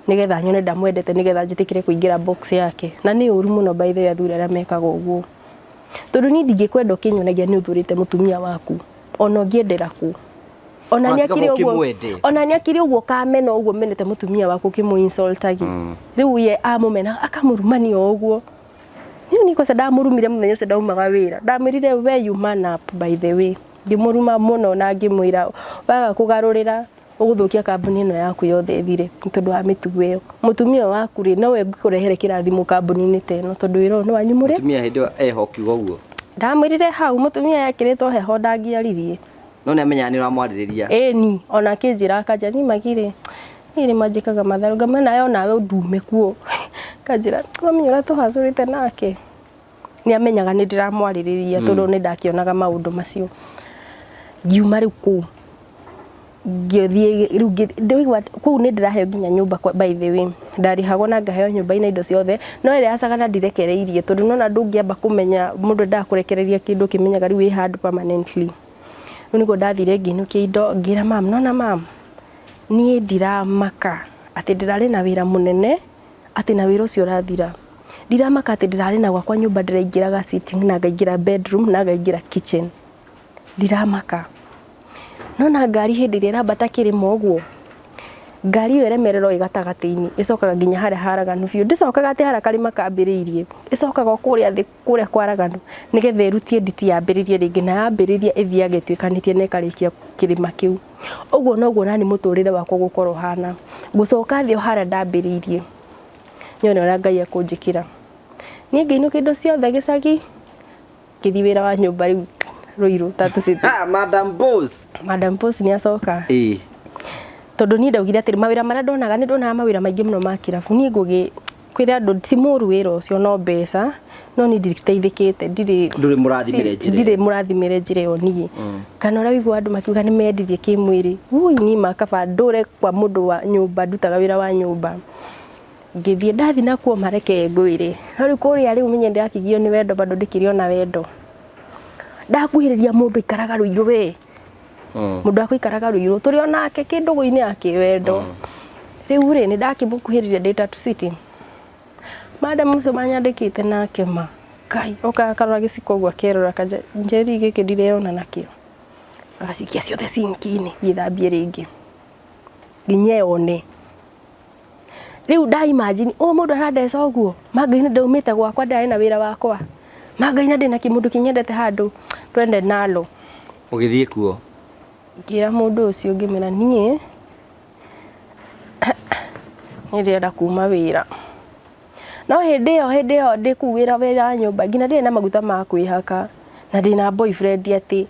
nĩgetha nyone ndamwendete, nĩgetha njĩtĩkĩre kũingĩra box yake. Na nĩ ũru mũno, by the way, athuri arĩa mekaga ũguo, tondũ niĩ ndingĩkwenda ũkĩnyonagia nĩ ũthũrĩte mũtumia waku, ona ũngĩendera kũ, ona Ona nĩ tiga akĩrĩ ũguo. ũkĩmwende. Ona nĩ akĩrĩ ũguo kamena ũguo menete mũtumia waku ũkĩmũ insultagi. Rĩu ye amũmena akamũrumania o ũguo. Niĩ nĩ kosa ndamũrumire mũthenya ũcio ndaumaga wĩra, ndamwĩrire, "We, you man up." By the way, ngĩmũruma mũno na ngĩmwĩra, "Waga kũgarũrĩra, ũgũthũkia kambuni ĩno yaku yothe ĩthire, nĩ tondũ wa mĩtugo ĩyo. Mũtumia waku rĩ, nowe ngũkũrehere kĩrathimo kambuni-inĩ ta ĩno, tondũ wĩra ũyũ nĩ wanyu mũrĩ." Mũtumia hĩndĩ ĩyo eho kiuga ũguo? Ndamwĩrire hau mũtumia ekĩrĩtwo heho ndangĩaririe. No nĩ amenyaga nĩ ũramwarĩrĩria? Ĩni, ona akĩnjĩra akanja ni magirĩ niĩ nĩ manjĩkaga matharũ, ngamwĩra, "Nawe onawe ndume kuo." Kanjĩra, "Wamenya ũrĩa tũhacũrĩte nake." Nĩ amenyaga nĩ ndĩramwarĩrĩria tondũ nĩ ndakĩonaga maũndũ macio. Ngiuma rĩu kũu, ngĩthiĩ rĩu ndĩraigua kũu nĩ ndĩraheo nginya nyũmba. By the way, ndarĩhagwo na ngaheo nyũmba ina indo ciothe, no ĩrĩa yacagana ndirekereirie, tondũ nona ndũngĩamba kũmenya mũndũ endaga kũrekereria kĩndũ ũkĩmenyaga rĩu wĩ handũ permanently. Rĩu nĩguo ndathire ngĩinũkia indo, ngĩra mam, "Nona mam, niĩ ndiramaka atĩ ndĩrarĩ na wĩra mũnene, atĩ na wĩra ũcio ũrathira. Ndiramaka atĩ ndĩrarĩ na gwakwa nyũmba, ndĩraingĩraga sitting na ngaingĩra bedroom na ngaingĩra kitchen. Ndiramaka. Nona ngari hĩndĩ ĩrĩa ĩrambata kĩrĩma ũguo, ngari ĩyo ĩremererwo ĩ gatagatĩ-inĩ, ĩcokaga nginya harĩa haraganu biũ. Ndĩcokaga atĩ harĩa karĩma kambĩrĩirie, ĩcokaga o kũrĩa thĩ, kũrĩa kwaraganu, nĩgetha ĩrutie nditi yambĩrĩrie rĩngĩ, na yambĩrĩria ĩthiage ĩtuĩkanĩtie na ĩkarĩkia kĩrĩma kĩu. Ũguo noguo nani mũtũrĩre wakwa ũgũkorwo ũhana. Ngũcoka thĩ o harĩa ndambĩrĩirie, nyone ũrĩa Ngai ekũnjĩkĩra." Niĩ ngĩinũkia indo ciothe gĩcagi, ngĩthiĩ wĩra wa nyũmba rĩu Ruiru, Tatu City. Ah, Madam Boss. Madam Boss nĩ acoka. Tondũ niĩ ndaugire atĩrĩ, mawĩra marĩa ndonaga, nĩ ndonaga mawĩra maingĩ mũno ma kĩrabu. Niĩ ngũgĩ kwĩra andũ ti mũru wĩra ũcio, no mbeca, no niĩ nditeithĩkĩte, ndirĩ Ndũrĩ mũrathimĩre njĩra ndirĩ mũrathimĩre njĩra ĩyo niĩ. Kana ũrĩa ũiguaga andũ makiuga nĩ mendirie kĩmwĩrĩ, ui, niĩ makaba ndũre kwa mũndũ wa nyũmba, ndutaga wĩra wa nyũmba. Ngĩthiĩ, ndathiĩ nakuo, mareke ngwĩre, no rĩu kũrĩa rĩu menye ndĩrakĩgio nĩ wendo, bado ndĩkĩrĩ ona wendo. Ndakuhĩrĩria mũndũ aikaraga Rũirũ we, mũndũ akũikaraga Rũirũ, tũrĩ onake kĩndũgũ-inĩ ya kĩwendo. Rĩu rĩ, nĩ ndakĩmũkuhĩrĩria ndĩ Tatu City. Madam ũcio manyandĩkĩte nake, ma Ngai, okaga akarora gĩciko ũguo, akerora, akanja, "Njeri, gĩkĩ ndireyona nakĩo." Agacikia ciothe sinki-inĩ, "Thiĩ thambie rĩngĩ nginya eyone." Rĩu nda imagine ũyũ mũndũ arandeca ũguo, mangai nĩ ndaumĩte gwakwa, ndarĩ na wĩra wakwa, mangai na ndĩna kĩmũndũ kĩnyendete handũ twende nalo. Ũgĩthiĩ kuo? Ngĩra mũndũ ũcio, ngĩmwĩra, "Niĩ nĩ ndĩrenda kuma wĩra." No hĩndĩ ĩyo ndĩ kũu wĩra wa nyũmba, nginya ndirĩ na maguta ma kwĩhaka na ndĩna boyfriend atĩ.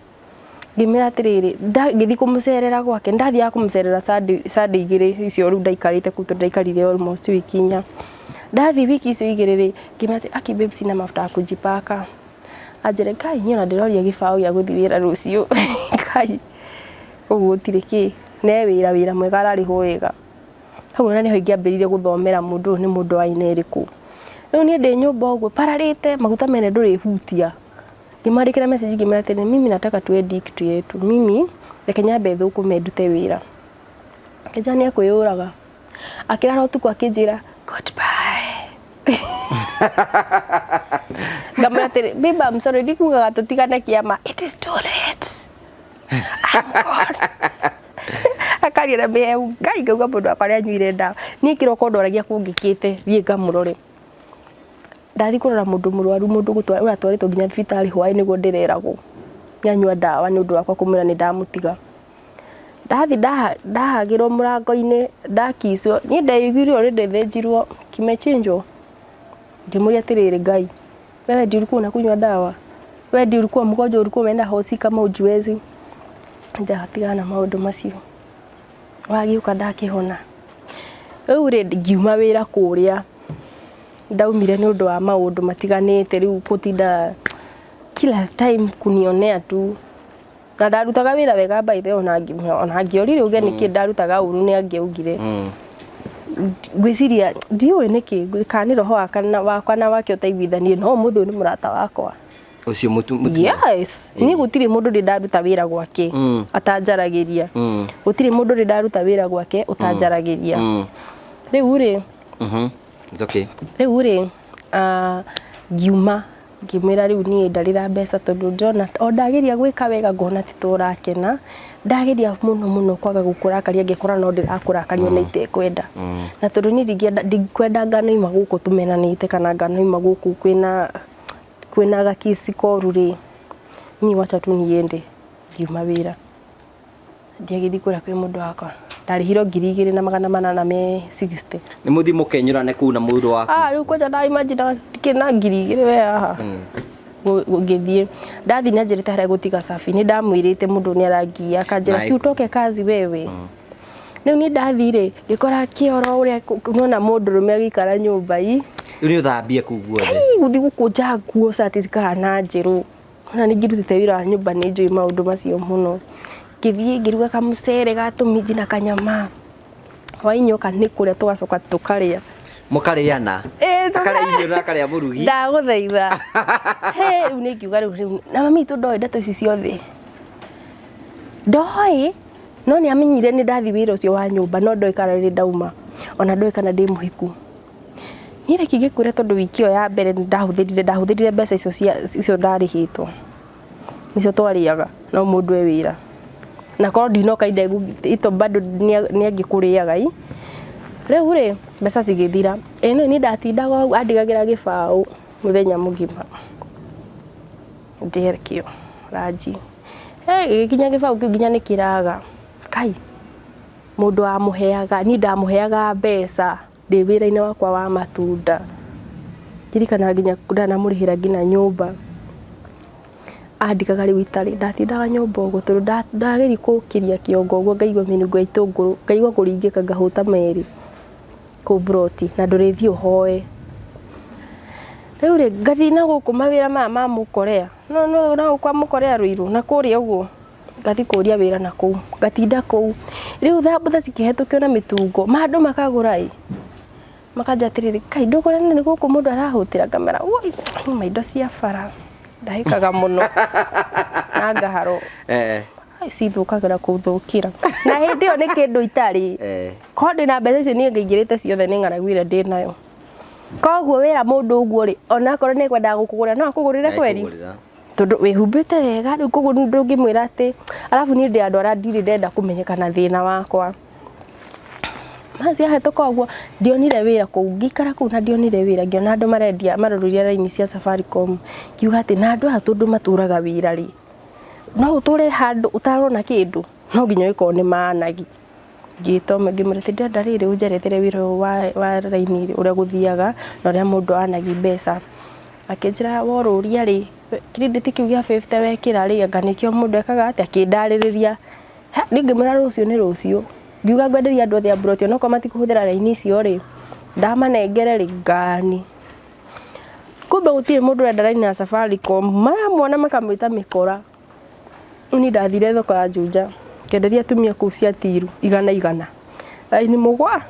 Ngĩmwĩra atĩrĩrĩ, ngĩthiĩ kũmũcerera gwake, ndathiaga kũmũcerera Sunday 2 icio rĩu ndaikarĩte kũu, tondũ ndaikarire almost wiki 4. Ndathiĩ wiki icio 2 rĩ, ngĩmwĩra atĩ, "Aki babe, sina mafuta ya kujipaka." Anjĩre, "Ngai, niĩ ona ndĩroria gĩbaũ gĩa gũthiĩ wĩra rũciũ." Ngai, ũguo gũtirĩ kĩ ne wĩra mwega, ararĩhwo wega. Hau ona nĩho ingĩambĩrĩirie gũthomera mũndũ ũyũ nĩ mũndũ wa aina ĩrĩkũ. Rĩu niĩ ndĩ nyũmba ũguo pararĩte maguta mene ndũrĩhutia. Ngĩmwandĩkĩra message, ngĩmwĩra atĩrĩ, "Mimi nataka tuendi kitu yetu, mimi reke nyambe thũkũme ndute wĩra." Kĩnja nĩ ekwĩyũraga. Akĩrara ũtukũ akĩnjĩra, "Goodbye." Ngamwĩra atĩrĩ, "Babe, I'm sorry, ndikugaga tũtigane kĩama. It is too late, I'm gone." Akaria na mĩhehu. Ngai, ngauga mũndũ wakwa nĩanyuire ndawa. Niĩ kĩroko ndoragia kũngĩkĩte thiĩ ngamũrore. Ndathiĩ kũrora mũndũ mũrwaru, mũndũ ũratwarĩtwo nginya thibitarĩ hwaĩ nĩguo ndĩreragwo nĩanyua ndawa nĩ ũndũ wakwa kũmwĩra nĩ ndamũtiga. Ndathiĩ ndahagĩrwo mũrango-inĩ, ndakicwo, niĩ ndeiguire ũrĩ ndĩthĩnjirwo kimechinjwo. Ngĩmũria atĩrĩrĩ, Ngai, wewe ndio ulikuwa unakunywa dawa? Wewe ndio ulikuwa mgonjwa, ulikuwa umeenda hosi kama ujiwezi? Njatigana na maũndũ macio. Wagĩũka ndakĩhona. Rĩu rĩ, ngiuma wĩra kũrĩa. Ndaumire nĩ ũndũ wa maũndũ matiganĩte, rĩu gũtinda kila time kunionea tu. Na ndarutaga wĩra wega by the way, ona angĩorire uge nĩkĩ ndarutaga ũru nĩ angĩaugire. Ngwĩciria ndiũĩ nĩkĩ, kana nĩ roho wakwa na wake ũtaiguithanirie, no ũmũthĩ ũyũ nĩ mũrata wakwa. Ũcio mũtu. Yes, niĩ gũtirĩ mũndũ ndĩ ndaruta wĩra gwake atanjaragĩria. Gũtirĩ mũndũ ndĩ ndaruta wĩra gwake ũtanjaragĩria. Rĩu rĩ, It's okay. Rĩu rĩ, ngiuma ngĩmwĩra rĩu niĩ ndarĩra mbeca tondũ ndĩrona o ndageria gwĩka wega ngona ti tũrakena, ndageria mũno mũno kwaga gũkũrakaria ngĩkora no ndĩrakũrakaria na itekwenda. Na tondũ niĩ ndingĩenda, ndikwenda nganoima gũkũ tũmenanĩte kana nganoima gũkũ kwĩna gakisi koru rĩ, niĩ wacha tu niende. Ngiuma wĩra, ndiagĩthiĩ kũrĩa kwĩ mũndũ wakwa. Ndarĩhirwo 2860. Nĩ mũthiĩ mũkenyũrane kũu na mũndũ waku? Ah, rĩu kwanja nda imagine ndikĩrĩ na 2000 we haha. Ngĩthiĩ, ndathiĩ nĩ anjĩrĩte harĩa gũtiga cabi, nĩ ndamwĩrĩte mũndũ nĩ arangia, akanjĩra si utoke kazi wewe. Rĩu niĩ ndathiĩ rĩ, ngĩkora kĩoro ũrĩa nona mũndũrũme agĩikara nyũmba i. Rĩu nĩ ũthambie kũu guothe? Hei, gũthiĩ gũkũnja nguo cati cikahana njerũ. Ona ningĩ ndutĩte wĩra wa nyũmba nĩ njũĩ maũndũ macio mũno. Ngĩthiĩ ngĩruga kamũcere ga tũminji na kanyama. Hwaĩ-inĩ oka nĩ kũrĩa tũgacoka tũkarĩa. Mũkarĩana? Ĩĩ, Akarĩa irio na akarĩa mũrugi? Ndagũthaitha. He, rĩu nĩ ngiuga rĩu, na mami witũ ndoĩ ndeto ici ciothe. Ndoĩ, no nĩ amenyire nĩ ndathiĩ wĩra ũcio wa nyũmba, no ndoĩ kana nĩ ndauma, ona ndoĩ kana ndĩ mũhiku. Niĩ reke ngĩkwĩre tondũ wiki ĩyo ya mbere nĩ ndahũthĩrire mbeca icio cia icio ndarĩhĩtwo. Nĩcio twarĩaga no mũndũ e wĩra. Na korwo ndinoka indegu ito bado nĩ angĩkũrĩaga i. Rĩu rĩ, mbeca cigĩthira. Ĩ no niĩ ndatindaga ũguo andigagĩra gĩbaũ mũthenya mũgima. Ndĩe kĩo ranji. Gĩgĩkinya gĩbaũ kĩu nginya nĩ kĩraga. Kai, mũndũ wamũheaga, niĩ ndamũheaga mbeca ndĩ wĩra-inĩ wakwa wa matunda. Ndirikanaga nginya ndanamũrĩhĩra nginya nyũmba. Andigaga rĩu itarĩ, ndatindaga nyũmba ũguo tondũ ndageria gũkĩria kĩongo ũguo ngaigua mĩnungo ya itũngũrũ, ngaigua kũringĩka ngahũta merĩ kũu mburoti na ndũrĩthiĩ ũhoe. Rĩu rĩ, ngathiĩ na gũkũ mawĩra maya ma mũkorea. No no no kwa mũkorea Ruiru na kũrĩa ũguo ngathiĩ kũria wĩra na kũu, ngatinda kũu. Rĩu thambutha cikĩhetũkio na mĩtungo, ma andũ makagũra ĩ, makanja atĩrĩrĩ, kai ndũkũrĩa nĩ gũkũ mũndũ arahũtĩra, ngamera woi, nyuma indo cia bara, ndahĩkaga mũno na ngaharwo. Cithũkagĩra kũthũkĩra. Na hĩndĩ ĩyo nĩ kĩndũ itarĩ. Korwo ndĩna mbeca icio niĩ ngĩingĩrĩte ciothe nĩ ng'aragu ĩrĩa ndĩnayo. Koguo wĩra mũndũ ũguo rĩ, onakorwo nĩ ekwendaga gũkũgũra no akũgũrĩre kweri. Tondũ wĩhumbĩte wega rĩu koguo ndũngĩmwĩra atĩ, arabu niĩ ndĩ andũ arĩa ndirĩ ndenda kũmenyekana thĩna wakwa. Maci ahĩtũka ũguo ndionire wĩra kũu, ngĩikara kũu na ndionire wĩra, ngĩona andũ marendia marũrũria raini cia Safaricom, ngiuga atĩ na andũ aya tondũ matũraga wĩra rĩ, no ũtũre handũ ũtarona kĩndũ, no nginya ũgĩkorwo nĩ managi. Ngĩta ũmwe ngĩmwĩra atĩ ndĩrenda rĩrĩ ũnjerethere wĩra ũyũ wa raini ũrĩa gũthiaga na ũrĩa mũndũ anagi mbeca. Akĩnjĩra worũria rĩ, credit kĩu gĩa 50 wekĩra rĩ, anga nĩkĩo mũndũ ekaga atĩa, akĩndarĩrĩria. Niĩ ngĩmwĩra rũciũ nĩ rũciũ. Ngiuga ngwenderia andũ othe a mburoti onokorwo matikũhũthĩra raini icio rĩ, ndamanengere rĩ, ngani. Kumbe gũtirĩ mũndũ ũrenda raini ya Safaricom, maramuona makamwĩta mĩkora. Rĩu niĩ ndathire thoko ya Juja, ngĩenderia atumia kũu cia tiru igana igana, raini mũgwa.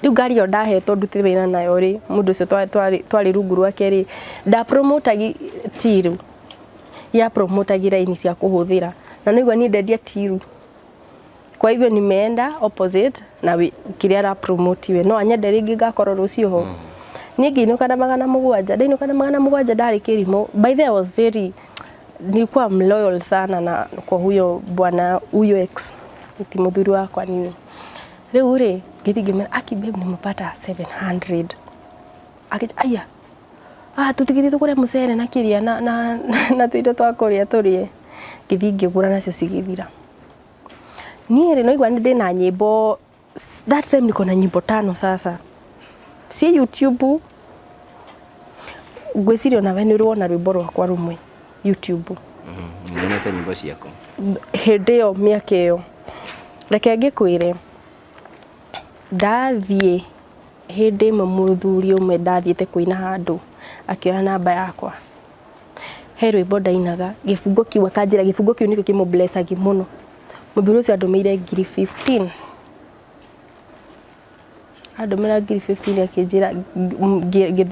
Rĩu ngari ĩyo ndahetwo ndute wĩra nayo rĩ, mũndũ ũcio twarĩ rungu rwake rĩ, ndapromotagi tiru, ya promotagi raini cia kũhũthĩra. Na nĩguo niĩ ndendia tiru. Kwa hivyo nimeenda opposite na kĩrĩa ara promote we. No anyende rĩngĩ ngakorwo rũciũ ho. Niĩ ngĩinũka na 700, ndainũka na 700 ndarĩ kĩrimũ. By the way, I was very, nilikuwa mloyal sana na kwa huyo bwana, huyo ex. Ti mũthuri wakwa niĩ. Rĩu rĩ, ngĩthiĩ ngĩmwĩra, "Aki babe, nimepata 700." Akĩnjĩra, "Aya, ah, tũtigĩthiĩ tũgũre mũcere na kĩrĩa na tũindo twa kũrĩa tũrĩe." Ngĩthiĩ ngĩgũra nacio cigĩthira. Niĩ rĩ, naigua nĩ ndĩna nyĩmbo, that time niko na nyimbo tano sasa si YouTube. Ngwĩciria onawe nĩ ũrĩ wona rwĩmbo rwakwa rũmwe YouTube. Nyonete nyĩmbo ciaku. Hĩndĩ ĩyo, mĩaka ĩyo, reke ngĩkwĩre, ndathiĩ hĩndĩ ĩmwe, mũthuri ũmwe ndathiĩte kũina handũ akĩoya namba yakwa. He rwĩmbo ndainaga, gĩbungo kĩu, akanjĩra gĩbungo kĩu nĩkĩo kĩmũ-blessagi mũno. Mũthuri ũcio andũmĩire ngiri 15, andũmĩra ngiri 15, akĩnjĩra,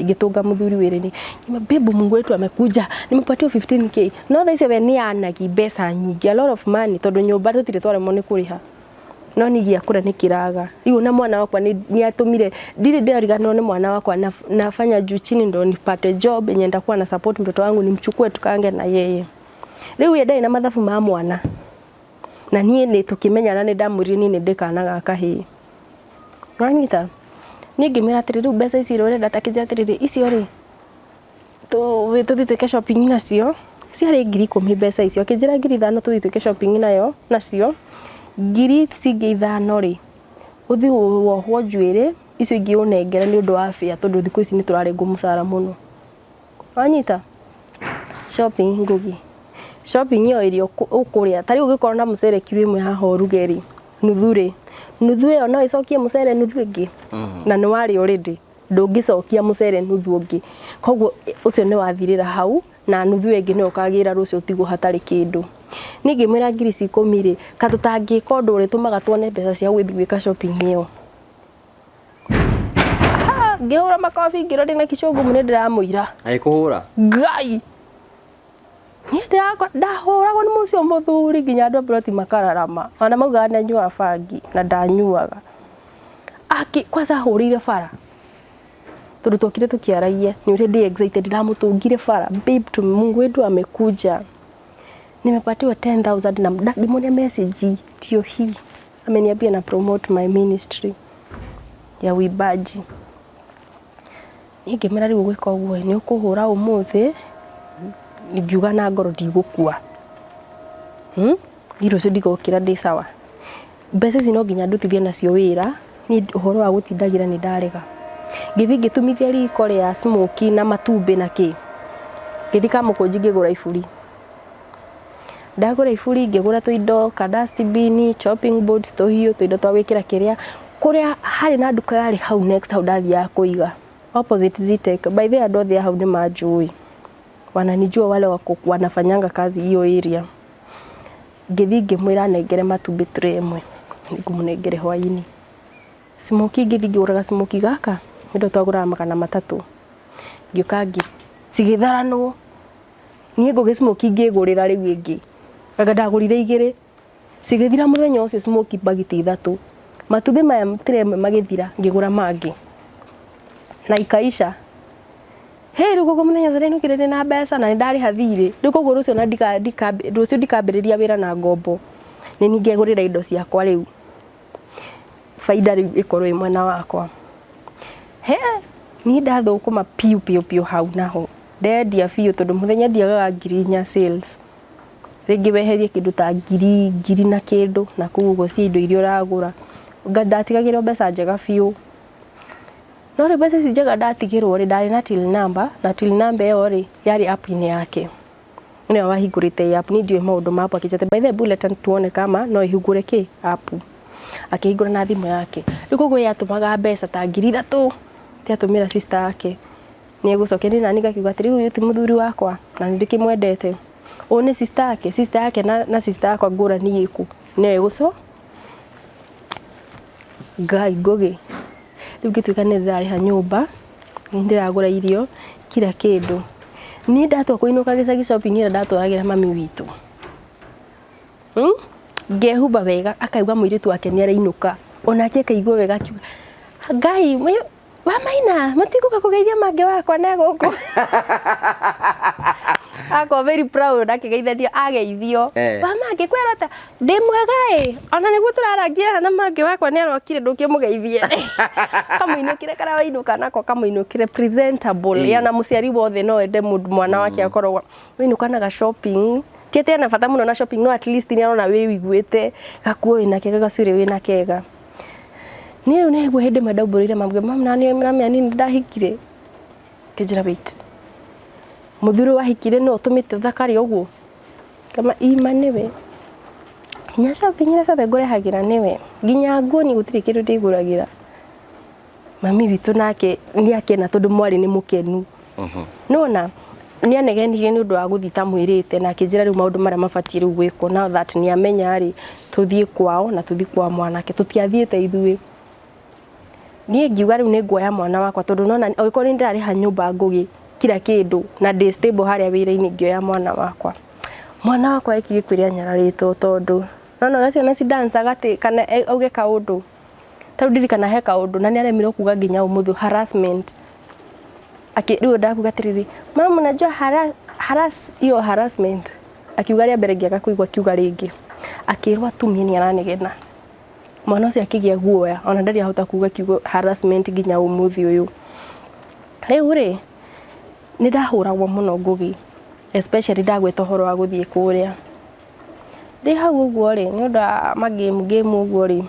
ngĩtũnga mũthuri wĩra-inĩ, "Babe, Mungu wetu amekuja, nimepatiwa 15K." No thaa icio we nĩ anagi mbeca nyingĩ, a lot of money, tondũ nyũmba tũtirĩ twaremwo nĩ kũrĩha, no niĩ gĩa kũrĩa nĩ kĩraga. Rĩu na mwana wakwa nĩ atũmire ndirĩ ndĩrariganĩrwo nĩ mwana wakwa. Nafanya juu chini ndo nipate job yenye nitakuwa na support mtoto wangu, nimchukue tukaange na yeye. Rĩu ye ndarĩ na mathabu ma mwana, na niĩ nĩ tũkĩmenyana nĩ ndamwĩrire niĩ nĩ ndĩ kana ga kahĩĩ. Wanyita? Niĩ ngĩmwĩra atĩrĩ, "Rĩu mbeca ici ũrenda?" Takĩnjĩra atĩrĩrĩ, "Icio rĩ, tũthiĩ twĩke shopping nacio." Ciarĩ 10,000 mbeca icio. Akĩnjĩra 5,000 tũthiĩ twĩke shopping nayo nacio, ngiri ici ingĩ ithano rĩ, ũthiĩ wohwo njuĩrĩ, icio ingĩ ũnengere nĩ ũndũ wa fare, tondũ thikũ ici nĩ tũrarengwo mũcara mũno. Wanyita? Shopping, Ngugi, shopping ĩyo ĩrĩa ũkũrĩa, ta rĩu ũngĩkorwo na mũcere kiro ĩmwe haha ũruge rĩ, nuthu rĩ, nuthu ĩyo no ĩcokie mũcere nuthu ĩngĩ? Na nĩ warĩa already, ndũngĩcokia mũcere nuthu ũngĩ. Koguo ũcio nĩ wathirĩra hau, na nuthu ĩyo ĩngĩ nĩyo ũkagĩra rũciũ ũtigwo hatarĩ kĩndũ. Niĩ ngĩmwĩra ngiri ici 10 rĩ, ka tũtangĩka ũndũ ũrĩtũmaga tuone mbeca cia gũgĩthiĩ gwĩka shopping ĩyo. Ngĩhũra makobi, ngĩrwo ndĩna kicũngũ, nĩ ndĩramũira. Agĩkũhũra? Ngai, niĩ ndahũragwo nĩ mũcio mũthuri nginya andũ a ploti makararama, ona maugaga nĩ anyuaga bangi na ndanyuaga. Aki kwanza ahũrĩire bara tondũ twokire tũkĩaragia nĩ ũrĩa ndĩ excited, ndamũtũngire bara, "Babe, tu Mungu wetu amekuja, nimepatiwa 10,000." Na ngĩmuonia message tio hii, ameniambia na promote my ministry ya uimbaji. Niĩ ngĩmwĩra, "Rĩu ũgwĩka ũguo nĩ ũkũhũra ũmũthĩ." Ngiuga na ngoro ndigũkua, Niĩ rũciũ ndigokĩra ndĩ sawa. Mbeca ici no nginya ndutithie nacio wĩra. Niĩ ũhoro wa gũtindagĩra nĩ ndarega. Ngĩthiĩ ngĩtumithia riko rĩa smoky na matumbĩ na kĩ, ngĩthiĩ Kamũkũnji ngĩgũra iburi. Ndagũra iburi, ngĩgũra tũindo ka dustbin, chopping boards, tũhiũ, tũindo twa gwĩkĩra kĩrĩa kũrĩa harĩ na nduka yarĩ hau next, hau ndathiaga kũiga opposite Zetech. By the way, andũ othe a hau nĩ manjũĩ, wananijua, wale wako wanafanyanga kazi hiyo area. Ngĩthiĩ ngĩmwĩra nengere matumbĩ tray ĩmwe, ngũmũnengere hwainĩ. Smoky, ngĩthiĩ ngĩgũraga smoky gaka nĩndũ twagũraga 300. Ngĩũka ngĩ cigĩtharanwo. Niĩ ngũgĩ smoky ngĩgũrĩra rĩu ĩngĩ, anga ndagũrire igĩrĩ, cigĩthira mũthenya ũcio, smoky bagiti ithatũ. Matumbĩ maya tray ĩmwe magĩthira, ngĩgũra mangĩ na ikaisha. Hey, rĩu koguo mũthenya ũcio ndainũkire ndĩna mbeca na nĩ ndarĩha thirĩ. Rĩu koguo rũciũ na ndika rũciũ ndikambĩrĩria wĩra na ngombo, nĩ niĩ ngegũrĩra indo ciakwa. Rĩu baida rĩu ĩkorwo ĩ mwena wakwa. He niĩ ndathũkũma piũ piũ piũ hau naho ndendia biũ, tondũ mũthenya ndiagaga 4,000 sales, rĩngĩ weherie kĩndũ ta ngiri na kĩndũ na kũu ũguo cia indo iria ũragũra. Ndatigagĩrwo mbeca njega biũ, no rĩu mbeca ici njega ndatigĩrwo rĩ, ndarĩ na till number, na till number ĩyo rĩ, yarĩ app-inĩ yake, nĩwe wahingũrĩte app. Niĩ ndiũĩ maũndũ ma app. Akĩnjĩra, "By the way, bullet tuone kama no ihingũre kĩ app." Akĩhingũra na thimũ yake. Rĩu koguo ye atũmaga mbeca ta 3,000, tiatũmĩra sister yake nĩ egũcokia. Niĩ nani ngakiuga atĩrĩ, "Ũyũ ti mũthuri wakwa na nĩ ndĩkĩmwendete, ũyũ nĩ sister yake." Sister yake na sister yakwa ngũrani ĩkũ? Nĩyo ĩgũco Ngai. Ngũgĩ rĩu ngĩtuĩka nĩ ndĩrarĩha nyũmba, nĩ ndĩragũra irio, kila kĩndũ. Niĩ ndatua kũinũka gĩcagi, shopping ĩrĩa ndatwaragĩra mami witũ, Ngehumba wega, akaigua mũirĩtu wake nĩ arainũka, onake akaigua wega, akiuga, "Ngai wa maina matigũka kũgeithia mangĩ wakwa ne gũkũ." Akorwo very proud akĩgeithanio ageithio. Eh. Wa mangĩ kwĩrwo ta ndĩ mwega ĩ ona nĩguo tũrarangia haha na mangĩ wakwa nĩ arokire ndũkĩmũgeithie. Kamũinũkĩre karĩa wainũka nako kamũinũkĩre presentable. Ĩĩ. Yana mũciari wothe no ende mũndũ mwana wake akorwo wainũka na ga shopping. Ti atĩ ena bata mũno na shopping no at least nĩ arona wĩiguĩte gakuo wĩna kega gacuĩrĩ wĩna kega. Niĩ rĩu nĩguo hĩndĩ ĩmwe ndaumbũrĩire mamu mamu na nĩ ũramenya niĩ nĩ ndahikire. Ngĩnjĩra wait. Mũthuri wahikire nũ ũtũmĩte ũthakare ũguo? Ngĩma ima nĩwe. Nginya shopping iria ciothe ngũrehagĩra nĩwe. Nginya nguo niĩ gũtirĩ kĩndũ ndĩgũragĩra. Mami witũ nake nĩ akena tondũ mwarĩ nĩ mũkenu. Nĩwona nĩ anegenire nĩ ũndũ wa gũthiĩ tamwĩrĩte na akĩnjĩra rĩu maũndũ marĩa mabatiĩ rĩu gwĩkwo now that nĩ amenya rĩ tũthiĩ kwao na tũthiĩ kwa mwanake tũtiathiĩte ithuĩ. Niĩ ngiuga rĩu nĩ nguoya mwana wakwa tondũ nona angĩkorwo nĩ ndĩrarĩha nyũmba ngũgĩ kila kĩndũ na ndĩ stable harĩa wĩra-inĩ ngĩoya mwana wakwa. Mwana wakwa ekire kwĩrĩa anyararĩtwo tondũ nona ũrĩa ciana cidancaga atĩ kana auge kaũndũ tarĩu ndirikana he kaũndũ na nĩ aremirwo kuga nginya ũmũthĩ harassment. Akĩ rĩu ndakuga atĩrĩrĩ mama unajua harass hiyo harassment akiuga rĩa mbere ngĩaga kũigua akiuga rĩngĩ akĩrwo atumia nĩ aranegena. Mwana ũcio akĩgĩa guoya ona ndarĩ ahota kuga kiugo harassment nginya ũmũthĩ ũyũ. Rĩu rĩ nĩ ndahũragwo mũno Ngũgĩ especially ndagweta ũhoro wa gũthiĩ kũrĩa. Ndĩ hau ũguo rĩ nĩ ũndũ wa magame game ũguo rĩ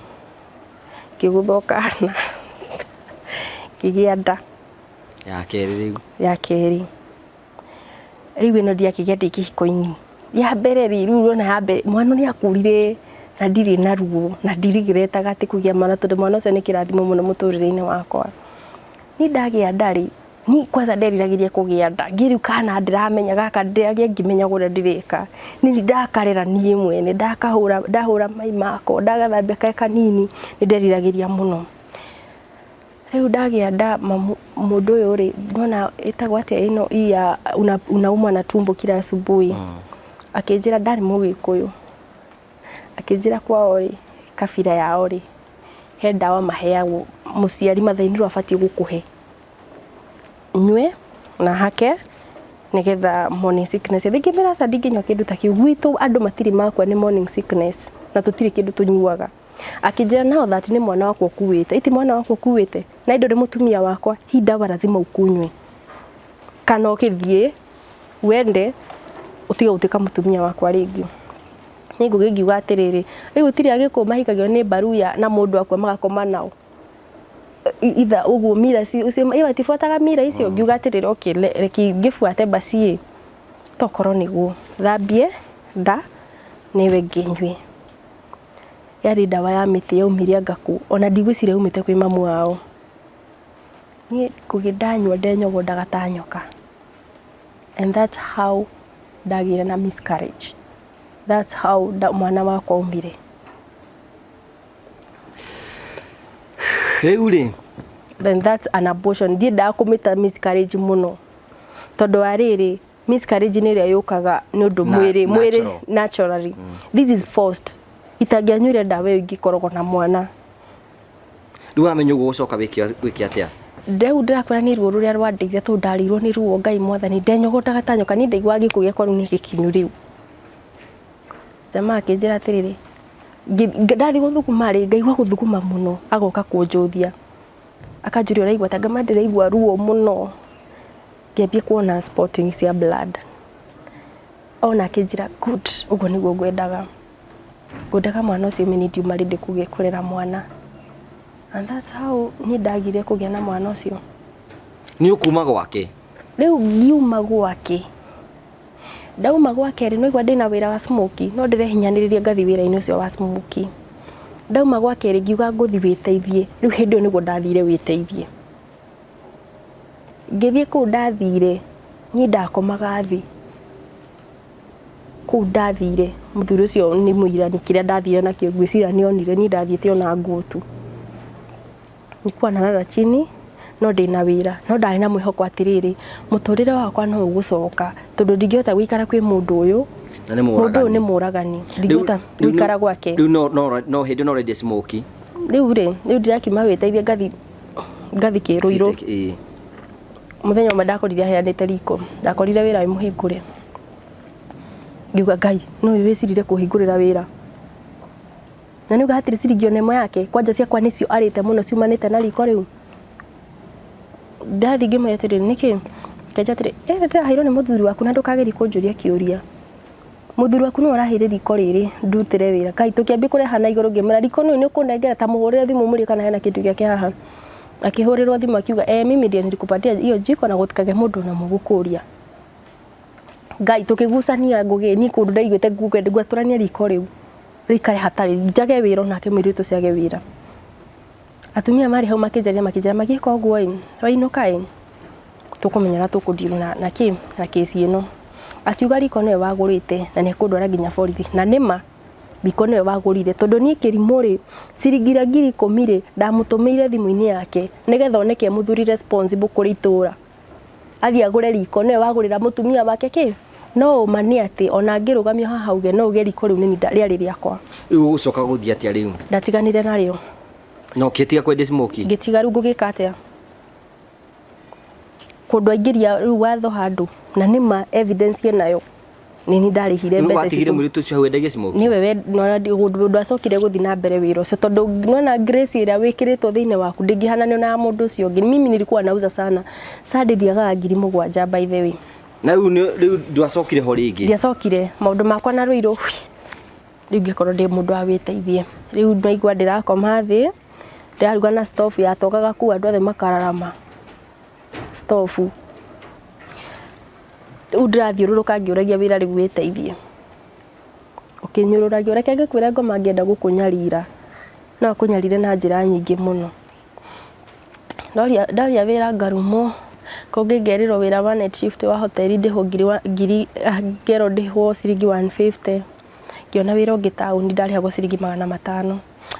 ngĩgũthwo kana ngĩgĩa nda. Ya kerĩ rĩu. Ya kerĩ. Rĩu ĩno ndiakĩgĩa ndĩ kĩhiko-inĩ. Ya mbere rĩ rĩu ũrona ya mbere mwana nĩ akũrire na ndirĩ na ruo na ndirigiretaga atĩ kũgĩa mwana tondũ mwana ũcio nĩ kĩrathimo mũno mũtũrĩre-inĩ wakwa. Niĩ ndagĩa nda rĩ niĩ kwanza nderiragĩria kũgĩa nda ngĩ rĩu kana ndĩramenya gaka ndĩragĩa ngĩmenya ũrĩa ndĩreka. Niĩ ndakarera niĩ mwene ndakahũra ndahũra mai mako ndagathambia ke kanini nĩ nderiragĩria mũno. Rĩu ndagĩa nda mũndũ ũyũ rĩ ndona ĩtagwo atĩa ĩno hii ya unaumwa na tumbo kila asubuhi. Akĩnjĩra ndarĩ mũgĩkũyũ. Akĩnjĩra kwao rĩ kabira yao rĩ he ndawa maheagwo mũciari mathainirwo abatiĩ gũkũhe nyue na hake nĩgetha morning sickness. Ngĩmwĩra aca ndingĩnyua kĩndũ ta kĩu gwitũ andũ matirĩ makua nĩ morning sickness na tũtirĩ kĩndũ tũnyuaga. Akĩnjĩra now that nĩ mwana wakwa ũkuĩte iti mwana wakwa ũkuĩte na ndũrĩ mũtumia wakwa hii dawa lazima ukunywe kana ũkĩthiĩ wende ũtige gũtuĩka mũtumia wakwa rĩngĩ. Niĩ Ngũgĩ ngiuga atĩrĩrĩ rĩu gũtirĩ agĩkũyũ mahikagio nĩ mbaruya na mũndũ akua magakoma nao itha ũguo mira ũcio matibuataga mira icio ngiuga atĩrĩrĩ okay reke ngĩbuate basi ĩ tokorwo nĩguo thambie nda nĩwe ngĩnyue. Yarĩ ndawa ya mĩtĩ yaumire anga kũ ona ndigwĩciria yaumĩte kwĩ mamu wao. Niĩ Ngũgĩ ndanyua ndenyogondaga ta nyoka and that's how ndagĩire na miscarriage. That's how mwana wakwa aumire. Rĩu rĩ Then that's an abortion. Ndiendaga kũmĩta miscarriage mũno tondũ wa rĩrĩ miscarriage nĩ ĩrĩa yũkaga nĩ ũndũ mwĩrĩ mwĩrĩ natural. Naturally. This is forced. Itangĩanyuire ndawa ĩyo ingĩkoragwo na mwana. Rĩu wamenya ũguo ũcoka wĩke atĩa? Rĩu ndĩrakwĩra nĩ ruo rũrĩa rwandeithia tondũ ndarĩirwo nĩ ruo Ngai mwathani ndenyogondaga ta nyoka niĩ ndaiguaga gĩkuũ gĩakwa rĩu nĩ gĩkinyu rĩu. Jamaa akĩnjĩra atĩrĩrĩ ndathiĩ gũthuguma rĩ ngaigua gũthuguma mũno agoka kũnjũthia akanjũria ũraigua ta ngama ndĩraigua ruo mũno ngĩambia kuona spotting cia blood ona akĩnjĩra good ũguo nĩguo ngwendaga ngwendaga mwana ũcio mimi ndiuma ready kũrera mwana and that's how niĩ ndagire kũgĩa na mwana ũcio. Nĩ ũkuma gwake? Rĩu ngiuma gwake ndauma gwake rĩ no igua ndĩna wĩra wa smoky no ndĩrehinyanĩrĩria ngathiĩ wĩra-inĩ ũcio wa smoky. Ndauma gwake rĩ ngiuga ngũthiĩ wĩteithie rĩu hĩndĩ ĩyo nĩguo ndathire wĩteithie. Ngĩthiĩ kũu ndathire niĩ ndakomaga thĩ kũu ndathire mũthuri ũcio nĩ mũira nĩ kĩrĩa ndathire nakĩo ngwĩciria nĩ onire niĩ ndathiĩte ona nguo tu. Nilikuwa nalala chini no ndĩna wĩra no ndarĩ na mwĩhoko atĩrĩrĩ mũtũrĩre wakwa no ũgũcoka tondũ ndingĩhota gũikara kwĩ mũndũ ũyũ. Na nĩ Mũndũ ũyũ nĩ mũragani. Mũragani ndingĩhota gũikara gwake. Rĩu no hĩndĩ no ũrendia smoky. Rĩu rĩ rĩu ndĩrakiuma wĩteithie ngathi ngathi kĩrũirũ. Ĩĩ. Mũthenya ũmwe ndakorire aheanĩte riko ndakorire wĩra wĩ mũhingũre. Ngiuga Ngai no ũyũ wĩcirire kũhingũrĩra wĩra na nĩ uga hatirĩ ciringi ona ĩmwe yake, kwanja ciakwa nĩcio arĩte mũno ciumanĩte na riko rĩu. Ndathiĩ ngĩmwĩra atĩrĩrĩ, nĩkĩ? Akĩnjĩra atĩrĩ, ĩ ndĩraheirwo nĩ mũthuri waku na ndũkagerie kũnjũria kĩũria. Mũthuri waku nĩwe ũraheire riko rĩrĩ ndutĩre wĩra. Kai tũkĩambia kũreha na igũrũ ngĩmwĩra riko nĩũ nĩũkũnengera ta mũhũrĩre thimũ mũrie kana hena kĩndũ gĩake haha. Akĩhũrĩrwo thimũ akiuga eh, mimi ndiye nilikupatia hiyo jiko na gũtikage mũndũ ona ũmwe gũkũria. Ngai tũkĩgucania ngũgĩ niĩ kũndũ ndaiguĩte ngwatũrania riko rĩu rĩikare hatarĩ njage wĩra onake mũirĩtu ũcio age wĩra. Atumia marĩ hau makĩnjaria makĩnjĩra magĩka ũguo ĩ wainũka ĩ tũkũmenya ũrĩa tũkũ deal na kĩ na kĩci ĩno. Akiuga riko nĩwe wagũrĩte na nĩ ekũndwara nginya borithi na nĩma riko nĩwe wagũrire tondũ niĩ kĩrimũ rĩ ciringi iria 10,000 rĩ ndamũtũmĩire thimũ-inĩ yake nĩgetha oneke e mũthuri responsible kũrĩ itũra athiĩ agũre riko nĩwe wagũrĩra mũtumia wake kĩ no ũma nĩ atĩ ona angĩrũgamio haha auge no uge riko rĩu nĩ rĩarĩ rĩakwa. Rĩu ũgũcoka gũthiĩ atĩa rĩu? Ndatiganire narĩo. Na ũkĩtiga kwendia smokie? Ngĩtiga rĩu ngũgĩka atĩa? Kũndũ aingĩria rĩu watho handũ na nĩma evidence ĩnayo nĩ niĩ ndarĩhire Rĩu mbeca watigire icio. mũirĩtu ũcio hau endagia smokie? Nĩwe ndwacokire gũthiĩ na mbere wĩra ũcio tondũ nona grace ĩrĩa wĩkĩrĩtwo thĩinĩ waku ndĩngĩhananio na ya mũndũ ũcio ũngĩ. Mimi nilikuwa nauza sana. Sunday ndiagaga 7,000 by the way. Na rĩu rĩu ndwacokire ho rĩngĩ? Ndiacokire maũndũ makwa na rũirũ rĩu ngĩkorwo ndĩ mũndũ wa wĩteithie. Rĩu ndaigua ndĩrakoma thĩ ndĩraruga na stove yatogaga kũu andũ othe makararama stove. Rĩu ndĩrathiũrũrũka ngĩũragia wĩra rĩu wĩteithie. Ũkĩnyũrũragia reke ngĩkwĩre ngoma angĩenda gũkũnyarira no akũnyarire na njĩra nyingĩ mũno. Ndoria wĩra ngarumwo kũngĩ ngerĩrwo wĩra wa night shift wa hoteli ndĩhwo ngiri ngerwo ndĩhwo ciringi 150. Ngĩona wĩra ũngĩ taũni ndarĩhagwo ciringi 500.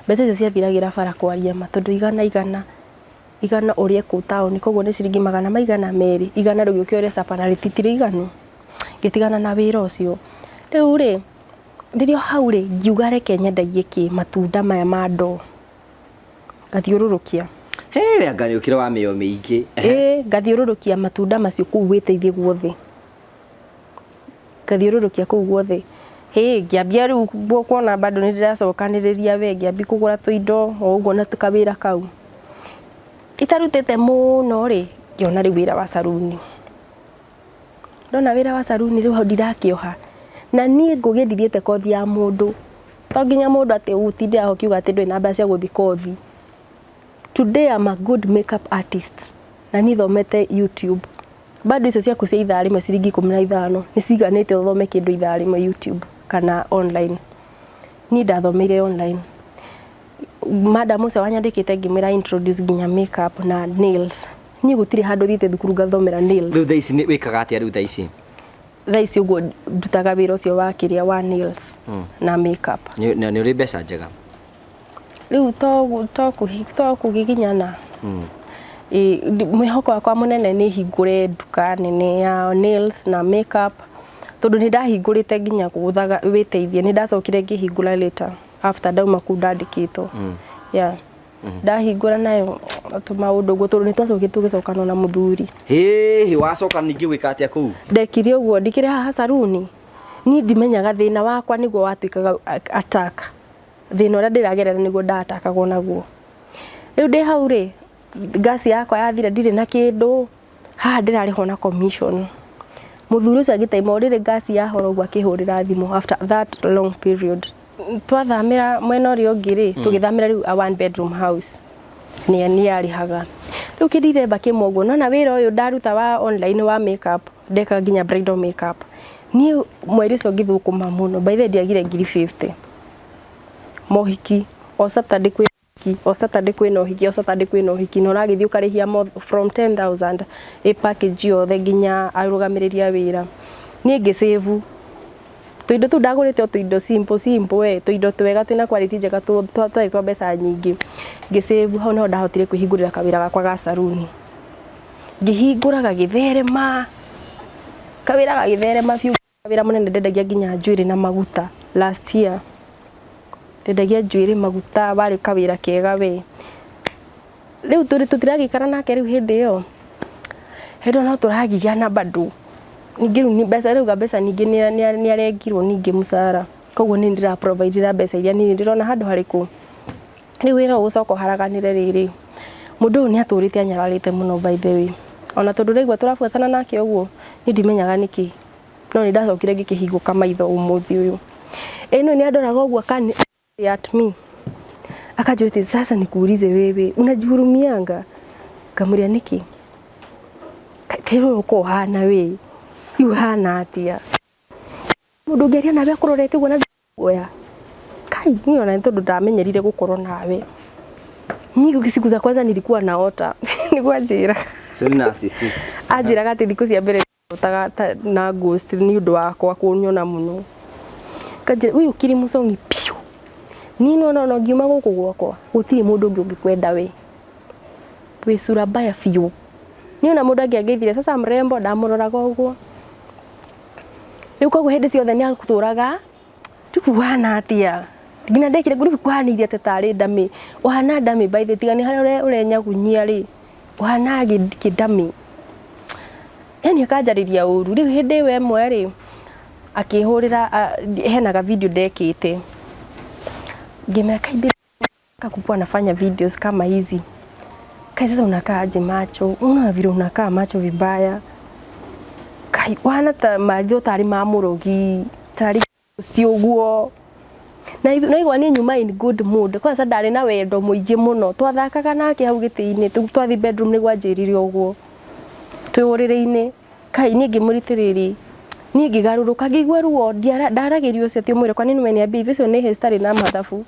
Mbeca icio ciathiragĩra bara kwaria ma tondũ igana igana igana ũrĩe kũu taũni koguo nĩ ciringi magana maigana merĩ igana rĩu ũgĩũke ũrĩe capa na rĩtitirĩ iganu. Ngĩtigana na wĩra ũcio. Rĩu rĩ rĩrĩa hau rĩ ngiuga reke nyendagie kĩ matunda maya ma ndoo. Ngathiũrũrũkia. He we anga nĩ ũkĩrĩ wa mĩo mĩingĩ. Ĩĩ ngathiũrũrũkia matunda macio kũu wĩteithie guothe. Ngathiũrũrũkia kũu guothe. Hĩ ngĩambia rĩu kuona bado nĩ ndĩracokanĩrĩria we ngĩambia kũgũra tũindo o ũguo na kawĩra kau. Itarutĩte mũno rĩ ngĩona rĩu wĩra wa saruni. Ndona wĩra wa saruni rĩu hau ndirakĩoha. Na niĩ ngũgĩ ndithiĩte kothi ya mũndũ. To nginya mũndũ atĩ ũtinde aho ũkiuga atĩ ndũrĩ na mbeca cia gũthiĩ kothi. Today I'm a good makeup artist. Na niĩ thomete YouTube. Bado icio ciaku cia ithaa rĩmwe ciringi 15 nĩ ciganĩte ũthome kĩndũ ithaa rĩmwe YouTube kana online. Niĩ ndathomeire online. Madam ũcio wanyandĩkĩte ngĩmwĩra introduce nginya makeup na nails. Niĩ gũtirĩ handũ thiĩte thukuru ngathomera nails. Rĩu thaa ici wĩkaga atĩa rĩu thaa ici? Thaa ici ũguo ndutaga wĩra ũcio wa kĩrĩa wa nails na makeup. Nĩ ũrĩ mbeca njega? Rĩu to kũgiginyana. Mwĩhoko wakwa mũnene nĩ hingũre nduka nene ya nails na makeup tondũ nĩ ndahingũrĩte nginya gũthaga wĩteithie nĩ ndacokire ngĩhingũra later after ndauma kũu ndandĩkĩtwo. Yeah. Ndahingũra nayo tũmaũndũ ũguo tondũ nĩ twacokire tũgĩcokana na mũthuri. Hĩhĩ wacoka ningĩ gwĩka atĩa kũu? Ndekire ũguo ndikĩrĩ haha saruni. Niĩ ndimenyaga thĩna wakwa nĩguo watuĩkaga attack. Thĩna ũrĩa ndĩragerera nĩguo ndatakagwo naguo. Rĩu ndĩ hau rĩ ngasi yakwa yathira ndirĩ na kĩndũ haha ndĩrarĩhwo na commission. Mũthuri ũcio agĩtaima o rĩrĩ ngasi yahora ũguo akĩhũrĩra thimũ after that long period. Twathamĩra mwena ũrĩa ũngĩ rĩ tũgĩthamĩra rĩu a one bedroom house. Nĩ yarĩhaga. Rĩu kĩndithemba kĩmwe ũguo nona wĩra ũyũ ndaruta wa online wa makeup ndeka nginya bridal makeup. Niĩ mweri ũcio ngĩthũkũma mũno by the way ndiagire 50,000. Mohiki o Saturday kwĩ ũhiki, o Saturday kwĩna ũhiki, o Saturday kwĩna ũhiki na ũragĩthiĩ ũkarĩhia from 10,000 ĩ package yothe nginya arũgamĩrĩri a wĩra. Niĩ ngĩ save tũindo tũu ndagũrĩte o tũindo simple simple we tũindo twega twĩna quality njega twarĩ twa mbeca nyingĩ. Ngĩ save hau niho ndahotire kwĩhingũrĩra kawĩra gakwa ga saruni. Ngĩhingũra gagĩtherema, kawĩra gagĩtherema biũ, wĩra mũnene ndendagia nginya njuĩrĩ na maguta last year. Ndendagia njuĩrĩ maguta warĩ kawĩra kega we. Rĩu tũtiragĩikara nake rĩu hĩndĩ ĩyo. Hĩndĩ ĩyo no tũragiana bado. Ningĩ rĩu mbeca rĩu mbeca ningĩ nĩ arengirwo ningĩ mũcara, koguo nĩ ndĩra provide mbeca iria nini ndĩrona handũ harĩkũ. Rĩu wĩra ũgũcoka ũharaganĩre rĩrĩ, mũndũ ũyũ nĩ atũrĩte anyararĩte mũno, by the way, ona tondũ ũraigua tũrabuatana nake ũguo, niĩ ndimenyaga nĩkĩ, no nĩ ndacokire ngĩkĩhingũka maitho ũmũthĩ ũyũ. Ĩno nĩ andoraga ũguo akani at me, akanjũria atĩ, "Sasa nikuulize, wewe unajihurumianga?" Ngamwĩra, "Nĩkĩ?" "Kĩrĩ ũko ũhana we rĩu ũhana atĩa? Mũndũ ũngĩaria nawe akũrorete ũguo na guoya kai." Niĩ ona nĩ tondũ ndamenyerire gũkorwo nawe, niĩ siku za kwanza nilikuwa naota, nĩguo anjĩra. So nĩ narcissist. Anjĩraga atĩ thikũ cia mbere otaga na ghost nĩ ũndũ wakwa kũnyona mũno. Kanjĩra ũyũ kiri mũcongi piũ, niĩ nona ona ngiuma gũkũ gwakwa gũtirĩ mũndũ ũngĩ ũngĩkwenda, we wĩ sura mbaya biũ. Niĩ ona mũndũ angĩangeithire, "Sasa mrembo," ndamũroraga ũguo. Rĩu koguo hĩndĩ ciothe nĩ atũraga rĩu ũhana atĩa, nginya ndekire rĩu kũhanĩire atĩ tarĩ ndamĩ ũhana ndamĩ. By the tiga nĩ harĩa ũrenyagunyia rĩ, ũhana kĩndamĩ, yani akanjarĩria ũru. Rĩu hĩndĩ ĩyo ĩmwe rĩ, akĩhũrĩra hena ga video ndekĩte, ngĩmera kai kakukuwa nafanya videos kama hizi. "Kai, sasa unakaa aje macho? Unaona vile unakaa macho vibaya? Kai, wana ta maitho tarĩ ma mũrogi, tarĩ si ũguo." Na naigua niĩ nyuma in good mood, kwanza ndarĩ na wendo mũingĩ mũno, twathakaga nake hau gĩtĩ-inĩ. Twathiĩ bedroom nĩguo anjĩrire ũguo twĩ ũrĩrĩ-inĩ. Kai, niĩ ngĩmũritĩrĩri, niĩ ngĩgarũrũka, ngĩigua ruo. Ndaragĩrio ũcio ti ũmwĩre, "Kwa nini umeniambia hivi?" Ũcio nĩ hĩ citarĩ na mathabu.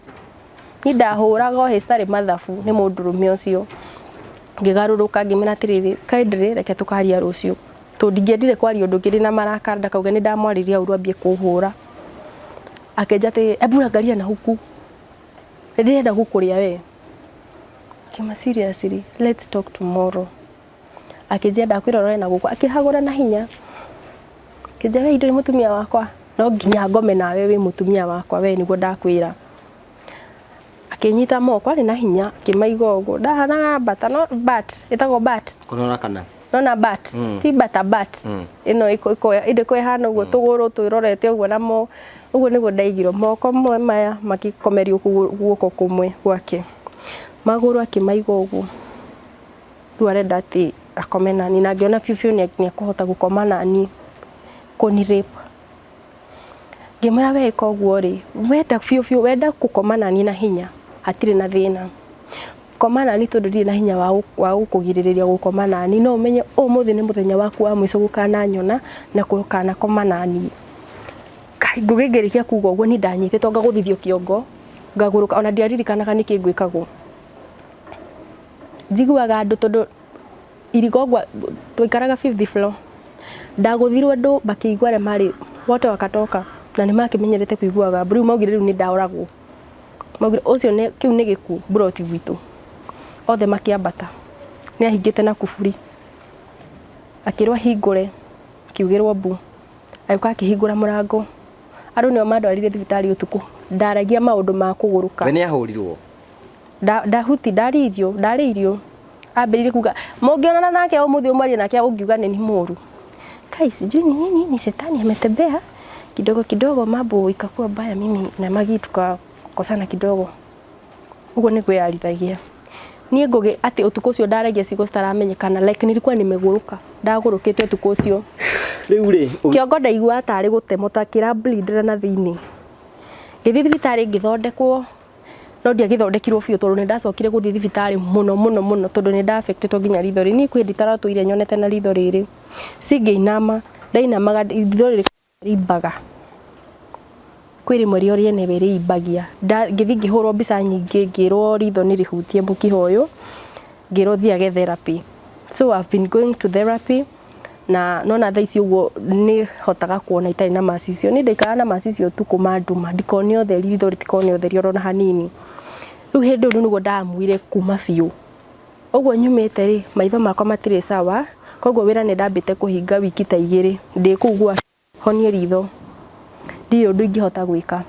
Niĩ ndahũraga o hĩ citarĩ mathabu nĩ mũndũrũme ũcio. Ngĩgarũrũka, ngĩmwĩra atĩrĩrĩ, "Kindly reke tũkaria rũciũ," tondũ ndingĩendire kwaria ũndũ ngĩrĩ na marakara, ndakauge nĩ ndamwarĩria ũru ambie kũhũra. Akĩnja atĩ, "Ebu angalia na huku, ndĩrenda gũkũrĩa we." Kĩma, "Seriously, let's talk tomorrow." Akĩnjia, "Ndakwĩra ũrore na gũkũ." Akĩhagũra na hinya, akĩnjia, "We ndũrĩ mũtumia wakwa, no nginya ngome nawe, wĩ mũtumia wakwa we, nĩguo ndakwĩra." Akĩnyita moko arĩ na hinya, akĩmaiga ũguo. Ndahanaga mbata, no bat ĩtagwo bat. Kũnora kana? Nona bat, ti bata bat. Ĩno ĩndĩ ko ĩhana ũguo, tũgũrũ twĩrorete ũguo, namo ũguo nĩguo ndaigirwo moko maya makĩkomerio guoko kũmwe gwake, magũrũ akĩmaiga ũguo. Rĩu arenda atĩ akome nani, na ngĩona biũ biũ nĩ ekũhota gũkoma nani, kũni rape. Ngĩmwĩra, "We ĩka ũguo rĩ, wenda biũ biũ, wenda gũkoma nani na hinya, hatirĩ na thĩna, koma nani, tondũ ndirĩ na hinya wa gũkũgirĩrĩria gũkoma nani, no ũmenye ũmũthĩ nĩ mũthenya waku wa mũico gũkananyona na gũkanakoma nani." Kai, Ngũgĩ ngĩrĩkia kuga ũguo, niĩ ndanyitĩtwo ngagũthithio kĩongo, ngagũrũka, ona ndiaririkanaga nĩkĩ ngwĩkagwo. Njiguaga andũ, tondũ irigongwa twaikaraga fifth floor, ndagũthirwo, andũ makĩigua, arĩa marĩ wote wakatoka, na nĩ makĩmenyerete kũiguaga mbu. Rĩu maugire rĩu nĩ ndaoragwo, maugire ũcio nĩ kĩu nĩ gĩkuũ mburoti gwitũ. Othe makĩambata, nĩ ahingĩte na kuburi, akĩrwo ahingũre, akiugĩrwo mbu, agĩũka akĩhingũra mũrango. Andũ nĩo mandwarire thibitarĩ ũtukũ. Ndaragia maũndũ ma kũgũrũka. We nĩ ahũrirwo? Ndahuti ndarĩirio, ndarĩirio. Ambĩrĩirie kuga mũngĩonana nake ũmũthĩ, ũmwarie nake, ũngiuga nĩ ni mũru. Kai, sijui ni nini, ni shetani ametembea kidogo kidogo, mambo ikakuwa mbaya, mimi na Magi tukakosana kidogo. Ũguo nĩguo yarithagia niĩ Ngũgĩ, atĩ ũtukũ ũcio ndaragia ciugo citaramenyekana, like nilikuwa nimegũrũka, ndagũrũkĩte ũtukũ ũcio. Rĩu rĩ Kĩongo ndaiguaga tarĩ gũtemwo, ta kĩra bleed na thĩinĩ. Ngĩthiĩ thibitarĩ ngĩthondekwo, no ndiagĩthondekirwo biũ, tondũ nĩ ndacokire gũthiĩ thibitarĩ mũno mũno mũno, tondũ nĩ nda-affectĩtwo nginya ritho rĩrĩ. Niĩ kwĩ hĩndĩ itaratũire nyonete na ritho rĩrĩ cingĩinama, ndainamaga ritho rĩrĩ rĩimbaga, kwĩ rĩmwe rĩo rĩenewe rĩimbagia. Ngĩthiĩ ngĩhũrwo mbica nyingĩ, ngĩrwo ritho nĩ rĩhutie mũkiha ũyũ, ngĩrwo thiage therapy. So I've been going to therapy, na nona thaa ici ũguo nĩ hotaga kuona itarĩ na macicio. Niĩ ndaikaraga na macicio ũtukũ ma nduma, ndikone ũtheri, ritho rĩtikone ũtheri oro na hanini. Rĩu hĩndĩ ĩyo nĩguo ndamuire kuma biũ ũguo nyumĩte rĩ, maitho makwa matirĩ sawa, koguo wĩra nĩ ndambĩte kũhinga wiki ta 2 ndĩ kũu gwa honie ritho. Ndirĩ ũndũ ingĩhota gwĩka,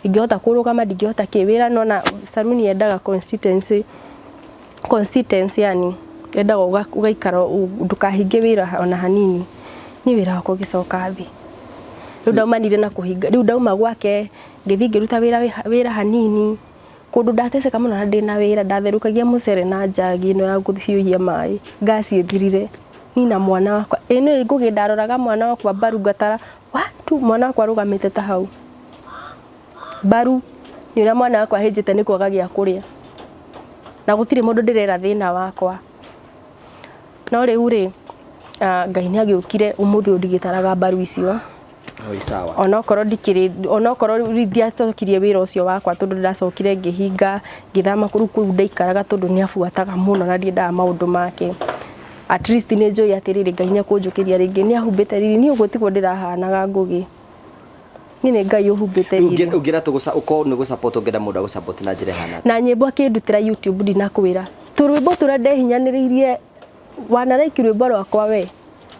ingĩhota kũrũgama, ndingĩhota kĩ wĩra. Nona saruni yendaga consistency, consistency, yani yendaga ũgaikara ndũkahinge wĩra ona hanini. Niĩ wĩra wakwa ũgĩcoka thĩ. Rĩu ndaumanire na kũhinga, rĩu ndauma gwake ngĩthiĩ ngĩruta wĩra hanini kũndũ ndateceka mũno na ndĩna wĩra, ndatherũkagia mũcere na njagi ĩno ya kũhiũhia maĩ, ngasi ĩthirire, niĩ na mwana wakwa, ĩ nĩ Ngũgĩ ndaroraga mwana wakwa mbaru ngatara, one, two, mwana wakwa arũgamĩte ta hau mbaru, nĩ ũrĩa mwana wakwa ahĩnjĩte nĩ kwaga gĩa kũrĩa, na gũtirĩ mũndũ ndĩrera thĩna wakwa. No rĩu rĩ, Ngai nĩ agĩũkire ũmũthĩ ũyũ ndigĩtaraga mbaru icio. Oi sawa. Onokorwo ndikĩrĩ, onokorwo rĩu ndiacokirie wĩra ũcio wakwa tondũ ndacokire ngĩhinga ngĩthama kũu kũu ndaikaraga tondũ nĩ abuataga mũno na ndiendaga maũndũ make. At least nĩ njũĩ atĩrĩrĩ, Ngai nĩ ekũnjũkĩria rĩngĩ, nĩ ahumbĩte riri, niĩ ũguo tiguo ndĩrahanaga Ngũgĩ. Niĩ nĩ Ngai ũhumbĩte riri. Ũngĩra tũgũca ũkorwo nĩ gũ-support ũngĩenda mũndũ agũ-support na njĩra ĩhana atĩa? Na nyĩmbo akĩndutĩra YouTube ndinakwĩra. Tũrwĩmbo tũrĩa ndehinyanĩrĩirie, wanaraiki rwĩmbo rwakwa we.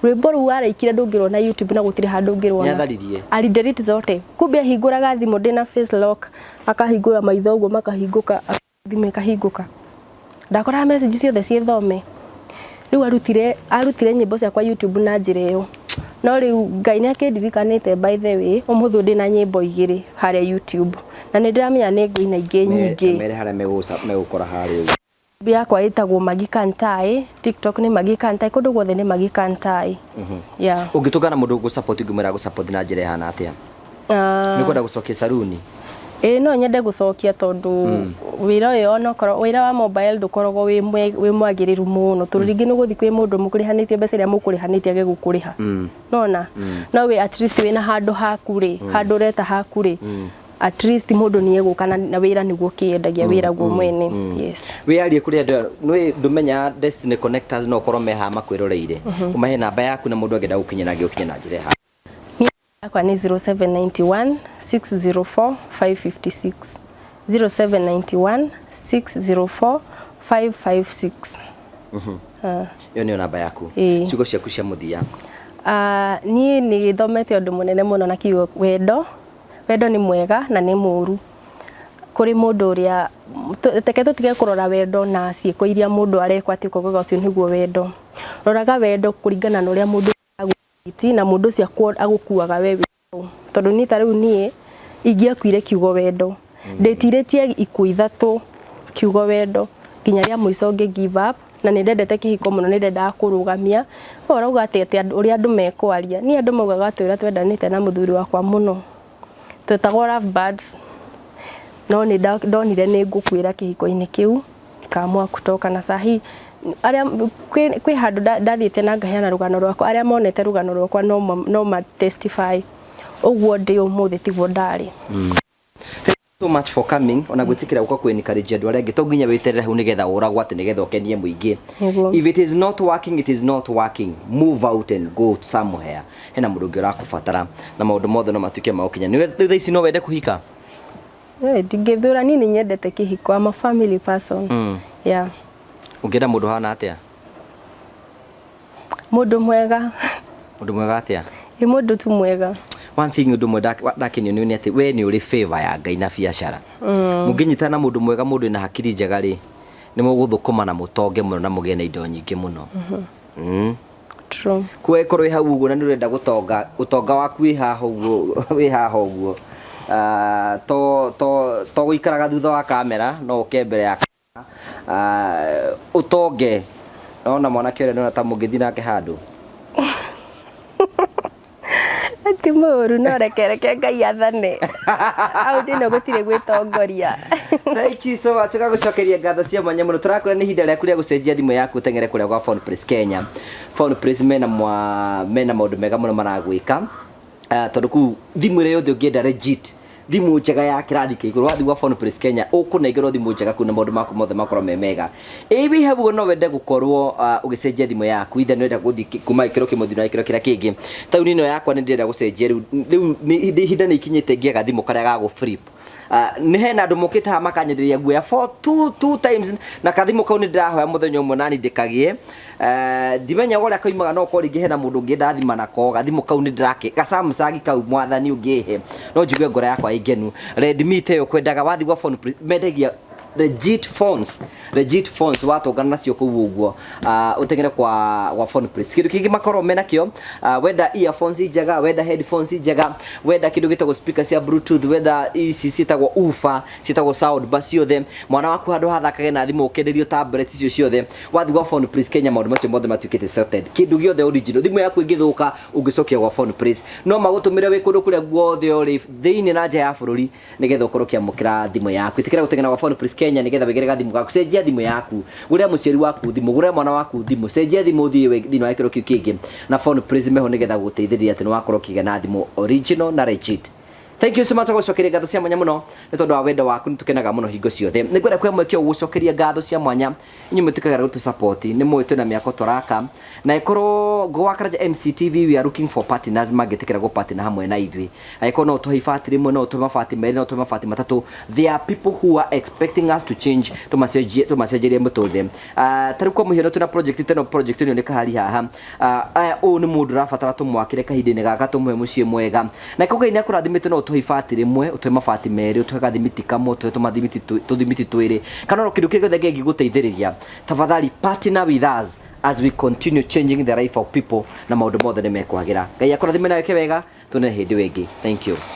Rwĩmbo rũu waraikire ndũngĩruona YouTube na gũtirĩ handũ ũngĩruona. Nĩatharirie. Ali delete zote. Kumbe ahingũraga thimũ ndĩna face lock, akahingũra maitho ũguo makahingũka, thimũ ĩkahingũka. Ndakoraga message ciothe ciĩ thome. Rĩu arutire nyĩmbo ciakwa YouTube na njĩra ĩyo. No rĩu Ngai nĩ akĩndirikanĩte by the way, ũmũthĩ ũyũ ndĩna nyĩmbo igĩrĩ harĩa YouTube. Na nĩ ndĩramenya nĩ ngũina ingĩ nyingĩ. Mere harĩa megũkora harĩa ũguo. YouTube yakwa ĩtagwo Maggie Kantai, TikTok nĩ Maggie Kantai, kũndũ guothe nĩ Maggie Kantai. Yeah. Ũngĩtũngana mũndũ ũgũ-support ũngĩmwĩra agũ-support na njĩra ĩhana atĩa? Nĩ ũkwenda gũcokia saruni? Ĩĩ no nyende gũcokia tondũ wĩra ũyũ onokorwo wĩra wa mobile ndũkoragwo wĩ mwagĩrĩru mũno tondũ rĩngĩ nĩ ũgũthiĩ kwĩ mũndũ mũkũrĩhanĩtie mbeca iria mũkũrĩhanĩtie age gũkũrĩha. Nona? No wĩ at least wĩna handũ haku rĩ, handũ ũreta haku rĩ, at least mũndũ nĩ egũka na wĩra nĩguo ũkĩendagia wĩra guo mwene. Yes. Wĩyarie kũrĩ andũ aya, nĩ ndũmenyaga Destiny Connectors no ũkorwo me haha makwĩroreire. Ũmahe namba yaku na mũndũ angĩenda gũkinyĩra angĩgũkinya na njĩra ĩhana. Yakwa nĩ 0791 604 556. 0791 604 556. Ĩyo nĩyo namba yaku. Ĩĩ. Ciugo ciaku cia mũthia. Niĩ nĩ thomete ũndũ mũnene mũno na kiugo wendo. Wendo nĩ mwega na nĩ mũru. Kũrĩ mũndũ ũrĩa, reke tũtige kũrora wendo na ciĩko iria mũndũ arekwo atĩ ũkauga ũcio nĩguo wendo. Roraga wendo kũringana na ũrĩa mũndũ agũtreat na mũndũ ũcio agũkuaga we wĩ hau. Tondũ niĩ ta rĩu niĩ ingĩakuire kiugo wendo, ndĩtirĩtie ikuũ ithatũ kiugo wendo nginya rĩa mũico ngĩ give up, na nĩ ndendete kĩhiko mũno nĩ ndendaga kũrũgamia. We ũrauga atĩ ũrĩa andũ mekwaria, niĩ andũ maugaga atĩ ũrĩa twendanĩte na mũthuri wakwa mũno, twetagwo love birds, no nĩ ndonire nĩ ngũkuĩra kĩhiko-inĩ kĩu, nikaamua kutoka na sahi arĩa kwĩ handũ ndathiĩte na ngaheana rũgano rwakwa, arĩa monete rũgano rwakwa no ma testify ũguo ndĩ ũmũthĩ tiguo ndarĩ. Thank you so much for coming ona gwĩtĩkĩra gũka kwĩ encourage andũ arĩa angĩ to nginya wĩterere hau nĩgetha ũragwo atĩ nĩgetha ũkenie mũingĩ. Nĩguo. If it is not working, it is not working. Move out and go somewhere. Hena mũndũ ũngĩ ũrakũbatara na maũndũ mothe no matuĩke ma gũkinya. Rĩu thaa ici no wende kũhika? Ndingĩthũra, niĩ nĩ nyendete kĩhiko, I'm a family person. Yeah. Ũngĩenda mũndũ ũhana atĩa? Mũndũ mwega. Mũndũ mwega atĩa? Ĩ mũndũ tu mwega. One thing ũndũ ũmwe ndakenio nĩ atĩ we nĩ ũrĩ favor ya Ngai na biacara. Mũngĩnyitana na mũndũ mwega, mũndũ wĩna hakiri njega rĩ, nĩ mũgũthũkũma na mũtonge mũno na mũgĩe na indo nyingĩ mũno. True. Kwa ĩkorwo ĩ hau ũguo na nĩ ũrenda gũtonga, ũtonga waku wĩ haha ũguo, wĩ haha ũguo. To gũikaraga thutha wa kamera, no ũke mbere ya kamera, ũtonge. Nona mwanake ũrĩa nĩwona ta mũngĩthiĩ nake handũ. Ti mũru, no reke Ngai athane. Au thĩna gũtirĩ gwĩtongoria. Thank you so much. Tũgagũcokeria ngatho cia mwanya mũno. Tũrakwĩra nĩ ihinda rĩaku rĩa gũcenjia thimũ yaku ũteng'ere kũrĩa gwa Phone Place Kenya. Phone Place mena maũndũ mega mũno maragwĩka. Tondũ kũu thimũ ĩrĩa yothe ũngĩenda legit, thimũ njega ya kĩrathi kĩa igũrũ, wathiĩ gwa Phone Place Kenya ũkũnengerwo thimũ njega kũu na maũndũ maku mothe makorwo me mega. Ĩ wĩ hau ũguo no wende gũkorwo ũgĩcenjia thimũ yaku, either nĩ ũrenda gũthiĩ kuma gĩkĩro kĩmwe nginya gĩkĩro kĩrĩa kĩngĩ. Ta rĩu niĩ ĩno yakwa nĩ ndĩrenda gũcenjia rĩu, rĩu ihinda nĩ ikinyĩte ngĩe gathimũ karĩa ga gũ flip. Nĩ hena andũ mokĩte haha makanyenderia nguoya for two times na kathimũ kau nĩ ndĩrahoya mũthenya ũmwe nani ndĩkagĩe. Ndimenyaga ũrĩa koimaga, no ũkorwo rĩngĩ hena mũndũ ũngĩ ndathima nako gathimũ kau nĩ ndĩrake ga Samsung kau mwathani ũngĩhe no njigue ngoro yakwa ĩ ngenu. Redmi ta ĩyo kwendaga wathiĩ gwa Phone Place, mendagia legit phones. Legit phones watũngana nacio kũu ũguo, ũteng'ere kwa Phone Place. Kĩndũ kĩngĩ makorwo mena kĩo, wenda earphones njega, wenda headphones njega, wenda kĩndũ gĩtagwo speaker cia Bluetooth, wenda ici ciĩtagwo woofer, ciĩtagwo sound bar ciothe, mwana waku handũ hathakage na thimũ ũkenderio tablet icio ciothe, wathiĩ gwa Phone Place Kenya maũndũ macio mothe matuĩkĩte sorted. Kĩndũ gĩothe original, thimũ yaku ĩngĩthũka ũngĩcokia gwa Phone Place, no magũtũmĩre wĩ kũndũ kũrĩa guothe ũrĩ thĩinĩ na nja ya bũrũri nĩgetha ũkorwo ũkĩamũkĩra thimũ yaku. Ĩtĩkĩra gũteng'era gwa Phone Place Kenya nĩgetha wĩgĩre gathimũ gaku. Cenjia thimũ yaku, gũrĩra mũciari waku thimũ, gũrĩra mwana waku thimũ, cenjia thimũ ũthiĩ thĩinĩ wa gĩkĩro kĩu kĩngĩ na Phone Place meho nĩgetha gũgũteithĩrĩria atĩ nĩ wakorwo ũkĩgĩa na thimũ original na legit. Thank you so much, gũcokeria ngatho cia mwanya mũno nĩ tondũ wa wendo waku, nĩ tũkenaga mũno hingo ciothe. Nĩ ngwenda kuoya mweke ũyũ gũcokeria ngatho cia mwanya inyuĩ mũtĩkagĩra gũtũ support. Nĩ mũĩ twĩna mĩako tũraka na ĩkorwo Ngũgĩ wa Karanja MCTV, we are looking for partners mangĩtĩkĩra gũ partner hamwe na ithuĩ. Angĩkorwo no ũtũhe ibati rĩmwe, no ũtũhe mabati merĩ, no ũtũhe mabati matatũ, there are people who are expecting us to change, tũmacenjie, tũmacenjerie mũtũrĩre. Ta rĩu kwa mũhiano twĩna project teno, project ĩno nĩ kahari haha. Aya, ũyũ nĩ mũndũ ũrabatara tũmwakĩre kahinda-inĩ gaka, tũmũhe mũciĩ mwega, na ĩkorwo Ngai nĩ akũrathimĩte, no ũtũhe ibati rĩmwe, ũtũhe mabati merĩ, ũtũhe gathimiti kamwe, ũtũhe tũmathimiti tũthimiti twĩrĩ, kana ono kĩndũ kĩrĩa gĩothe kĩngĩgũteithĩrĩria. Tafadhali partner with us as we continue changing the life of people, na maũndũ mothe nĩ mekwagĩra. Ngai akũrathime na wĩke wega, tuonane hĩndĩ ĩyo ĩngĩ. Thank you.